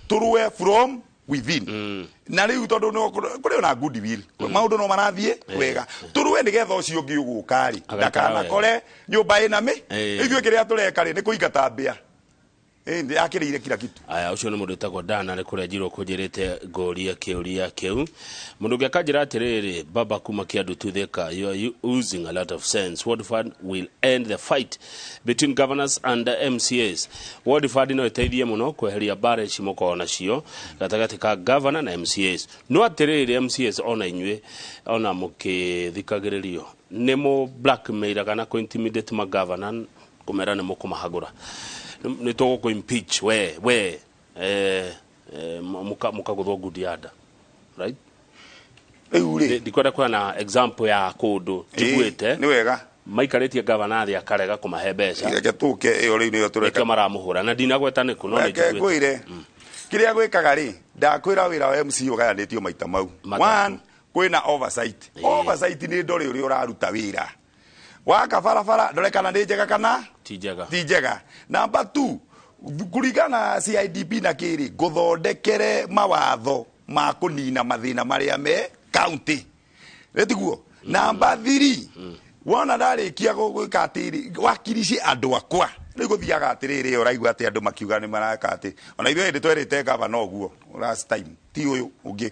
tũrũe from within. Na rĩu tondũ no kũrĩ ona goodwill, maũndũ no marathiĩ wega. Tũrũe nĩgetha ũcio ũngĩ ũgũka rĩ, Agaikara ndakanakore nyũmba ĩna mĩ. Eh. Ithuĩ kĩrĩa tũreka rĩ, nĩ kũingata mbĩa. Yakĩrĩire kila kitu. Aya, ũcio nĩ mũndũ wĩtagwo Dana nĩ kũrĩa njirwo kũnjĩrĩte ngũrie kĩũria kĩu. Mũndũ ũngĩ akanjĩra atĩrĩrĩ, baba kuma Kĩandu Tuthika, you are using a lot of sense. Ward Fund will end the fight between governors and the MCAs. Ward Fund no ĩteithie mũno kweheria mbara ici mũkoragwo nacio gatagatĩ ka governor na MCAs. No atĩrĩrĩ, MCAs ona inyuĩ ona mũkĩthikagĩrĩrio nĩ mũ blackmail kana kũ intimidate magavana kũmera nĩ mũkũmahagũra, nĩ tũgũkũ impeach we mũkagũthwo ngundi ya nda, right? Rĩu rĩ, Ndikwenda kuona example ya kũndũ njiguĩte Nĩ wega. Maikarĩtie gavana thĩ akarega kũmahe mbeca. Reke tũke ĩyo rĩu nĩyo tũreka. Nĩkĩo maramũhũra na ndinagweta nĩkũ, no nĩ Reke njiguĩte. ngwĩre, kĩrĩa gwĩkaga rĩ, ndakwĩra wĩra wa MC ũgayanĩtio maita mau. Matatũ. One, kwĩna oversight. Oversight nĩ ndore ũrĩa ũraruta wĩra. Waka barabara, ndore kana nĩ njega kana ti njega. Ti njega. Number 2, kũringana na CIDP na kĩrĩ, ngũthondekere mawatho ma kũnina mathĩna marĩa me county. Rĩtiguo. Number 3, wona ndarĩkia gwĩka atĩrĩ, wakirici andũ akwa. Rĩu gũthiaga atĩrĩrĩ, ũraigua atĩ andũ makiuga nĩ maraka atĩ ona ithuĩ hĩndĩ twerĩte gavana ũguo last time, ti ũyũ ũngĩ.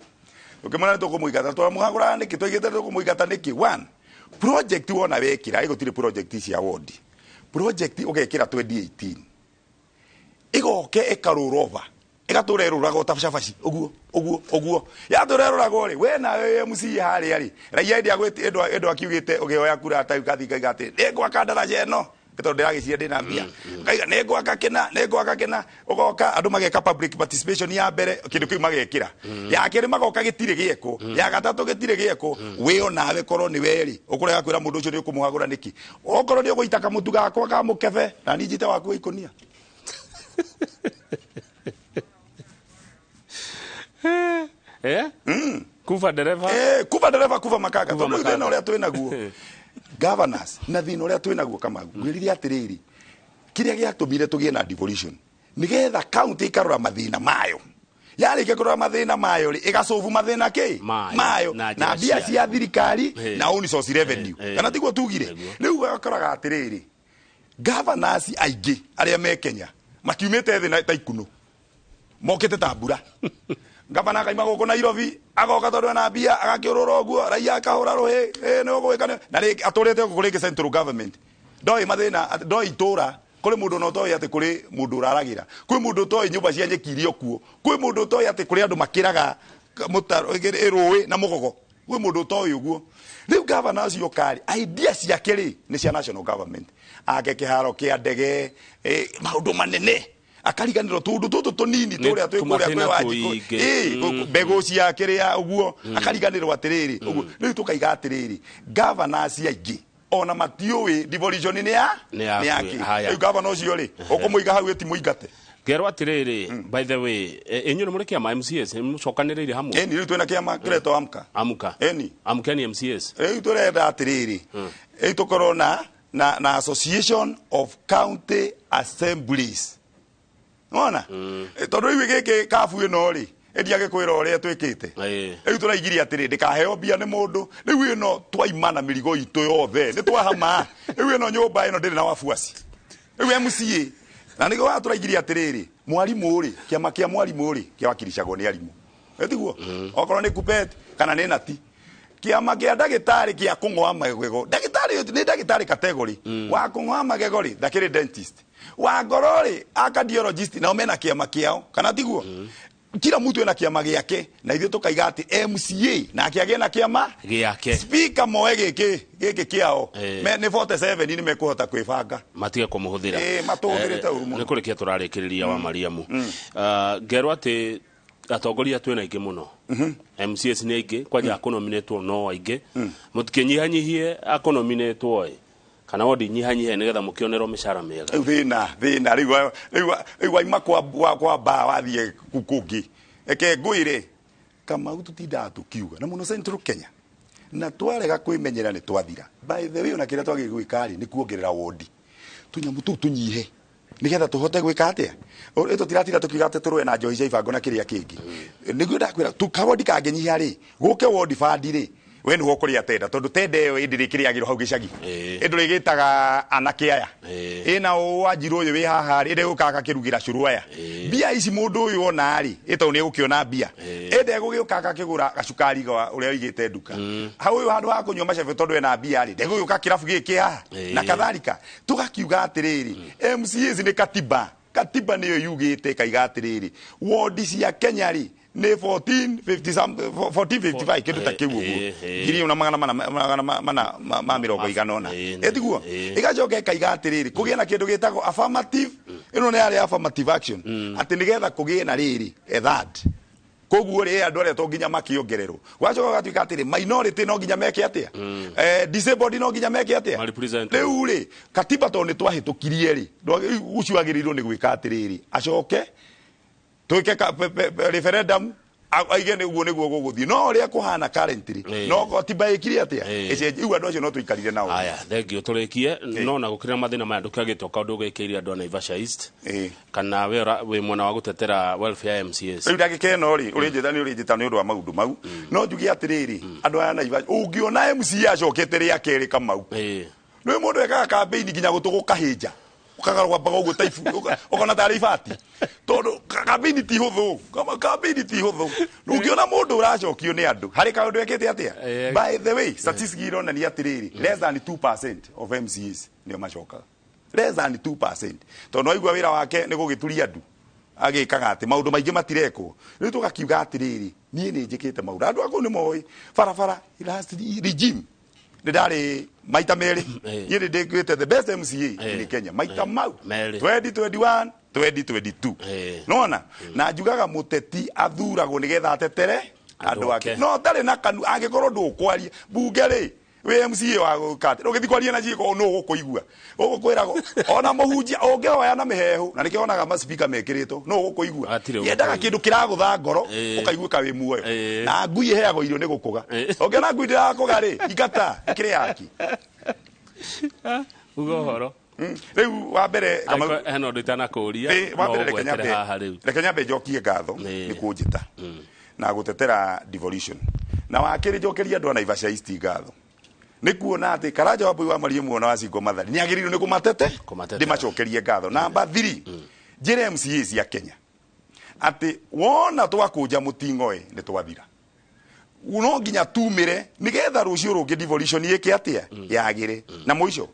Ũkĩmwĩra nĩ tũkũmũingata, twamũhagũraga nĩkĩ? Twaigĩte tũkũmũingata nĩkĩ? One, project wona wekĩra, ĩ gũtirĩ project cia ward. Project ũgekĩra 2018 ĩgoke ĩkarũra over, ĩgatũra ĩrũraga ta cabaci ũguo ũguo ũguo, yatũra ĩrũragwo rĩ, we nawe MC harĩa rĩ, raia hĩndĩ agwĩti ĩndũ akiugĩte ũgĩoya kura ta ũgathiĩ ũkaiga atĩ nĩ ngwaka ndaraja ĩno tondũ ndĩragĩciria ndĩna mbia, ũkaiga nĩ ngwaka kĩna, nĩ ngwaka kĩna, ũgoka andũ mageka public participation ya mbere, kĩndũ kĩu magekĩra, ya kerĩ magoka gĩtirĩ gĩekwo, ya gatatũ gĩtirĩ gĩekwo. We onawe korwo nĩ we rĩ, ũkũrega kwĩra mũndũ ũcio nĩ ũkũmũhagũra nĩkĩ? Okorwo nĩ ũgũita kamũtu gakwa ka mũkebe na niĩ njite waku wa ikũnia. Eh? Kufa dereva? Kufa dereva, kufa makanga. Kufa Tondũ makanga. thĩna ũrĩa twĩ naguo governors, na thĩna ũrĩa twĩ naguo Kamau, ngwĩrire atĩrĩrĩ, kĩrĩa gĩatũmire tũgĩe na devolution nĩgetha county ikarora mathĩna mayo, yarĩkia kũrora mathĩna mayo rĩ, ĩgacobu mathĩna kĩ mayo na na njĩra mbia ciayo. cia thirikari na own source revenue. Kana tiguo tugire? Rĩu ũgakoraga atĩrĩrĩ, governors aingĩ arĩa me Kenya matiumĩte thĩ ta ikuno, mokĩte ta mbura. Gavana akaima gũkũ Nairobi agoka tondũ ena mbia, agakĩũrũra ũguo, raia akahũra rũhĩ, nĩ ũgwĩka na rĩngĩ atũrĩte gũkũ rĩngĩ central government ndoĩ mathĩna, ndoĩ itũra kũrĩ mũndũ ona ũtoĩ atĩ kũrĩ mũndũ ũraragĩra, kwĩ mũndũ ũtoĩ nyũmba cia nyeki iria kuo, kwĩ mũndũ ũtoĩ atĩ kũrĩ andũ makĩraga mũtaro rũĩ na mũgogo, kwĩ mũndũ ũtoĩ ũguo. Rĩu gavana ũcio karĩ idea ciake rĩ nĩ cia national government, ake kĩharo kĩa ndege, maũndũ manene. Akariganĩrwo tũndũ tũtũ tũnini Nĩ tũrĩa twĩ kũrĩa kwĩ tũmathĩna Wanjikũ. tũingĩ. Ĩĩ, mbegũ cia kĩrĩa ũguo, akariganĩrwo atĩrĩrĩ ũguo. Rĩu tũkaiga atĩrĩrĩ, governors aingĩ ona matiũĩ devolution nĩ ya Nĩ ya nĩ ya kwĩ- kĩ. haya. Rĩu gavana ũcio rĩ, ũkũmũiga hau ĩtimũingate. Ngerwo atĩrĩrĩ, by the way, inyuĩ nĩ mũrĩ kĩama MCAs, nĩ mũcokanĩrĩire hamwe? Ĩni, rĩu twĩna kĩama kĩretwo Amka. Amka. Ĩni. Amkeni MCAs. Rĩu tũrenda atĩrĩrĩ, rĩu tũkorwo na Association of County Assemblies. Wona? Tondũ rĩu gĩkĩ kabu ĩno rĩ, ĩndiage kwĩra ũrĩa twĩkĩte. Rĩu tũraigirie atĩrĩ, ndĩkaheo mbia nĩ mũndũ. Rĩu ĩno twaimana mĩrigo itũ yothe, nĩ twahama. Rĩu ĩno nyũmba ĩno ndĩrĩ na wabuaci. Rĩu MCA, na nĩguo haha tũraigirie atĩrĩrĩ, mwarimũ rĩ, kĩama kĩa mwarimũ rĩ, kĩwakiricagwo nĩ arimũ. Ĩtiguo? Okorwo nĩ kupet kana nĩ nati. Kĩama kĩa ndagĩtarĩ kĩa kũng'oa magego, ndagĩtarĩ nĩ ndagĩtarĩ category. Wa kũng'oa magego rĩ, ndakĩrĩ dentist. Wa ngoro rĩ, a cardiologist nao mena kĩama kĩao, kana tiguo? Kila mtu ena kĩama gĩake, na ithuĩ tũkaiga atĩ MCA nake agĩe na kĩama gĩake. Speaker moe gĩkĩ gĩkĩ kĩao. Me nĩ 47 nĩ mekũhota kwĩbanga. Matige kũmũhũthĩra. Ĩĩ, matũhũthĩrĩte ũru mũno. Nĩ kũrĩkia tũrarĩkĩrĩria wa Mariamu. Ngerwo atĩ atongoria twĩna aingĩ mũno, MCAs nĩ aingĩ, kwanja akũnominĩtwo no aingĩ. Mũtikĩnyihanyihie akũnominĩtwo ĩ, kana wondi nyihanyihe nĩgetha mũkĩonerwo mĩcara mĩega. Rĩu thĩna rĩu waima kwa mbaa wathiĩ kũngĩ. Reke ngwĩre, Kamau, tũtindaga tũkiuga na mũno Central Kenya, na twarega kwĩmenyera nĩ twathira. By the way, ona kĩrĩa twagĩrĩirwo gwĩka rĩ, nĩ kuongerera wondi, tũnyamũ tũu tũnyihe, nĩgetha tũhote gwĩka atĩa. Tũtiratinda tũkiuga atĩ tũrũe na njohi cia ibango na kĩrĩa kĩngĩ. Nĩguo ndakwĩra kawondi kangĩnyiha rĩ, gũke wondi bandi rĩ, we nĩwe ũkũrĩa tenda, tondũ tenda ĩyo ĩndĩ rĩkĩrĩagĩrwo hau gĩcagi, ĩndũ rĩgĩtaga anake aya ĩna wanjirũ ũyũ wĩ haha rĩ, ĩndĩ gũkaga akĩrugĩra cũrũ aya mbia ici mũndũ ũyũ ona rĩ, ĩ tondũ nĩ egũkĩona mbia, ĩndĩ egũgĩũka akakĩgũra gacukari ga ũrĩa ũigĩte nduka hau ũyũ handũ ha kũnyua macebe, tondũ ena mbia rĩ, ndegũgĩũka kĩrabu gĩkĩ haha na kadhalika. Tũgakiuga atĩrĩrĩ, MCAs nĩ katiba, katiba nĩyo yugĩte ĩkaiga atĩrĩrĩ, wondi cia Kenya rĩ nĩ 1450 1455, kĩndũ ta kĩu ũguo, 1400 magana mana ma mĩrongo igana ũna, ĩtiguo? Ĩgacoka ĩkaiga atĩrĩrĩ, kũgĩe na kĩndũ gĩtagwo affirmative, ĩno nĩ yarĩ affirmative action, atĩ nĩgetha kũgĩe na rĩrĩ a third. Koguo rĩ, andũ arĩa to nginya makĩongererwo. Gwacoka gũgatuĩka atĩrĩ, minority no nginya meke atĩa, disabled no nginya meke atĩa. Rĩu rĩ, katiba tondũ nĩ twahĩtũkirie rĩ, ũcio agĩrĩirwo nĩ gwĩka atĩrĩrĩ, acoke twĩke referendum, aige nĩguo nĩguo gũgũthiĩ, no ũrĩa kũhana currently, no katiba ĩkire atĩa, ĩcenjie. Rĩu andũ acio no tũikarire nao. Aya, thengio, tũrĩkie. No na gũkĩra mathĩna maya, ndũkĩagĩte kaũndũ gĩkĩire andũ a Naivasha East, kana we wĩ mwena wa gũtetera welfare ya MCAs? Rĩu ndagĩka ĩno rĩ, ũrĩnjĩta nĩ ũrĩnjĩta nĩ ũndũ wa maũndũ mau, no njuge atĩrĩrĩ, andũ aya Naivasha, ũngĩona MCA acokete rĩa kerĩ, Kamau, nĩ mũndũ ekaga campaign nginya gũtũ gũkahĩnja, ũkagarwambaga ũguo ta ibu, ũkona tarĩ ibati, tondũ campaign ti hũthũ. Campaign ti hũthũ. Ũngĩona mũndũ ũracokio nĩ andũ, harĩ kaũndũ ekĩte atĩa. By the way, statistics ironania atĩrĩrĩ, less than 2% of MCAs nĩo macokaga, less than 2%, tondũ waigua wĩra wake nĩ gũgĩturia andũ, agĩkaga atĩ maũndũ maingĩ matirekwo. Rĩu tũgakiuga atĩrĩrĩ, niĩ nĩ njĩkĩte maũndũ, andũ akũu nĩ moĩ barabara last regime nĩ ndarĩ maita merĩ. Niĩ nĩ ndĩkuĩte the best MCA in Kenya maita mau Merĩ. 2021, 2022. Nona na njugaga mũteti athuragwo nĩgetha atetere andũ ake, no ndarĩ na kanu angĩkorwo ndũkwaria bunge rĩ, wĩ MCA wa gũka atĩ ũgĩthiĩ kwaria na ciĩko, nũ ũgũkũigua ũgũkwĩragwo ona mũhunjia ũngĩhoya na mĩhehu, na nĩkĩo onaga macipika mekĩrĩtwo, nũ ũgũkũigua? Yendaga kĩndũ kĩragũtha ngoro, ũkaiguĩka wĩ muoyo. Na ngui ĩheagwo irio nĩ gũkũga. Ũngĩona ngui ndĩrakũga rĩ, ingata ĩkĩrĩ yaki. Uga ũhoro. Rĩu wa mbere, Kamau- Angĩkorwo hena ũndũ itanakũria, Wa no mbere, reke ũgwetere haha rĩu. reke nyambe njokie ngatho nĩ kũnjĩta na gũtetera devolution, na wa kerĩ njokerie andũ a Naivasha East ngatho nĩ kuona atĩ Karanja wa Mbui wa Maria muona wa Cingo Mathari nĩ agĩrĩirwo nĩ kũmatete. Kũmatetera. Ndĩmacokerie ngatho. Namba 3, njĩre MCA cia Kenya atĩ wona twakũnja mũting'oe nĩ twathira, no nginya tumĩre nĩgetha rũciũ rũngĩ devolution ĩke atĩa, yagĩre. Na mũico,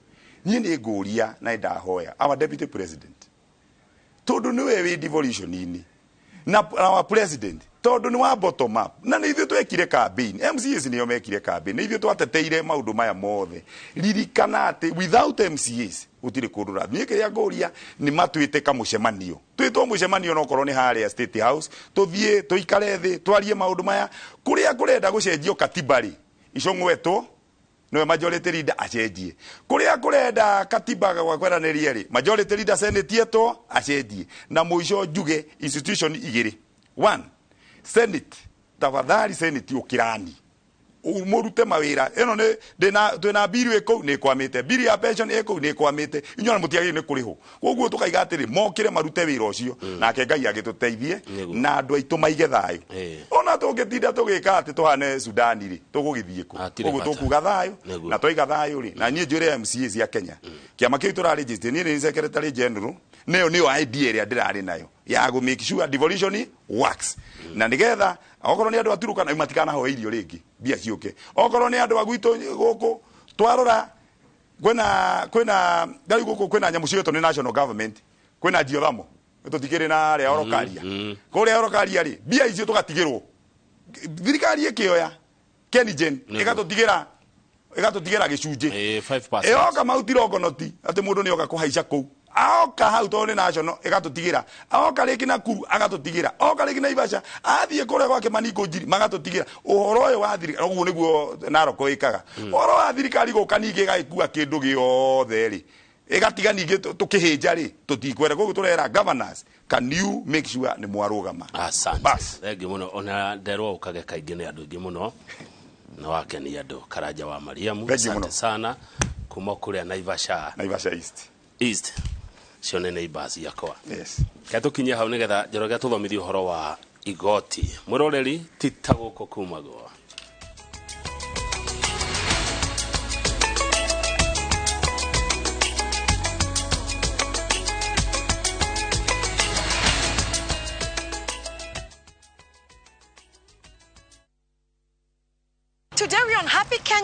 niĩ nĩ ngũria na nĩndahoya our deputy president, tondũ nĩwe wĩ devolution-inĩ, na our president, tondũ nĩ wa bottom up, na nĩ ithuĩ twekire campaign, MCAs nĩo mekire campaign, nĩ ithuĩ twateteire maũndũ maya mothe. Ririkana atĩ without MCAs Gũtirĩ kũndũ ũrathiĩ. Niĩ kĩrĩa ngũria nĩ matwĩte kamũcemanio, twĩtwo mũcemanio nokorwo nĩ harĩa State House, tũthiĩ tũikare thĩ twarie maũndũ maya. Kũrĩa kũrenda gũcenjio katiba rĩ, icong'wetwo niwe majority leader acenjie. Kuria kurenda katiba gwa kweranĩria rĩ, majority leader senate yetwo acenjie. Na mũico njuge institution igĩrĩ. One, senate, tafadhali senate ũkĩrani mũrute mawĩra. Ĩno nĩ ndĩna twĩna bill ĩkũu nĩ ĩkwamĩte, bill ya pension ĩkũu nĩ ĩkwamĩte, inyuĩ ona mũtiagĩrĩire nĩ kũrĩhwo. Koguo tũkaiga atĩrĩ, mokĩre marute wĩra ũcio, nake Ngai agĩtũteithie na andũ aitũ maige thayũ. Ona tũngĩtinda tũgĩka atĩ tũhane Sudani rĩ, tũgũgĩthiĩ kũ? Hatirĩ Koguo bata. tũkuga thayũ. Nĩguo. Na twaiga thayũ rĩ, na niĩ njũre MCA cia Kenya, kĩama kĩu tũraregister, niĩ nĩ secretary general, nĩyo nĩyo idea ĩrĩa ndĩrarĩ nayo ya gũ make sure devolution works, na nigetha okorwo nĩ andũ a Turukana matikanahoe irio rĩngĩ, mbia ciũke. Okorwo nĩ andũ a gwitũ gũkũ twarora kwĩna rĩu gũkũ kwĩna nyamũ ciĩtwo nĩ national government, kwĩna geothermal, tũtikĩrĩ na arĩa orokaria kũrĩa orokaria rĩ, mbia icio tũgatigĩrwo thirikari ĩkĩoya KenGen ĩgatũtigĩra gĩcunjĩ. 5%. Ĩoka mauti rongonoti atĩ mũndũ nĩoka kũhaica kũu, aoka hau tondũ nĩ national ĩgatũtigĩra, aoka rĩngĩ Nakuru agatũtigĩra, oka rĩngĩ Naivasha, athiĩ kũrĩa gwake Maningo Njiri magatũtigĩra. Ũhoro ũyũ wa thirikari ũguo nĩguo Narok ĩkaga. Ũhoro wa thirikari gũka ningĩ ĩgagĩkua kĩndũ gĩothe rĩ, ĩgatiga ningĩ tũkĩhĩnja rĩ, tũtikwenda. Koguo tũrera governors, can you make sure nĩ mwarũgama? Asante. Bas. Thengi mũno. Ona nderwo ũkage kaingĩ nĩ andũ aingĩ mũno na wakenia andũ. Karanja wa Mariamu, Thengi mũno. asante sana kuma kũrĩa Naivasha. Naivasha East. East cio nĩ neighbors yakwa. Yes. Ke tũkinye hau nĩgetha Njoroge tũthomithie ũhoro wa igoti. Mwĩroreri, ti ta gũkũ kumagwo. Today we're on Happy Kenya.